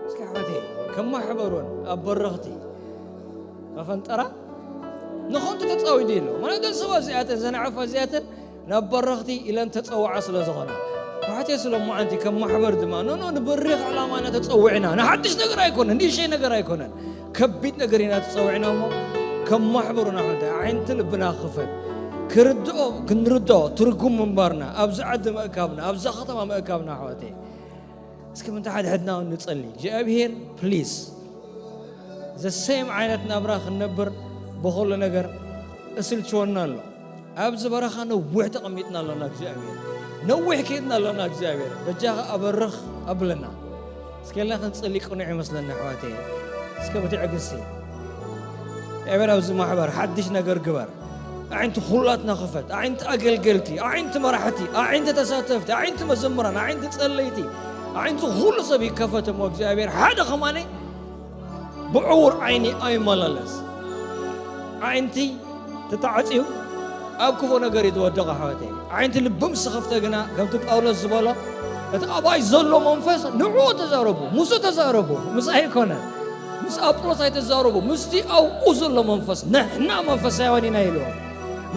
እስኪ ኣሕዋተይ ከም ማሕበር እውን ኣብ በረኽቲ መፈንጠራ ንኸንቱ ተጻዊዱ ኣሎ ማለት እዘን ሰባት እዚኣተን ዘን ኣዕፋ እዚኣተን ናብ በረኽቲ ኢለን ተጸውዓ ስለ ዝኾና ኣሕዋተይ ስለ እሞ ዓንቲ ከም ማሕበር ድማ ኖኖ ንበሪኽ ዕላማ ኢና ተጸዊዕና ንሓድሽ ነገር ኣይኮነን ንእሽተይ ነገር ኣይኮነን ከቢድ ነገር ኢና ተጸዊዕና እሞ ከም ማሕበሩ ናሕንተ ኣዒንቲ ልብና ክኽፈት ክርድኦ ክንርድኦ ትርጉም ምንባርና ኣብዚ ዓዲ ምእካብና ኣብዛ ከተማ ምእካብና ኣሕዋተይ እስከ ምንታ ሓድሕድና ንጸሊ እግዚኣብሔር ፕሊዝ ዘሰም ዓይነት ናብራ ክንነብር ብኹሉ ነገር እስልችወና ኣሎ ኣብዚ በረኻ ነዊሕ ተቐሚጥና ኣሎና እግዚኣብሔር ነዊሕ ከይድና ኣሎና እግዚኣብሔር በጃኻ ኣበርኽ ኣብለና እስከልና ክንጽሊ ቅኑዕ ይመስለና ኣሕዋተይ እስከ ብትዕግስቲ እግዚኣብሔር ኣብዚ ማሕበር ሓድሽ ነገር ግበር ኣዒንቲ ኩላትና ክፈት ኣዒንቲ ኣገልገልቲ ኣዒንቲ መራሕቲ ኣዒንቲ ተሳተፍቲ ኣዒንቲ መዘምራን ኣዒንቲ ጸለይቲ ኣዒንቲ ኩሉ ሰብ ይከፈት እሞ እግዚኣብሔር ሓደ ከማነይ ብዕዉር ዓይኒ ኣይመላለስ ኣዒንቲ ተታዕፅዩ ኣብ ክፉእ ነገር እዩ ዝወደቐ ኣሕዋተይ ኣዒንቲ ልቢ ምስ ተኸፍተ ግና ከምቲ ጳውሎስ ዝበሎ እቲ ኣባይ ዘሎ መንፈስ ንዕኡ ተዛረቡ ምስኡ ተዛረቡ ምስ ኣይኮነ ምስ ኣጵሎስ ኣይተዛረቡ ምስቲ ኣብኡ ዘሎ መንፈስ ንሕና መንፈሳውያን ኢና ኢልዎም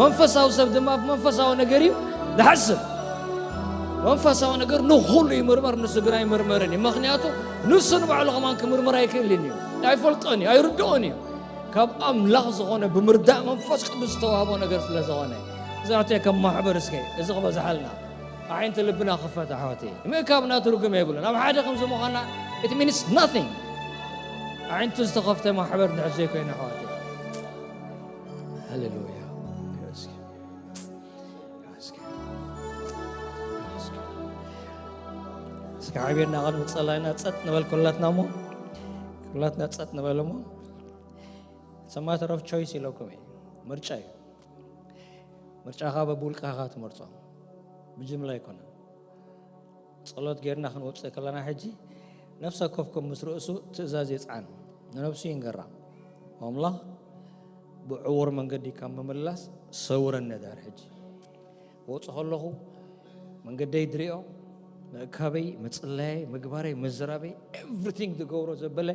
መንፈሳዊ ሰብ ድማ ብመንፈሳዊ ነገር እዩ ዝሓስብ መንፈሳዊ ነገር ንኹሉ ይምርመር ንሱ ግን ኣይምርመርን እዩ ምክንያቱ ንሱ ንባዕሉ ከማን ክምርምር ኣይክእልን እዩ ኣይፈልጦን እዩ ኣይርድኦን እዩ ካብ ኣምላኽ ዝኾነ ብምርዳእ መንፈስ ቅዱስ ዝተዋህቦ ነገር ስለ ዝኾነ እዛተ ከም ማሕበር እስከ እዚ ክበዝሓልና ኣዒንቲ ልብና ክፈት ኣሕዋተይ ምእካብና ትርጉም የብሉን ኣብ ሓደ ከምዚ ምዃና it means nothing ኣዒንቱ ዝተኸፍተ ማሕበር እንድሕር ዘይኮይኑ ኣሕዋተይ ሃሌሉያ እስኪ ዓብርና ቅድሚ ጸላይና ጸጥ ንበል ኩላትና እሞ ኩላትና ጸጥ ንበል እሞ It's a matter of choice ኢለኩም እየ። ምርጫ እዩ። ምርጫኻ በብውልቃኻ ትመርጾ፣ ብጅምላ ኣይኮነን። ጸሎት ጌርና ክንወጽእ ከለና ሕጂ ነፍሲ ወከፍኩም ምስ ርእሱ ትእዛዝ የጽዓን፣ ንነፍሱ ይንገራ። ኣምላኽ ብዕዉር መንገዲ ካብ ምምላስ ሰውረኒ ዳር ሕጂ ክወጽእ ከለኹ መንገደይ ድሪኦ፣ ምእካበይ፣ ምጽላየይ፣ ምግባረይ፣ ምዝራበይ፣ ኤቭሪቲንግ ዝገብሮ ዘበለ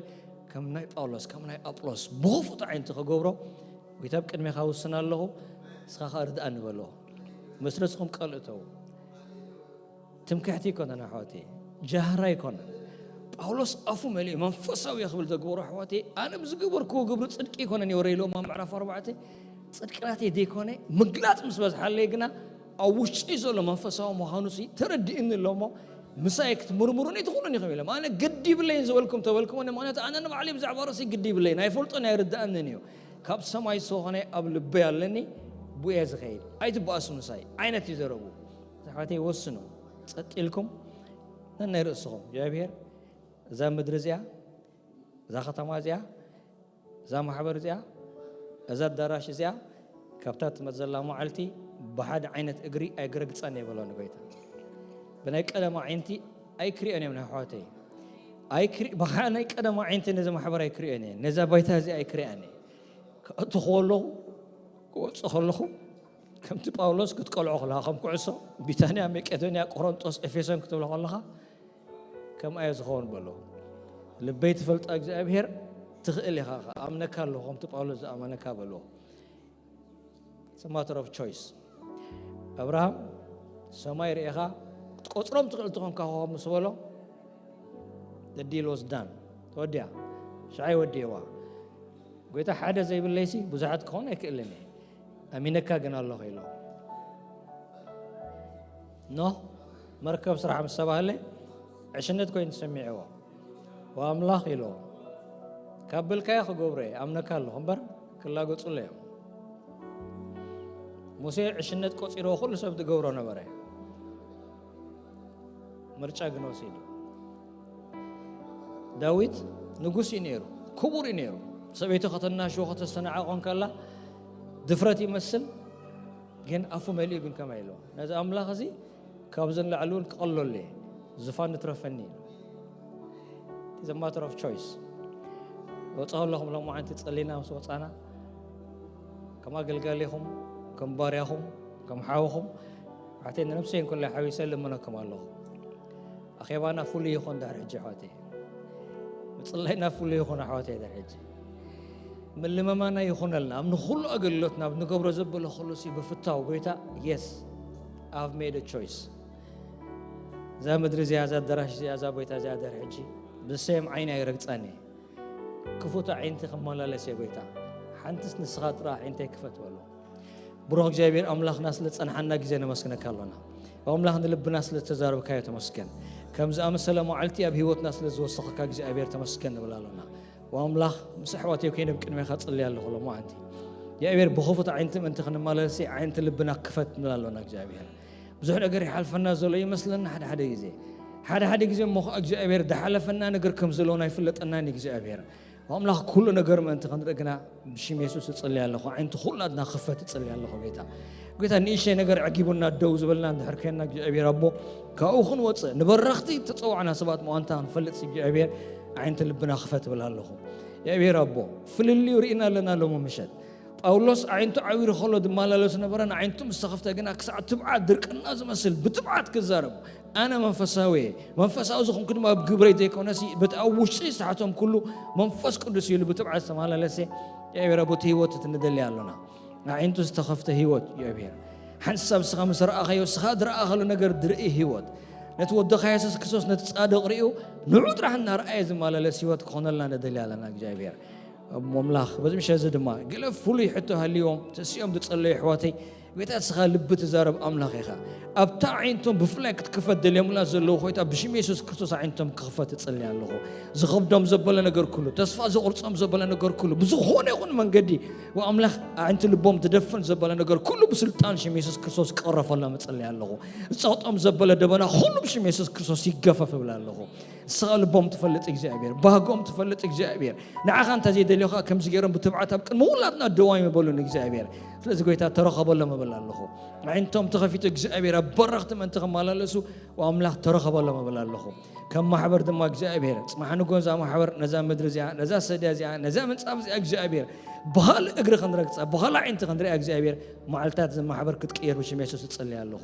ከም ናይ ጳውሎስ፣ ከም ናይ ኣጵሎስ ብኽፉት ዓይንቲ ክገብሮ፣ ጎይታ ኣብ ቅድሜኻ ውስን ኣለኹ፣ ንስኻ ኸኣ ርድኣኒ በሎ። ምስ ርእስኹም ቃል እተዉ። ትምክሕቲ ኣይኮነን ኣሕዋተይ፣ ጃህራ ኣይኮነን። ጳውሎስ ኣፉ መሊኡ መንፈሳዊ እየ ክብል ዘግበሮ ኣሕዋተይ፣ ኣነ ብዝገበርክዎ ግብሪ ጽድቂ ኣይኮነን እየ ወረ ኢልዎም ኣብ ምዕራፍ ኣርባዕተ። ጽድቂ ናተይ ዘይኮነ ምግላጽ ምስ በዝሓለይ ግና ኣብ ውሽጢ ዘሎ መንፈሳዊ ምዃኑሲ ተረዲእኒ ኣሎ እሞ ምሳይ ክትምርምሩኒ ትኽእሉን ኢኹም ኢሎም። ኣነ ግዲ ይብለይን ዝበልኩም ተበልኩሞ፣ ምኽንያቱ ኣነ ንባዕለይ ብዛዕባ ርእሲ ግዲ ይብለይን ኣይፈልጦን ኣይርድኣንን እዩ። ካብ ሰማይ ዝኾነ ኣብ ልበይ ኣለኒ፣ ብኡ እየ ዝኸይድ። ኣይትበኣሱ ምሳይ ዓይነት እዩ ዘረቡ። ኣሕዋተይ ወስኑ፣ ጸጥ ኢልኩም ነናይ ርእስኹም እግዚኣብሔር እዛ ምድሪ እዚኣ፣ እዛ ከተማ እዚኣ፣ እዛ ማሕበር እዚኣ፣ እዛ ኣዳራሽ እዚኣ ካብታ ትመጽእ ዘላ መዓልቲ ብሓደ ዓይነት እግሪ ኣይግረግጻን እየ በሎ ንጎይታ። ብናይ ቀደም ኣዒንቲ ኣይክሪኦን እዮም ናይ ኣሕዋተይ። ኣይክሪ-፣ ብሓ-፣ ናይ ቀደም ኣዒንቲ ነዚ ማሕበር ኣይክሪኦን እየ፣ ነዛ ባይታ እዚኣ ኣይክሪኣን እየ። ክኣቱ ከለኹ፣ ክወጽእ ከለኹ፣ ከምቲ ጳውሎስ ክትቀልዖ ከለኻ፣ ከም ኩዕሶ፣ ቢታንያ፣ መቄዶንያ፣ ቆሮንጦስ፣ ኤፌሶን ክትብሎ ከለኻ፣ ከምኣ እየ ዝኸውን በሎ። ልበይ ትፈልጣ እግዚኣብሔር ትኽእል ኢኻ፣ ኣምነካ ኣለኹ፣ ከምቲ ጳውሎስ ዝኣመነካ በሎ። It's a matter of choice። ኣብርሃም፣ ሰማይ ርኢኻ ክትቆጽሮም ትኽእል ትኾንካ ኮኸብ ምስ በሎ፣ the deal was done። ተወዲኣ። ሽዓይ ወዲእዋ። ጎይታ ሓደ ዘይብለይሲ ብዙሓት ክኾን ኣይክእልን እየ። ኣሚነካ ግን ኣለኹ ኢሎ። ኖህ መርከብ ስራሕ ምስ ተባህለ ዕሽነት ኮይኑ ተሰሚዕዎ። ወኣምላኽ ኢሎ፣ ካብ በልካዮ ክገብሮ እየ፣ ኣምነካ ኣለኹ እምበር ክላገጹለይ እዮም። ሙሴ ዕሽነት ቆጺርዎ ኩሉ ሰብ ዝገብሮ ነበረ። ምርጫ ግን ወሲዱ። ዳዊት ንጉስ እዩ ነይሩ፣ ክቡር እዩ ነይሩ። ሰበይቱ ከተናሽዎ ከተስተናዕቖ እንከላ ድፍረት ይመስል፣ ግን ኣፉ መሊኡ ግን ከማይ ኢልዎ፣ ነዚ ኣምላኽ እዚ ካብዚ ንላዕሊ እውን ክቐለሉ እየ፣ ዝፋን ንትረፈኒ ኢሉ። It's a matter of choice። ወጻ ከለኹም ሎማዓንቲ ጸሊና ምስ ወጻና፣ ከም ኣገልጋሊኹም፣ ከም ባርያኹም፣ ከም ሓውኹም፣ ኣሕዋተይ ንነብሰይ እንኩላይ ሓዊሰ ልምነኩም ኣለኹ። ኣኼባና ፍሉይ ይኹን ድሕሪ ሕጂ ኣሕዋተይ። ምጽላይና ፍሉይ ይኹን ኣሕዋተይ ድሕሪ ሕጂ። ምልምማና ይኹነልና። ኣብ ንኹሉ ኣገልግሎትና፣ ኣብ ንገብሮ ዘበለ ኩሉ ሲ ብፍታው ጎይታ፣ yes, I've made a choice። እዛ ምድሪ እዚኣ፣ እዛ ኣዳራሽ እዚኣ፣ እዛ ቦታ እዚኣ ድሕሪ ሕጂ ብሰም ዓይኒ ኣይረግጻን እየ። ክፉት ኣዒንቲ ክመላለስ እየ ጎይታ። ሓንትስ ንስኻ ጥራሕ ኣዒንተይ ክፈት በሎ። ብሩኽ እግዚኣብሔር ኣምላኽና ስለ ጸንሓና ግዜ ነመስግነካ ኣሎና። ኣምላኽ ንልብና ስለ ዝተዛረብካዮ ተመስገን። ከም ዝኣመሰለ መዓልቲ ኣብ ህይወትና ስለ ዝወሰኽካ እግዚኣብሔር ተመስገን ንብል ኣሎና። ኣምላኽ ምስ ኣሕዋተይ ኮይነ ኣብ ቅድሜኻ ጽልየ ኣለኹ ሎማዓንቲ። እግዚኣብሔር ብኽፉት ኣዒንቲ ምእንቲ ክንመላለስ ኣዒንቲ ልብና ክፈት ንብል ኣሎና እግዚኣብሔር። ብዙሕ ነገር ይሓልፈና ዘሎ ይመስለና ሓደ ሓደ ግዜ። ሓደ ሓደ ግዜ እሞ ኸኣ እግዚኣብሔር ዝሓለፈና ነገር ከም ዘለዉና ኣይፍለጠናን እዩ እግዚኣብሔር። ኣምላኽ ኩሉ ነገር ምእንቲ ክንርኢ ግና ብሽም የሱስ እጽሊ ኣለኹ። ኣዒንቲ ኩላትና ክፈት እጽሊ ኣለኹ ጌታ። ጌታ ንእሽተይ ነገር ዕጊቡና ደው ዝበልና እንድሕር ኮይንና እግዚኣብሔር ኣቦ ካብኡ ክንወጽእ ንበረኽቲ ተጸዋዕና ሰባት ምዃንታ ክንፈልጥ እግዚኣብሔር ኣዒንቲ ልብና ክፈት እብል ኣለኹ። እግዚኣብሔር ኣቦ ፍልልዩ ርኢና ኣለና ሎሚ ምሸት። ጳውሎስ ኣዒንቱ ዓዊሩ ከሎ ዝመላለስ ነበረ። ንኣዒንቱ ምስ ተኸፍተ ግና ክሳዕ ትብዓት ድርቅና ዝመስል ብትብዓት ክዛረብ፣ ኣነ መንፈሳዊ እየ፣ መንፈሳዊ ዝኾንኩ ድማ ኣብ ግብረይ ዘይኮነሲ በቲ ኣብ ውሽጢ ዝተሓቶም ኩሉ መንፈስ ቅዱስ እዩ ኢሉ ብትብዓት ዝተመላለሰ እግዚኣብሔር ኣቦ፣ እቲ ህይወት እቲ ንደሊ ኣሎና። ኣዒንቱ ዝተኸፍተ ህይወት እግዚኣብሔር፣ ሓንሳብ ንስኻ ምስ ረኣኻዮ፣ ንስኻ ዝረኣኻሉ ነገር ዝርኢ ህይወት፣ ነቲ ወድኻ የሱስ ክርስቶስ ነቲ ጻድቕ ርእዩ ንዑ ጥራሕ እናረኣየ ዝመላለስ ህይወት ክኾነልና ንደሊ ኣለና እግዚኣብሔር። ኣምላኽ በዚ ምሸት እዚ ድማ ገለ ፍሉይ ሕቶ ሃልዮም ተሲኦም ዝጸለዩ ኣሕዋተይ ጎይታ፣ ንስኻ ልቢ ትዛረብ ኣምላኽ ኢኻ። ኣብታ ኣዒንቶም ብፍላይ ክትክፈት ደልዮምላ ዘለዉ፣ ጎይታ፣ ብሽም የሱስ ክርስቶስ ኣዒንቶም ክኽፈት እጽሊ ኣለኹ። ዝኸብዶም ዘበለ ነገር ኩሉ፣ ተስፋ ዘቑርጾም ዘበለ ነገር ኩሉ፣ ብዝኾነ ይኹን መንገዲ፣ ወኣምላኽ፣ ኣዒንቲ ልቦም ትደፍን ዘበለ ነገር ኩሉ ብስልጣን ሽም የሱስ ክርስቶስ ክቕረፈሎም እጽሊ ኣለኹ። ዝጸቕጦም ዘበለ ደበና ኩሉ ብሽም የሱስ ክርስቶስ ይገፈፍ እብል ኣለኹ። ንስኻ ልቦም ትፈልጥ እግዚኣብሔር፣ ባህጎም ትፈልጥ እግዚኣብሔር። ንዓኻ እንተ ዘይደልዮኻ ከምዚ ገይሮም ብትብዓት ኣብ ቅድሚ ውላትና ደዋይ ምበሉን እግዚኣብሔር። ስለዚ ጎይታ ተረኸበሎም እብል ኣለኹ። ኣዒንቶም ተኸፊቱ እግዚኣብሔር ኣብ በረኽቲ ምእንቲ ክመላለሱ ኣምላኽ ተረኸበሎም እብል ኣለኹ። ከም ማሕበር ድማ እግዚኣብሔር ጽባሕ ንጎ እዛ ማሕበር ነዛ ምድሪ እዚኣ፣ ነዛ ሰድያ እዚኣ፣ ነዛ ምንጻፍ እዚኣ እግዚኣብሔር ብኻልእ እግሪ ክንረግጻ፣ ብኻልእ ኣዒንቲ ክንሪኣ እግዚኣብሔር መዓልታት እዚ ማሕበር ክትቅየር ብሽም የሱስ እጸልይ ኣለኹ።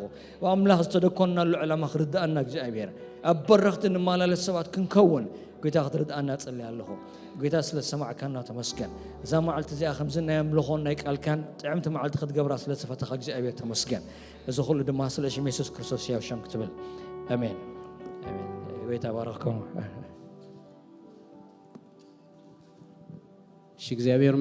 ኣምላኽ ዝተደኮንናሉ ዕላማ ክርድኣና እግዚኣብሔር ኣብ በረኽቲ ንመላለስ ሰባት ክንከውን ጎይታ ክትርድኣና እጸልይ ኣለኹ። ጎይታ ስለ ዝሰማዕካና ተመስገን። እዛ መዓልቲ እዚኣ ከምዚ ናይ ኣምልኾን ናይ ቃልካን ጥዕምቲ መዓልቲ ክትገብራ ስለ ዝፈተኻ እግዚኣብሔር ተመስገን። እዚ ኩሉ ድማ ስለ ሽም የሱስ ክርስቶስ ያው ሸም ክትብል ኣሜን። ኣሜን። ጎይታ ባረኽኩም። እሺ እግዚኣብሔር